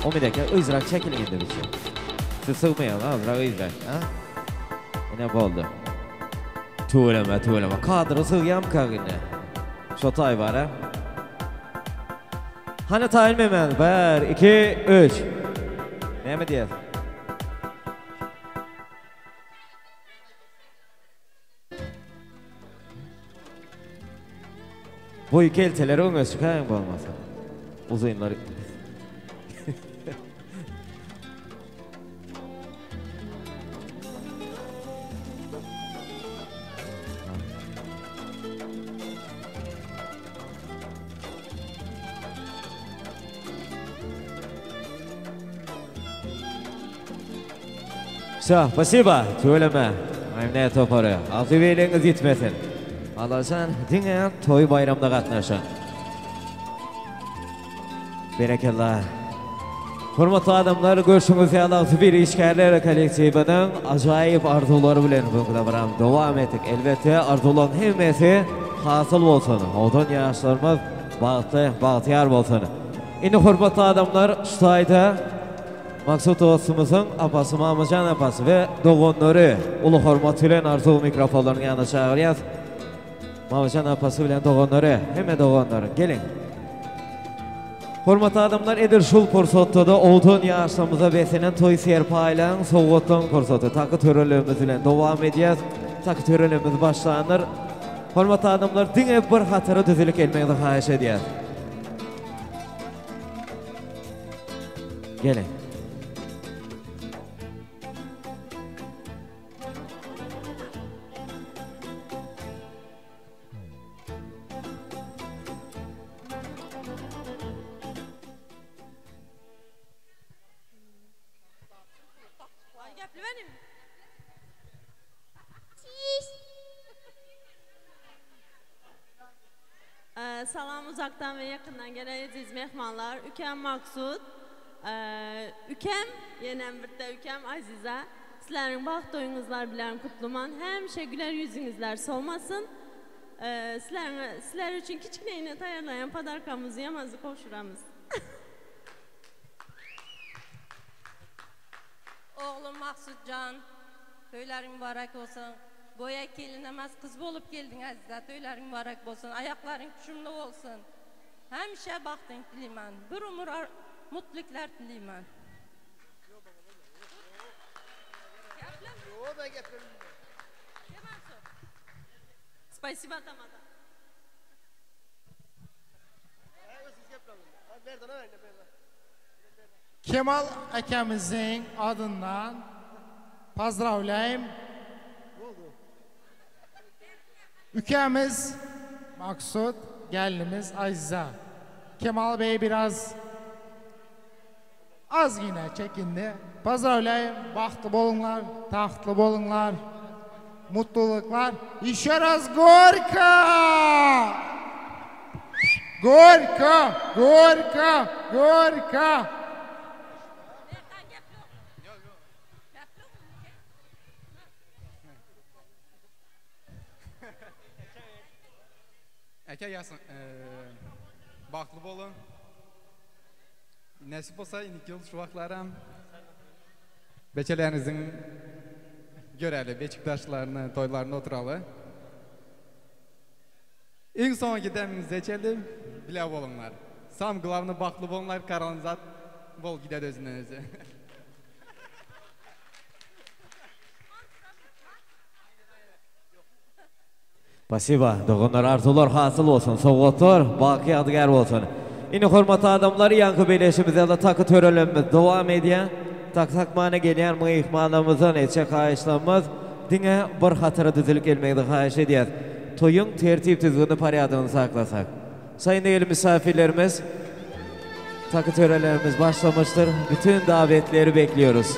Umyt aka, yzrak çekiliň indi biçe. Siz sygmaýaň, azrak yzrak, a? Ine boldy. Tüweleme, tüweleme. Kadra sygýamyka indi? Şo taý bar, a? Hany taýyn memen? Bir, iki, üç. Näme diýýäs? Boýy kelteleri öňe çykaýyň bolmasa. Uzynlar. Vsё, spasiba, tüweleme. Aýymnet topary. Agzybirligiňiz ýitmesin. Allajan diňe toý baýramda gatnaşyň. Berekella. Hormatly adamlar, görşüňiz ýaly Agzybir işgärler kollektiwiniň ajaýyp arzuwlary bilen bu günki dabaramyzy dowam etdik. Elbetde, arzuwlaryň hemmesi hasyl bolsun. Owadan ýaşlarymyz bagtly, bagtyýar bolsun. Indi hormatly adamlar, şu taýda Maksut dostumyzyň apasy Mamajan apasy we doganlary uly hormat bilen arzuw mikrofonlarynyň ýanyna çagyrýas. Mamajan apasy bilen doganlary, hemme doganlar geliň. Hormatly adamlar edil şul pursatda-da owadan ýaşlarymyza beslenen toý serpaýlaryň sowgatlaryň pursaty taky törelerimiz bilen dowam edýäs. Taky törelerimiz başlandyr. Hormatly adamlar diňe bir hatara düzülip gelmegiňizi haýyş edýäs. Geliň. Salam uzakdan we ýakyndan gelen eziz mehmanlar. Ükem Maksut, ükem, ýenem birde ükem Aziza. Sizleriň bagt toýuňyzlar bilen gutluman. Hemişe güler ýüzüňizler solmasyn. Sizleriň sizler üçin kiçineýine taýýarlaýan podarkamyzy ýamazy gowşuramyz. Oglum Maksutjan, toýlaryň mübarek bolsun. Boýa kelin emas, gyz bolup geldiň Aziza, toýlaryň mübarek bolsun. Aýaklaryň düşümli bolsun. Hemişe bagtyňy dileýman. Bir umur mutlulyklar dileýman. Spasiba tamada. Kemal akamyzyň adyndan pozdrawlaýym. Ükemiz Maksut, gelinimiz Aziza. Kemal Bey biraz az yine çekindi. Pozdravляем, bagtly boluňlar, tagtly boluňlar, mutluluklar. Еще раз горько! Горько, горько, горько! Aka gelsin. Bagtly boluň. Nesip bolsa indiki ýyl şu wagtlaram beçeleriňiziň göreli, beşiktaşlaryny, toýlaryny oturaly. Iň soňky demiňize çenli bile boluňlar. Sam glawny bagtly boluňlar, kalan zat bolup gider özünden özi. Spasiba, doganlar arzuwlar hasyl bolsun, sowgatlar baky ýadygär bolsun. Indi hormatly adamlar ýaňky beleşimiz ýaly taky törelemimiz dowam edýär. Tak takmana gelýän myhmanlarymyzdan etjek haýyşlarymyz diňe bir hatara düzülip gelmegini haýyş edýäs. Toýuň tertip düzgüni porýadygyny saklasak. Saýyn değerli misafirlerimiz takı törelerimiz başlamıştır. Bütün davetleri bekliyoruz.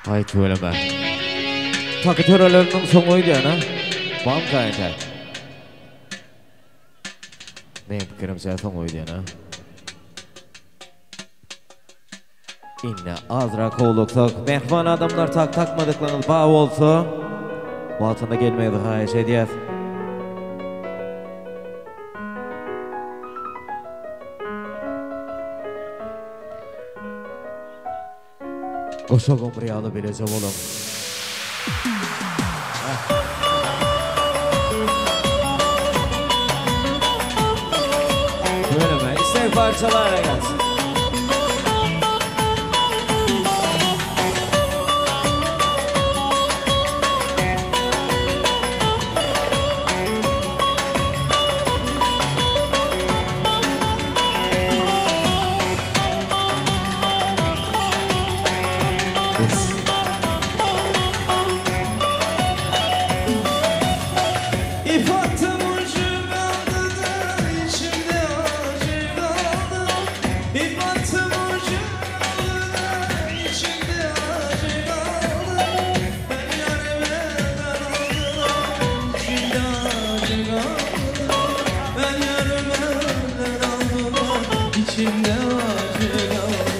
Aý tüweleme. Taky töreleriniň soňy öýdýän a? Bamka entäk. Meň pikirimçe soňy öýdýän a. Indi azrak howluksak, mähriban adamlar tak takmadyklaryňyz bar bolsa, wagtynda gelmegiňizi haýyş edýäs. Goşa gomry ýaly bileje boluň. Tüweleme, isleg parçalara gelsin. İp attım ucu kaldı da içimde acı kaldı. İp attım ucu kaldı da içimde acı kaldı. Ben yarım elden aldım, içimde acı kaldı. Ben yarım elden aldım, içimde acı kaldı.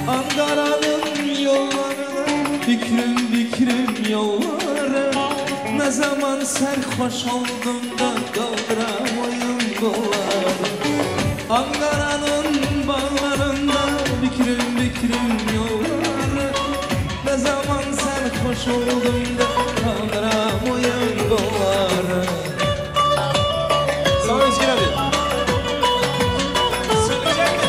Ankara'nın yollarına Bükürüm bükürüm yolları Ne zaman serhoş oldum da kaldıramayım kolları Ankara'nın bağlarında Bükürüm bükürüm yolları Ne zaman serhoş oldum da kaldıramayım kolları Sağ ol Ezgin abi. Söyleyecek mi?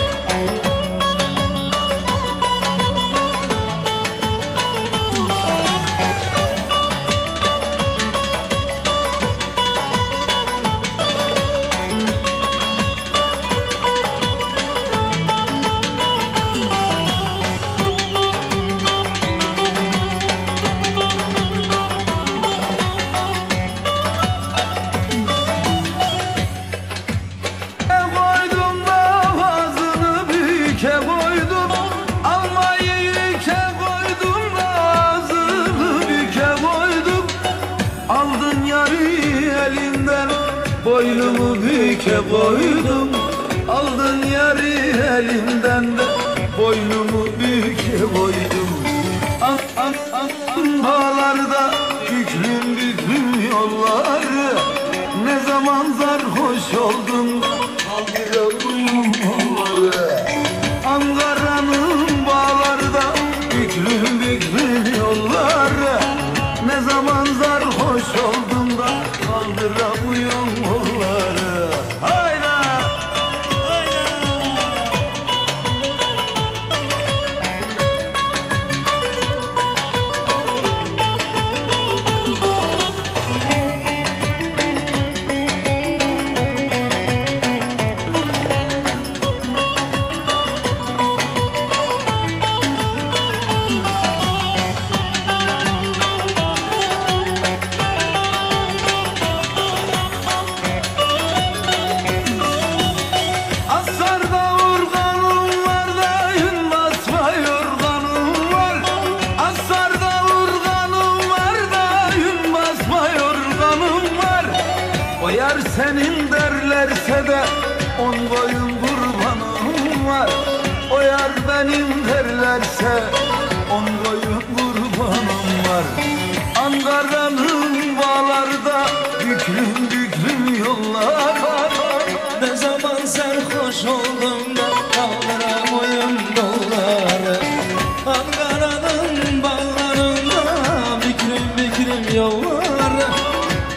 Koydum da ağzını büke koydum Almayı yüke koydum da ağzını büke koydum Aldın yarı elimden boynumu büke koydum Aldın yarı elimden de boynumu büke koydum An an an an bağlarda büklüm büklüm yolları Ne zaman sarhoş oldum kaldıramıyorum onları Ankara'nın bağlarda büklüm büklüm yolları Ne zaman sarhoş oldum da kaldıramıyorum onları Hayda! Asarda urganım var da yün basma yorganım var. Asarda urganım var da yün basma yorganım var. O yar senin derlerse de on koyun kurbanım var. O yar benim derlerse on koyun kurbanım var. Ankara'nın bağlarda büklüm büklüm yollar var. Ne zaman sarhoş oldum da kaldıramayım kolları Ankara'nın bağlarında bükürüm bükürüm yolları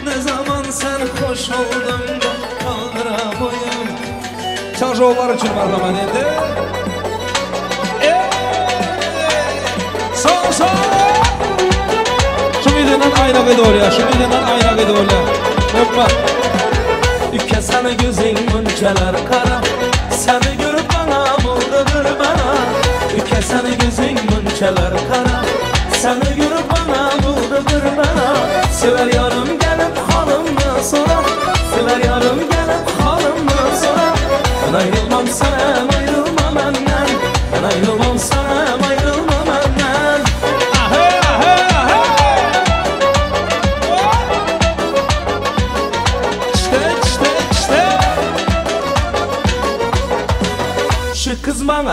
Ne zaman sarhoş oldum da kaldıramayım Çarjovlar üçin marhamat endi. Sağ sağ. Şu videodan aýra gydy bolýar, şu videodan aýra gydy bolýar. Öpme. Üke seni gözün munçalar kara Seni görüp bana buldu bir bana Üke seni gözün munçalar kara Seni görüp bana buldu bir bana Sever yarım gelip halımı sorar Sever yarım gelip halımı sorar Ben ayrılmam sana ayrılmam benden Ben ayrılmam sana ayrılmam benden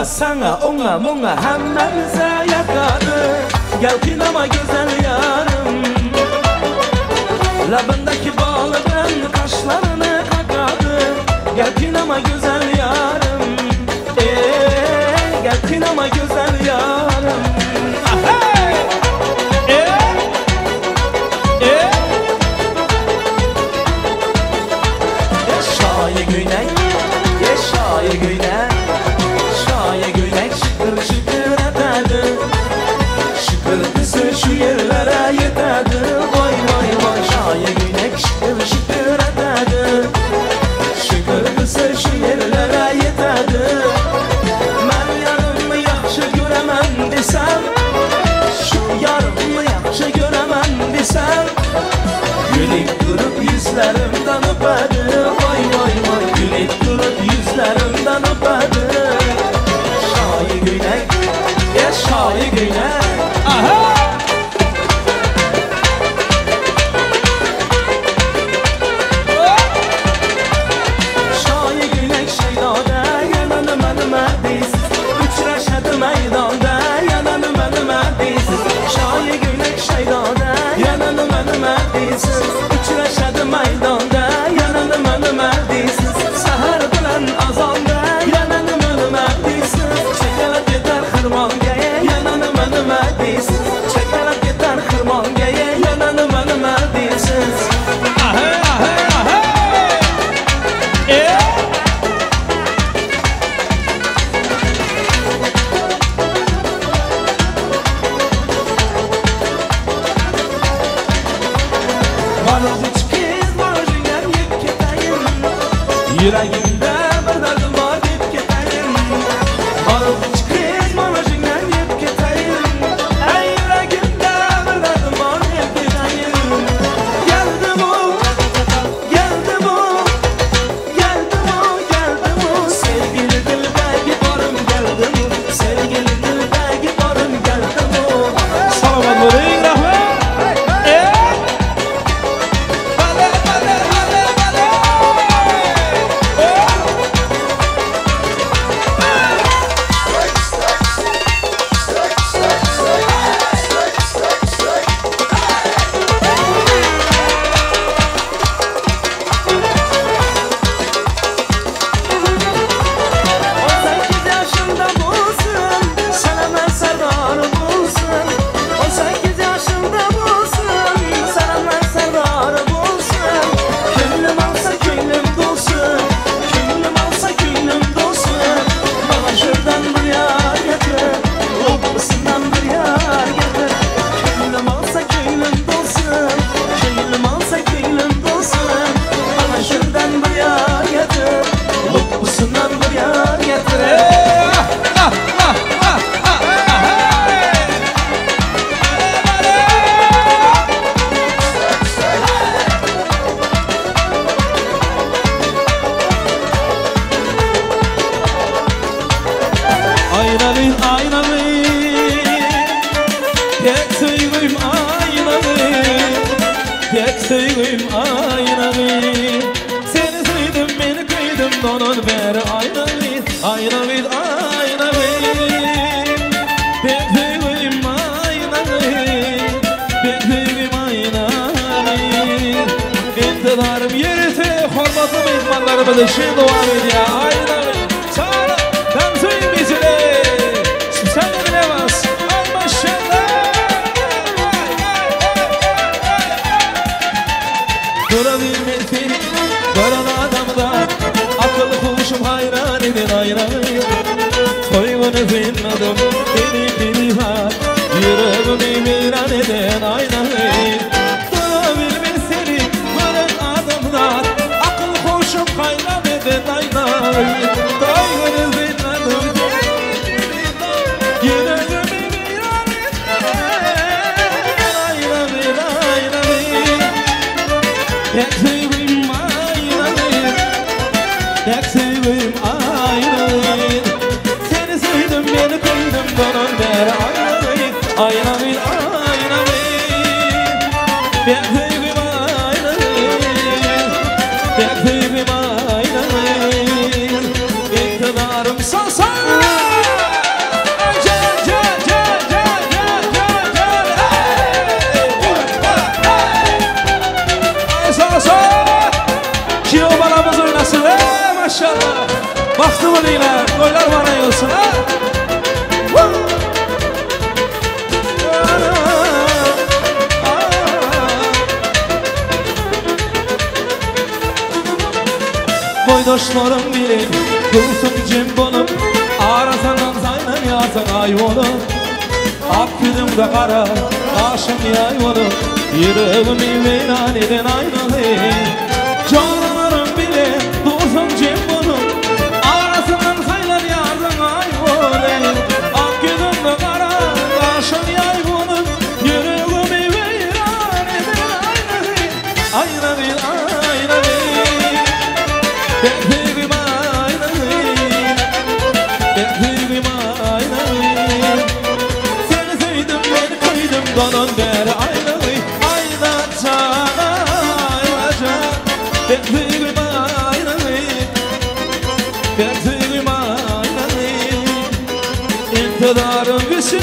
Bana sana ona mona hemmemize yakadı. Gel kınama güzel yarım. Labındaki balı ben kaşlarını kakadı. Gel kınama güzel yarım. Gel kınama güzel yarım. Şahi günek, şahi günek, şahi günek şıkır şıkır etedi. Şıkırtısı şu yerlere yetedi. Vay vay vay şahi günek şıkır şıkır etedi. Şıkırtısı şu yerlere yetedi. Ben yarımı yaxşı göremem desem, şu yarımı yaxşı göremem desem, gülüp durup yüzlerimden öperdi. Vay vay vay gülüp durup yüzlerimden öperdi. Şahi günek, ya şahi günek. Aha! Şahi günek şeydada yananı mənimə deysiz. Üçrəşədi meydanda yananı mənimə deysiz. Şahi günek şeydada yananı mənimə deysiz. Üçrəşədi meydanda yananı mənimə deysiz. Səhər bilən azanda yananı mənimə deysiz. Çəkəlib gedər xırmangəyə yananı mənimə deysiz. Çəkəlib gedər xırmangəyə yananı mənimə deysiz. Ahə, ahə, ahə! Yüreğimde bir derdim var deyip keteyim. Barıp çıkız marajından yiyip keteyim. Ey yüreğimde bir derdim var deyip keteyim. Geldi bu, geldi bu, geldi bu, geldi bu. Sevgili dilbegi barım geldi bu. Sevgili dilbegi barım geldi bu. Salamat boling, rahmat. Ben sevgim aynı, İktidarım sasa. Dostlarym bile dursun jem bolup Arasyndan saýlanýarsyň aý bolup Ak ýüzüňde gara gaşyň ýaý bolup Ýüregimi weýran eden aýnaly Joralarym bile dursun jem bolup Arasyndan saýlanýarsyň aý bolup Ak ýüzüňde gara gaşyň ýaý bolup Ýüregimi weýran eden aýnaly Aýnaly, aýnaly Ben söýgim aýnaly Ben söýgim aýnaly Seni söýdüm, men köýdüm Dolan bäri aýnaly Aýna jan, aýna jan Ben söýgim aýnaly Ben söýgim aýnaly Intizarym güçli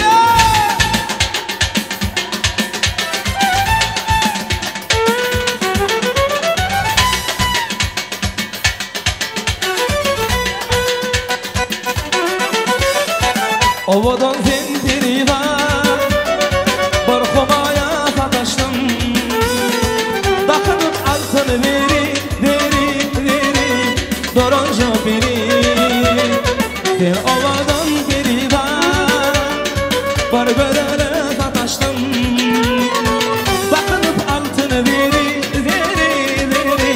Owadan sen perizat, bir humaýa sataşdym. Dakynyp altyn zeri, zeri, zeri, doranja peri. Sen owadan perizat, bir gözele sataşdym. Dakynyp altyn zeri, zeri, zeri,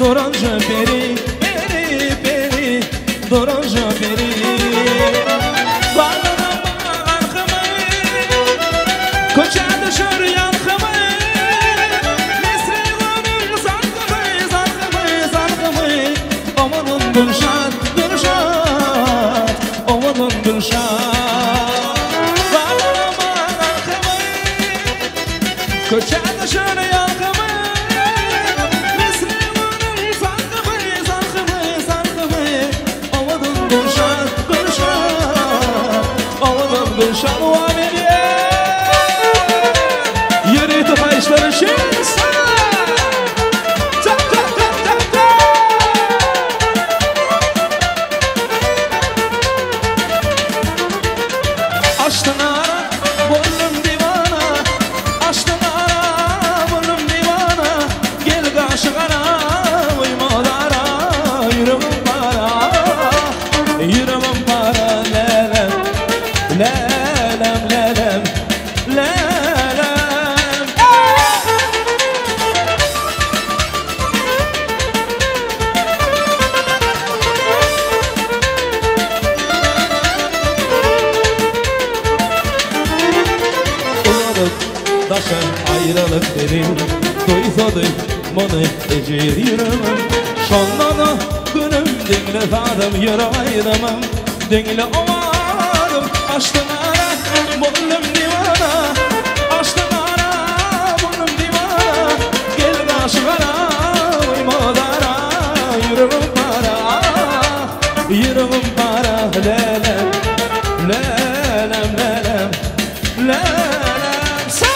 doranja peri, peri, peri, doranja peri. Baglanan bag arkymy, köçä düşer ýalkymy, Misli günüň salkymy, salkymy, salkymy, owadan Gülşat, Gülşat, owadan Gülşat. Baglanan bag arkymy, köçä düşer ýalkymy, Misli günüň salkymy, salkymy, salkymy, owadan Gülşat, Gülşat, owadan Gülşat. Wa meni ýörite haýyşlary üçin sana. Çak, çak, çak, çak, çak. Açdyň ara, boldum diwana, Açdyň ara, boldum diwana, Gel gaşy gara, goýma dara, Ýüregim para, ýüregim para, Lälem, lälem, lälem, lälem. Ulalyp daşan aýralyk dedim, Duýsady muny ejir ýüregim. Şonda-da günüm diňle zadym, Ýürek aýdymym, diňle owazym. Açdyň ara, boldum diwana, Açdyň ara, boldum diwana, Gel gaşy gara, goýma dara, Ýüregim para, ýüregim para, Lälem, lälem, lälem, lälem. Sa!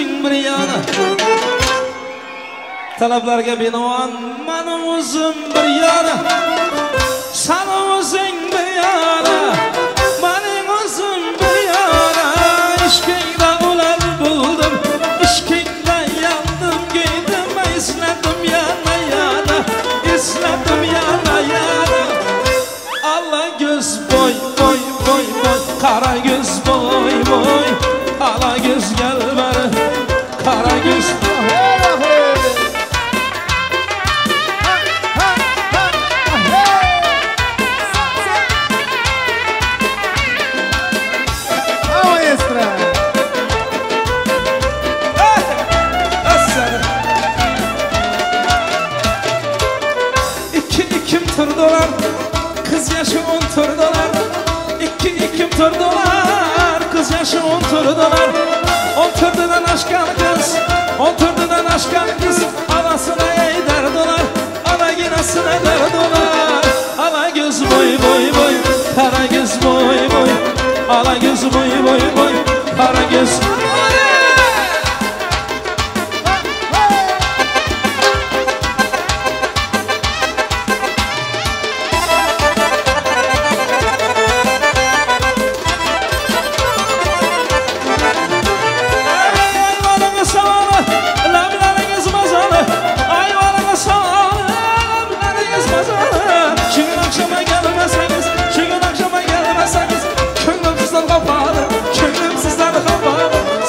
Özüň bir ýana. Talaplarga binoan mani o'zim bir yana. Sani o'zing bir yana. Maning o'zim bir yana. Ishqingda o'lar bo'ldim, ishqingda yandim, kuydim, esladim yana yana, esladim yana yana. Ala göz boy boy boy boy, qara göz boy boy, ala göz gel beri, qara göz. İki ikim turdular, kız yaşı unturdular. İki ikim turdular, kız yaşı unturdular. Oturdudan aşkan kız, oturdudan aşkan kız. Anasına ederdiler, ana yinasına ederdiler. Ala göz boy boy boy, kara göz boy boy. Ala göz boy boy boy, kara göz.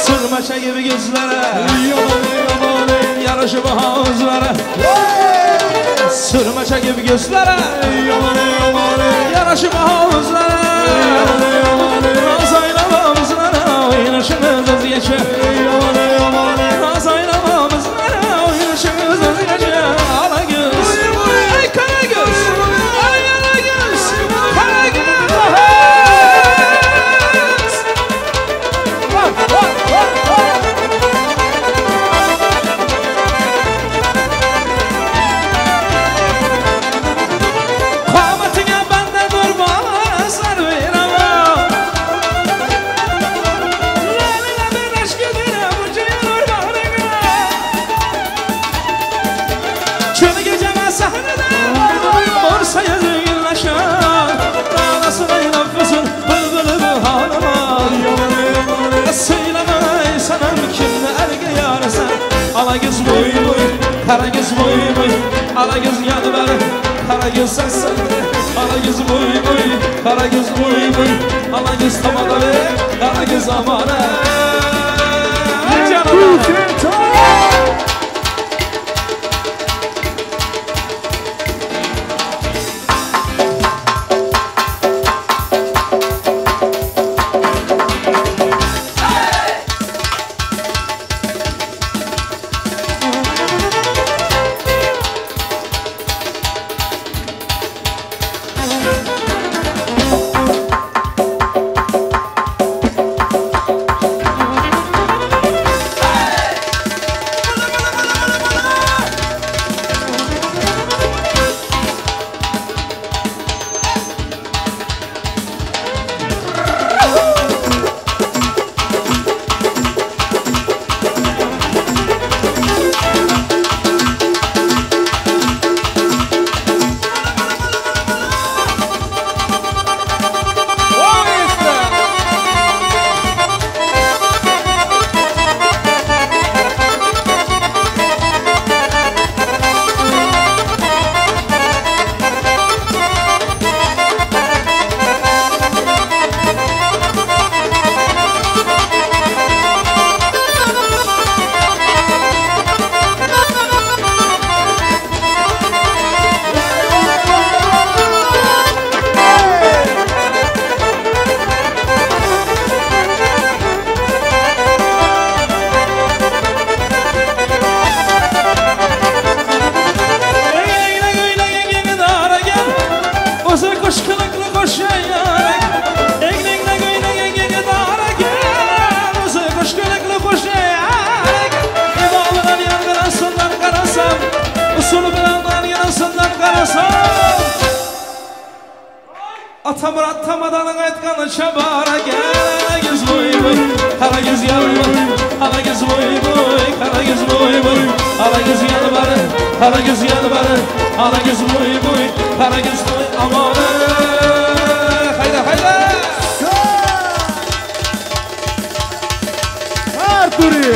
Sürmeşe gibi gözlere, yaraşı havuzlara. Sürmeşe gibi gözlere, yaraşı havuzlara. Naz aylamamızlara, oynuşumuz özgeçe. Naz aylamamızlara, oynuşumuz özgeçe. Ala göz, ay kara göz, ay ala göz, kara göz. Ala göz boy boy, kara göz boy boy, ala göz yanı kara göz sensin. Ala göz boy boy, kara göz boy boy, ala göz tamam kara göz amana. Canım. Atamyrat tamadanyň aýtganyça bara gel Alagöz boý boý, Karagöz ýalbar, Alagöz boý boý, Karagöz boý boý, Alagöz ýalbar, Karagöz ýalbar, Alagöz boý boý, Karagöz boý aman Haýda haýda! Arturi!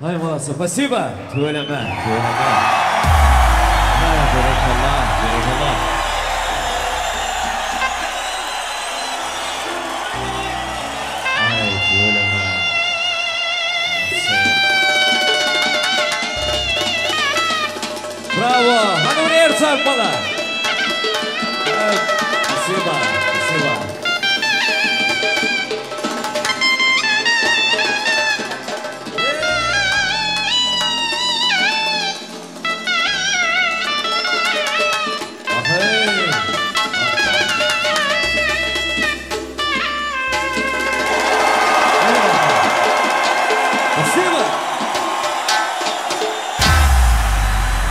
Hay molodцы, спасибо. Tüweleme, tüweleme. Hay, berekella, berekella. Ay, tüweleme. Molodцы. Bravo. Hany bir el çarpmalar. Спасибо, спасибо. Ahey. Спасибо.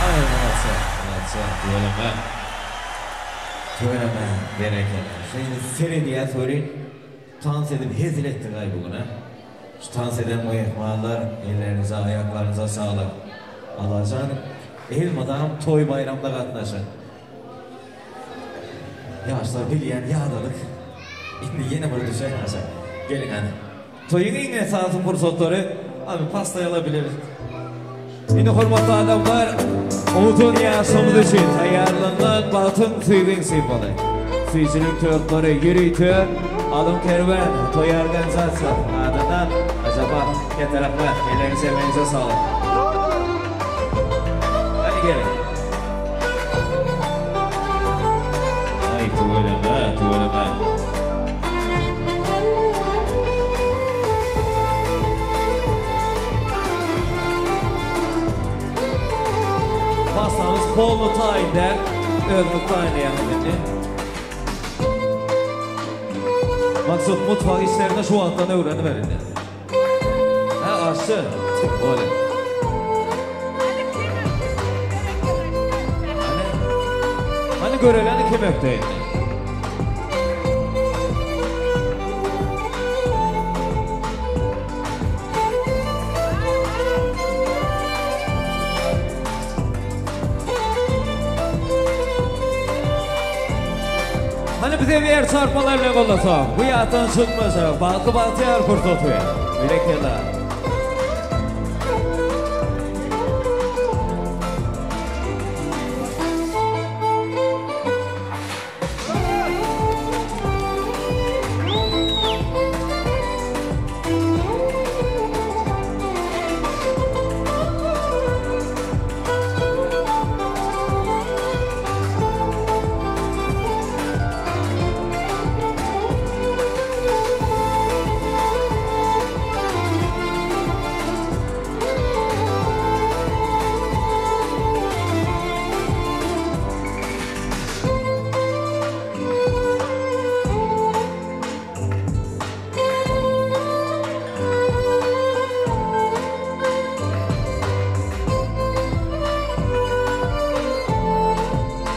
Ay, molodцы, molodцы. Tüweleme. Tüweleme, berekella. Şeýle seredýäs welin, tans edip hezil etdik aý bu gün, a. Şu tans eden myhmanlar, ellerinize, aýaklaryňyza saglyk. Allajan elmydam toý baýramda gatnaşyň. Ýaşlar bilýän ýadadyk. Indi ýene bir düşäýin aşak. Geliň hany. Toýuň iň esasy pursatlary abi pastaý alabiliriz. Indi hormatly adamlar, owadan ýaşymyz üçin taýýarlanylan bagtyň söýgiň simwoly. Süýjülik tortlary ýörite Alym Kerwen toý organizasiýasynyň adyndan Ajapa kete rahmet, ellerinize emegiňize saglyk. Hany geliň. Aý tüweleme, tüweleme. Pastamyz polny taýyn däl, özüňiz taýynlaýaňyz indi. Maksut mutfak işlerini şu wagtdan öwreniber indi. Hä aşçy, tim bolýa. Hany, hany göreli hany kim ökde indi. Hany bize bir el çarpmalar bilen gollasak. Bu ýatdan çykmajak bagtly bagtyýar pursaty. Berekella.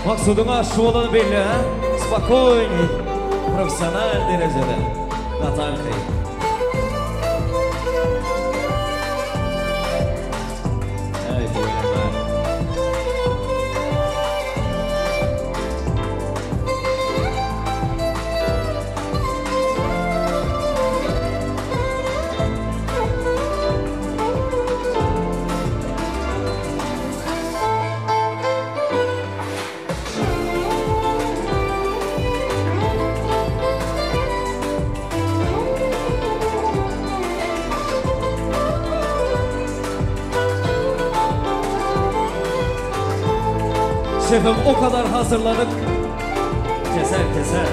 Maksudyň aşçy bolany belli hä? Spokojnyý, professional derejede. Gaty arkaýyn. şefim o kadar hazırladık. Keser keser.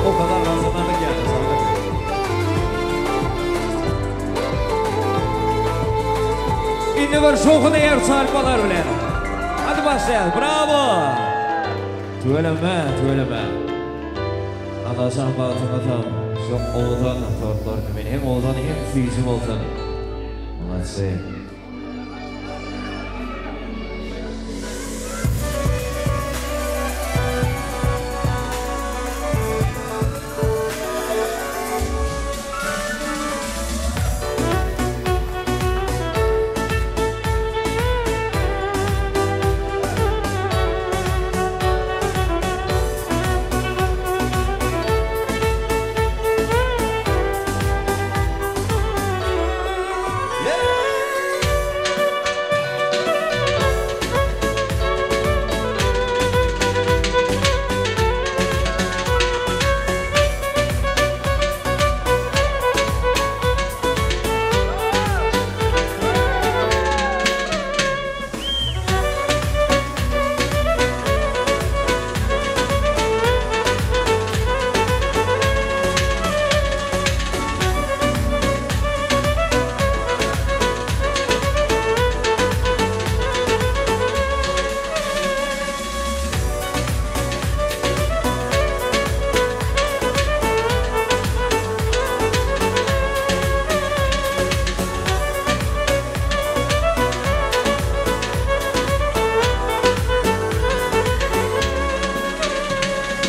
O kadar hazırladık yani. Sandık. Indi bir şowhun eýer çarpalar bilen. Hadi başlayalım. Bravo. Tüweleme, tüweleme. Allajan bagtyňa sal. Şu owadan tortlar kimin hem owadan hem süýji bolsun. Moladsy.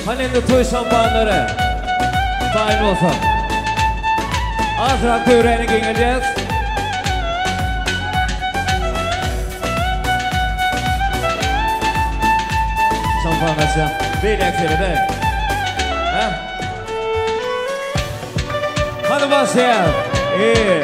Hany indi toý şampanlary taýyn bolsun. Azrak töwräni giňeldýäs. Şampan açýan. Beýläk serede. Hä? Hany başlaýas. Eee.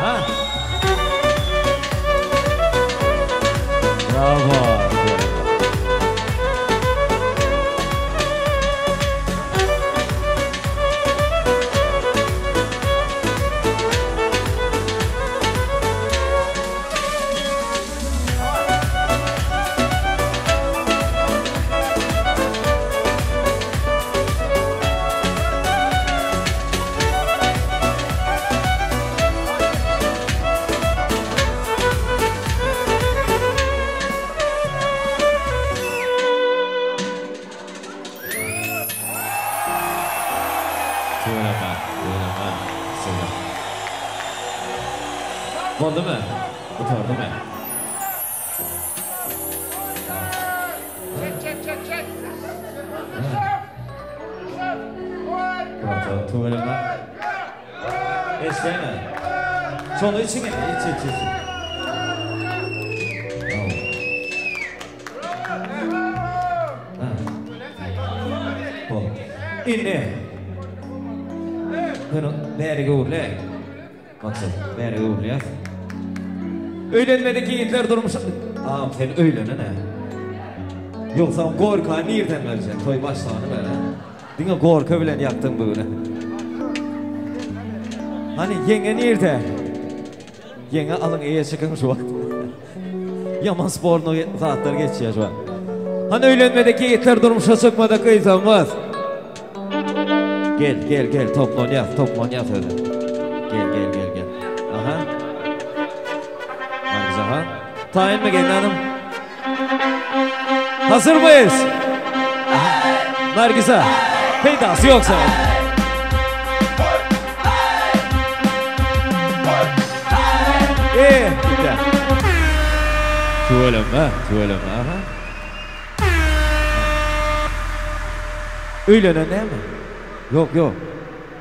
Ha? Bravo. Tüweleme, tüweleme, size. Boldumy? Gutardymy? Çek çek çek çek. Tüweleme. Eşdeýäňä. Şony içiň indi, iç iç iç. Bol. Indi. Bunu bäri öwrüle. Maksat, bäri öwrülýäs. Öýlenmedik ýigitler durmuş... Agam sen öýlenen-ä. Ýogsam gorka nirden berjek? Toý başlany bäri. Diňe gorka bilen ýakdyň bu güni. Hany ýeňňe nirde? Ýeňňe alyň eýe çykyň şu wagt. Ýaman sporny zatlar geçýär şu wagt. Hany öýlenmedik ýigitler durmuşa çykmadyk gyzlarymyz. Gel gel gel toplanýas toplanýas özi. Gel gel gel gel. Aha. Nargiz Taýynmy gelin hanym? Hazır mıyız? Nargiza, peýdasy ýok saňa. E, bitte. Tüweleme, tüweleme, aha. Öýlenen näme? Ýok, ýok.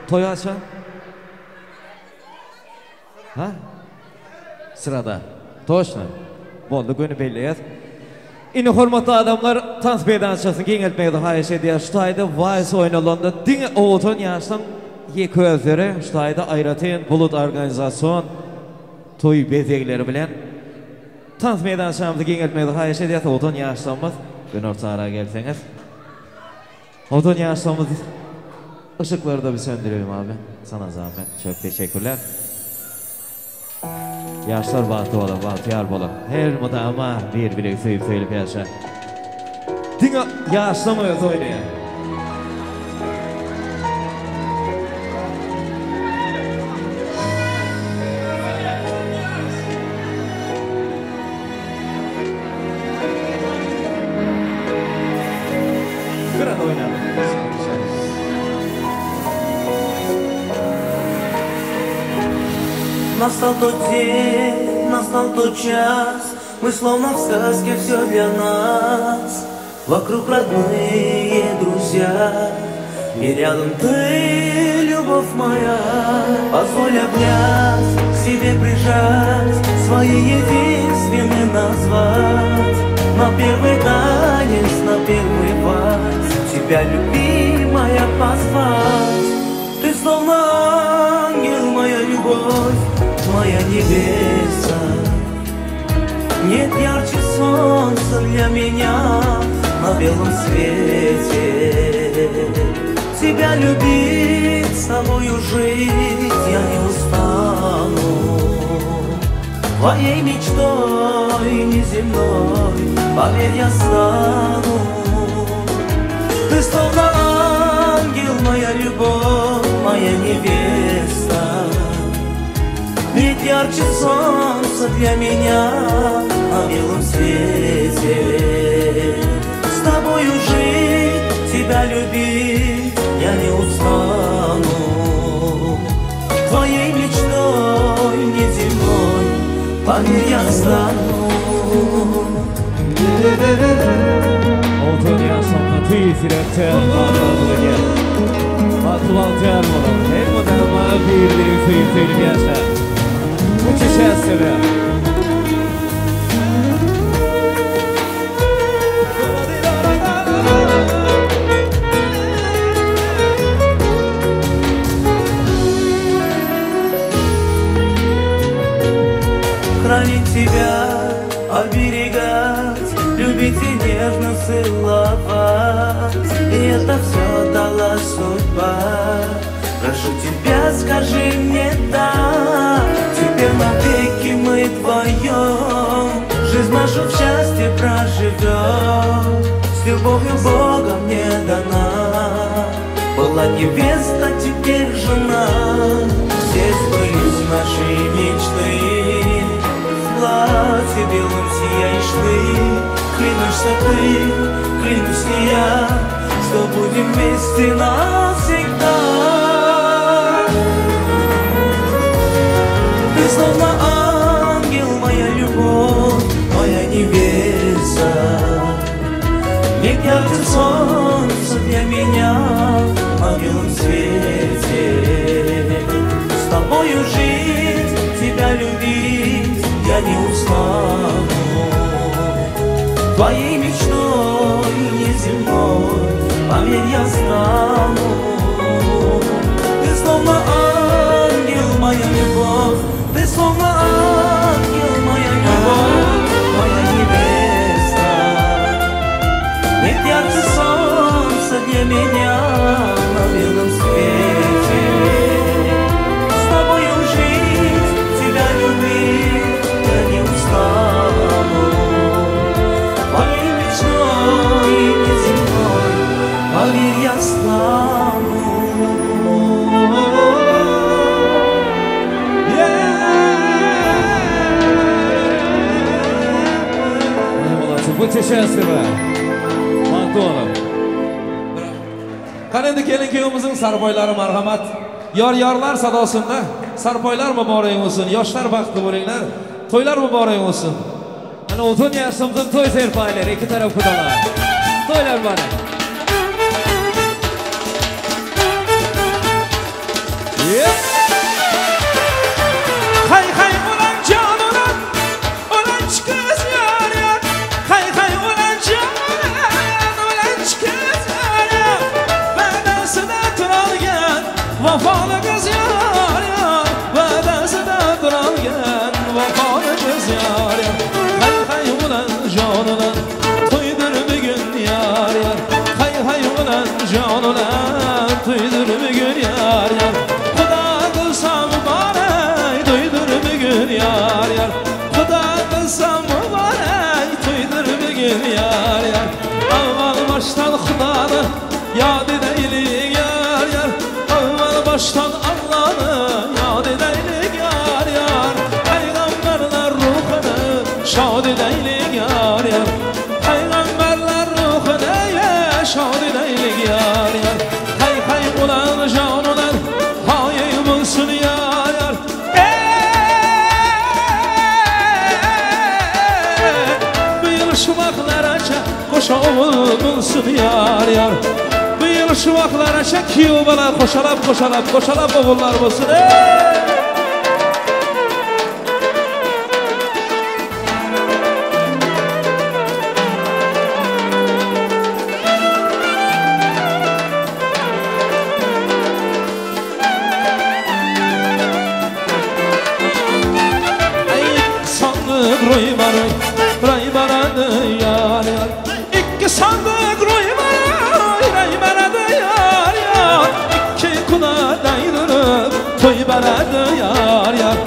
Toý haçan? Ha? Syrada. Toçno. Boldy göni belleýäs. Indi hormatly adamlar tans meýdançasyny giňeltmegi haýyş edýäs. Şu taýda wals oýnalanda diňe owadan ýaşlaň. ýeke özleri şu taýda aýratyn Bulut organizasion toý bezegleri bilen tans meýdançamyzy giňeltmegi haýyş edýäs. Owadan ýaşlarymyz günortara gelseňiz. Owadan ýaşlarymyz yşyklary da bir söndürelim abi. Sana zahmet. Çok teşekkürler. Ýaşlar bagtly boluň, bagtyýar boluň. Her mydama bir-biregi söýüp söýlüp ýaşa. Diňe ýaşlaň özi oýnaýar. Biraz oýnalyň. Настал тот день, настал тот час, Мы словно в сказке, все для нас. Вокруг родные друзья, И рядом ты, любовь моя. Позволь обнять, к себе прижать, Своей единственной назвать. На первый танец, на первый вальс Тебя, любимая, позвать. Ты словно ангел, моя любовь, моя невеста. Нет ярче солнца для меня на белом свете. Тебя любить, с тобою жить я не устану. Твоей мечтой неземной, поверь, я стану. Ты словно ангел, моя любовь, моя невеста. Нет ярче солнца для меня на белом свете. С тобою жить, тебя любить я не устану. Твоей мечтой неземной, поверь, я стану. Owadan ýaşlarymyza tüýs ýürekden bagtly gel. Bagtly bagtyýar boluň. Her mydama bir-biregi söýüp söýlüp ýaşaň. Putişestwiýa. Хранить тебя, оберегать, любить и нежно целовать. И это все дала судьба. Прошу тебя, скажи мне да. Теперь навеки мы вдвоем жизнь нашу в счастье проживем. С любовью Бога мне дана была невеста, теперь жена. Все сбылись наши мечты. В платье белом сияешь ты. Клянешься ты, клянусь и я, что будем вместе навсегда. Ты словно ангел, моя любовь, моя невеста. Нет ярче солнца для меня на белом свете. С тобою жить, тебя любить я не устану. Твоей мечтой неземной, поверь, я стану. Ты словно ангел, моя любовь, ты словно ангел, моя любовь, моя невеста. Нет ярче солнца для меня на белом свете. С тобою жить, тебя любить я не устану. Твоей мечтой неземной, поверь, я стану. Молодцы, будьте счастливы. Антонов. Qani endi kelin kuyovimizning sarpoylari marhamat. Yor yorlar sadosida sarpoylar muborak bo'lsin, yoshlar baxtli bo'linglar, to'ylar muborak bo'lsin. Ana uzun yaşımızın toy serpayları iki taraf kudalar. Toylar mübarek. Yep. Hay hay ulan can ulan, ulan kız yar yar. Hay hay ulan can ulan, ulan kız yar yar. Benden turalgan vefalı ogul bolsun ýar ýar. Bu ýyl şu wagtlara çek kiýew bala goşalap goşalap goşalap ogullar bolsun eý. Sandyk roý baray, roý barady ýar ýar. Ikki sandyk roý baray, roý barady ýar ýar. Ikki kuda daýduryp, toý barady ýar ýar.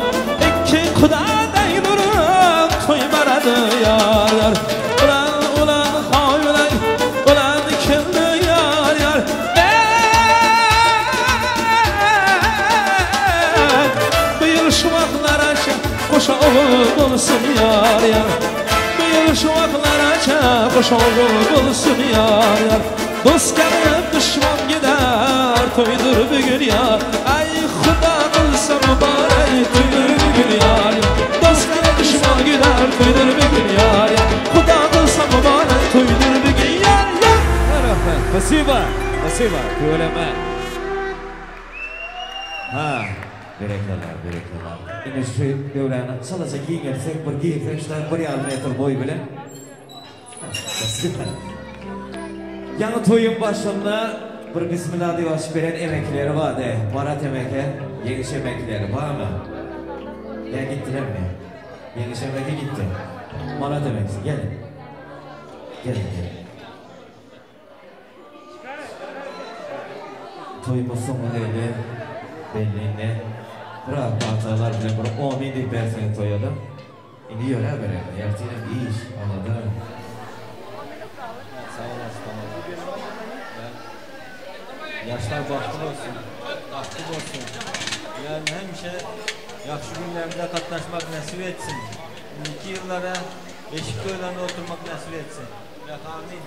Ikki kuda daýduryp, toý barady ýar ýar. Ulan, ulan, haý ulan, ulan kimdi ýar ýar. Bu ýyl şu wagtlara goşa ogul bolsun ýar ýar. Bu ýyl şu wagtlara goşa ogul bolsun ýar ýar. Dost gelip duşman gider toýdur bu gün ýar. Aý Huda kylsa mübarek toýdur bu gün ýar ýar. Dost gelip duşman gider toýdur bu gün ýar ýar. Huda kylsa mübarek toýdur bu gün ýar ýar. Spasibo, spasibo, tüweleme. Ha, berekella, berekella. Indi şu döwrany çalaja giňeltsek, bir girsek şudan bir ýarym metr boý bilen. Ýaňy toýuň başynda bir bismillah diýip açyp beren emekileri bardy. Marat emeke, Ýeňiş emekileri barmy? Ýa gitdilermi? Ýeňiş emeke gitdi. Marat emekisi, geliň. Geliň, geliň. Toýumyz soňa geldi. Belli indi. Biraz patalar bilen bir omyn diýip berseňiz toýa-da. Indi ýöräbereli. Ertirem iş, alada. Sag olasyn. Ýaşlar bagtly bolsun. Bagtly bolsun. Yani hemişe ýagşy günlerimize gatnaşmak nesip etsin. Indiki ýyllara beşik toýlarynda oturmak nesip etsin. Amin.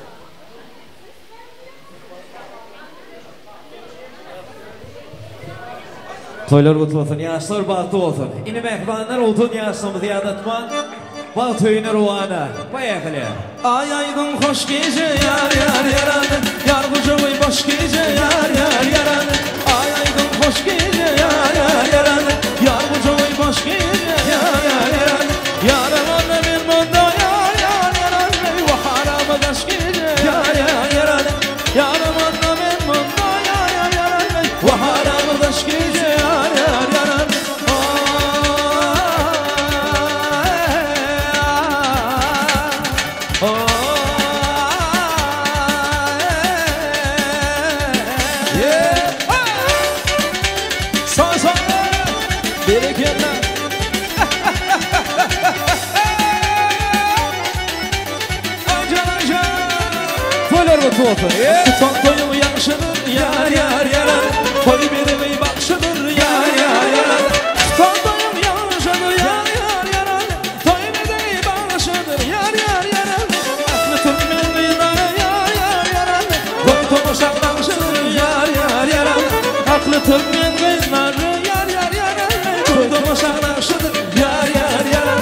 Toýlar gutly bolsun, ýaşlar bagtly bolsun. Indi mähribanlar otuz ýaşlarymyzy ýadatman, bagt öýüne rowana. Poýehali. Aý aýdyň hoş gije ýar ýar ýarany Ýar gujagy boş gije ýar ýar ýarany Aý aýdyň hoş gije ýar ýar ýarany Ýar gujagy boş gije ýar ýar ýarany Ýaram onda men munda ýar ýar ýarany Wah arama daş gije ýar ýar ýarany Ýaram onda men munda ýar ýar ýarany Wah arama daş gije ýar ýar ýarany Berekella. Aycan aycan. Toýlar gutly bolsun. Tutan toýuň ýagşydyr ýar ýar ýarar. Toý beregi bagşydyr ýar ýar ýarar. Tutan toýuň ýagşydyr ýar ýar ýarar. Toý beregi bagşydyr ýar ýar ýarar. Ähli türkmen gyzlary ýar ýar ýarar. Toý tomaşa bagşydyr ýar ýar ýarar. Ähli türkmen gyzlary ýar ýar ýarar. Toý tomaşa bagşydyr ýar ýar ýarar.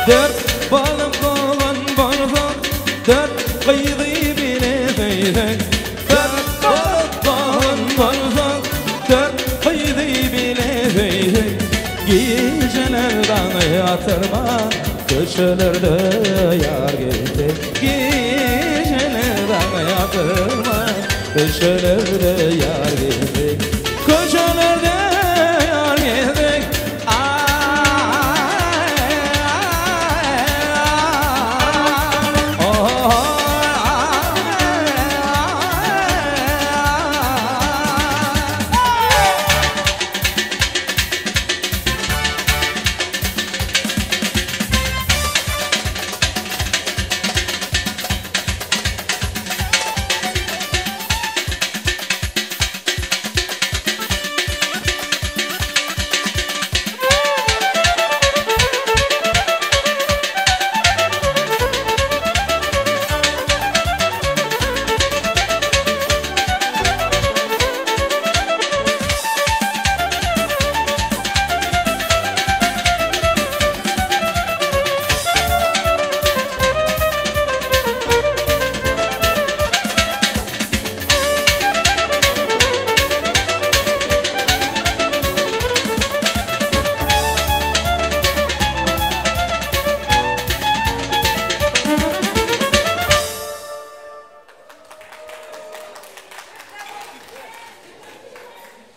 Dört balyk bolan bolsak, dört gyzy bile söýsek. Dört balyk bolan bolsak, dört gyzy bile söýsek. Gijeler daňy atyrman, köçelerde ýar gezsek. Gijeler daňy atyrman, köçelerde ýar gezsek.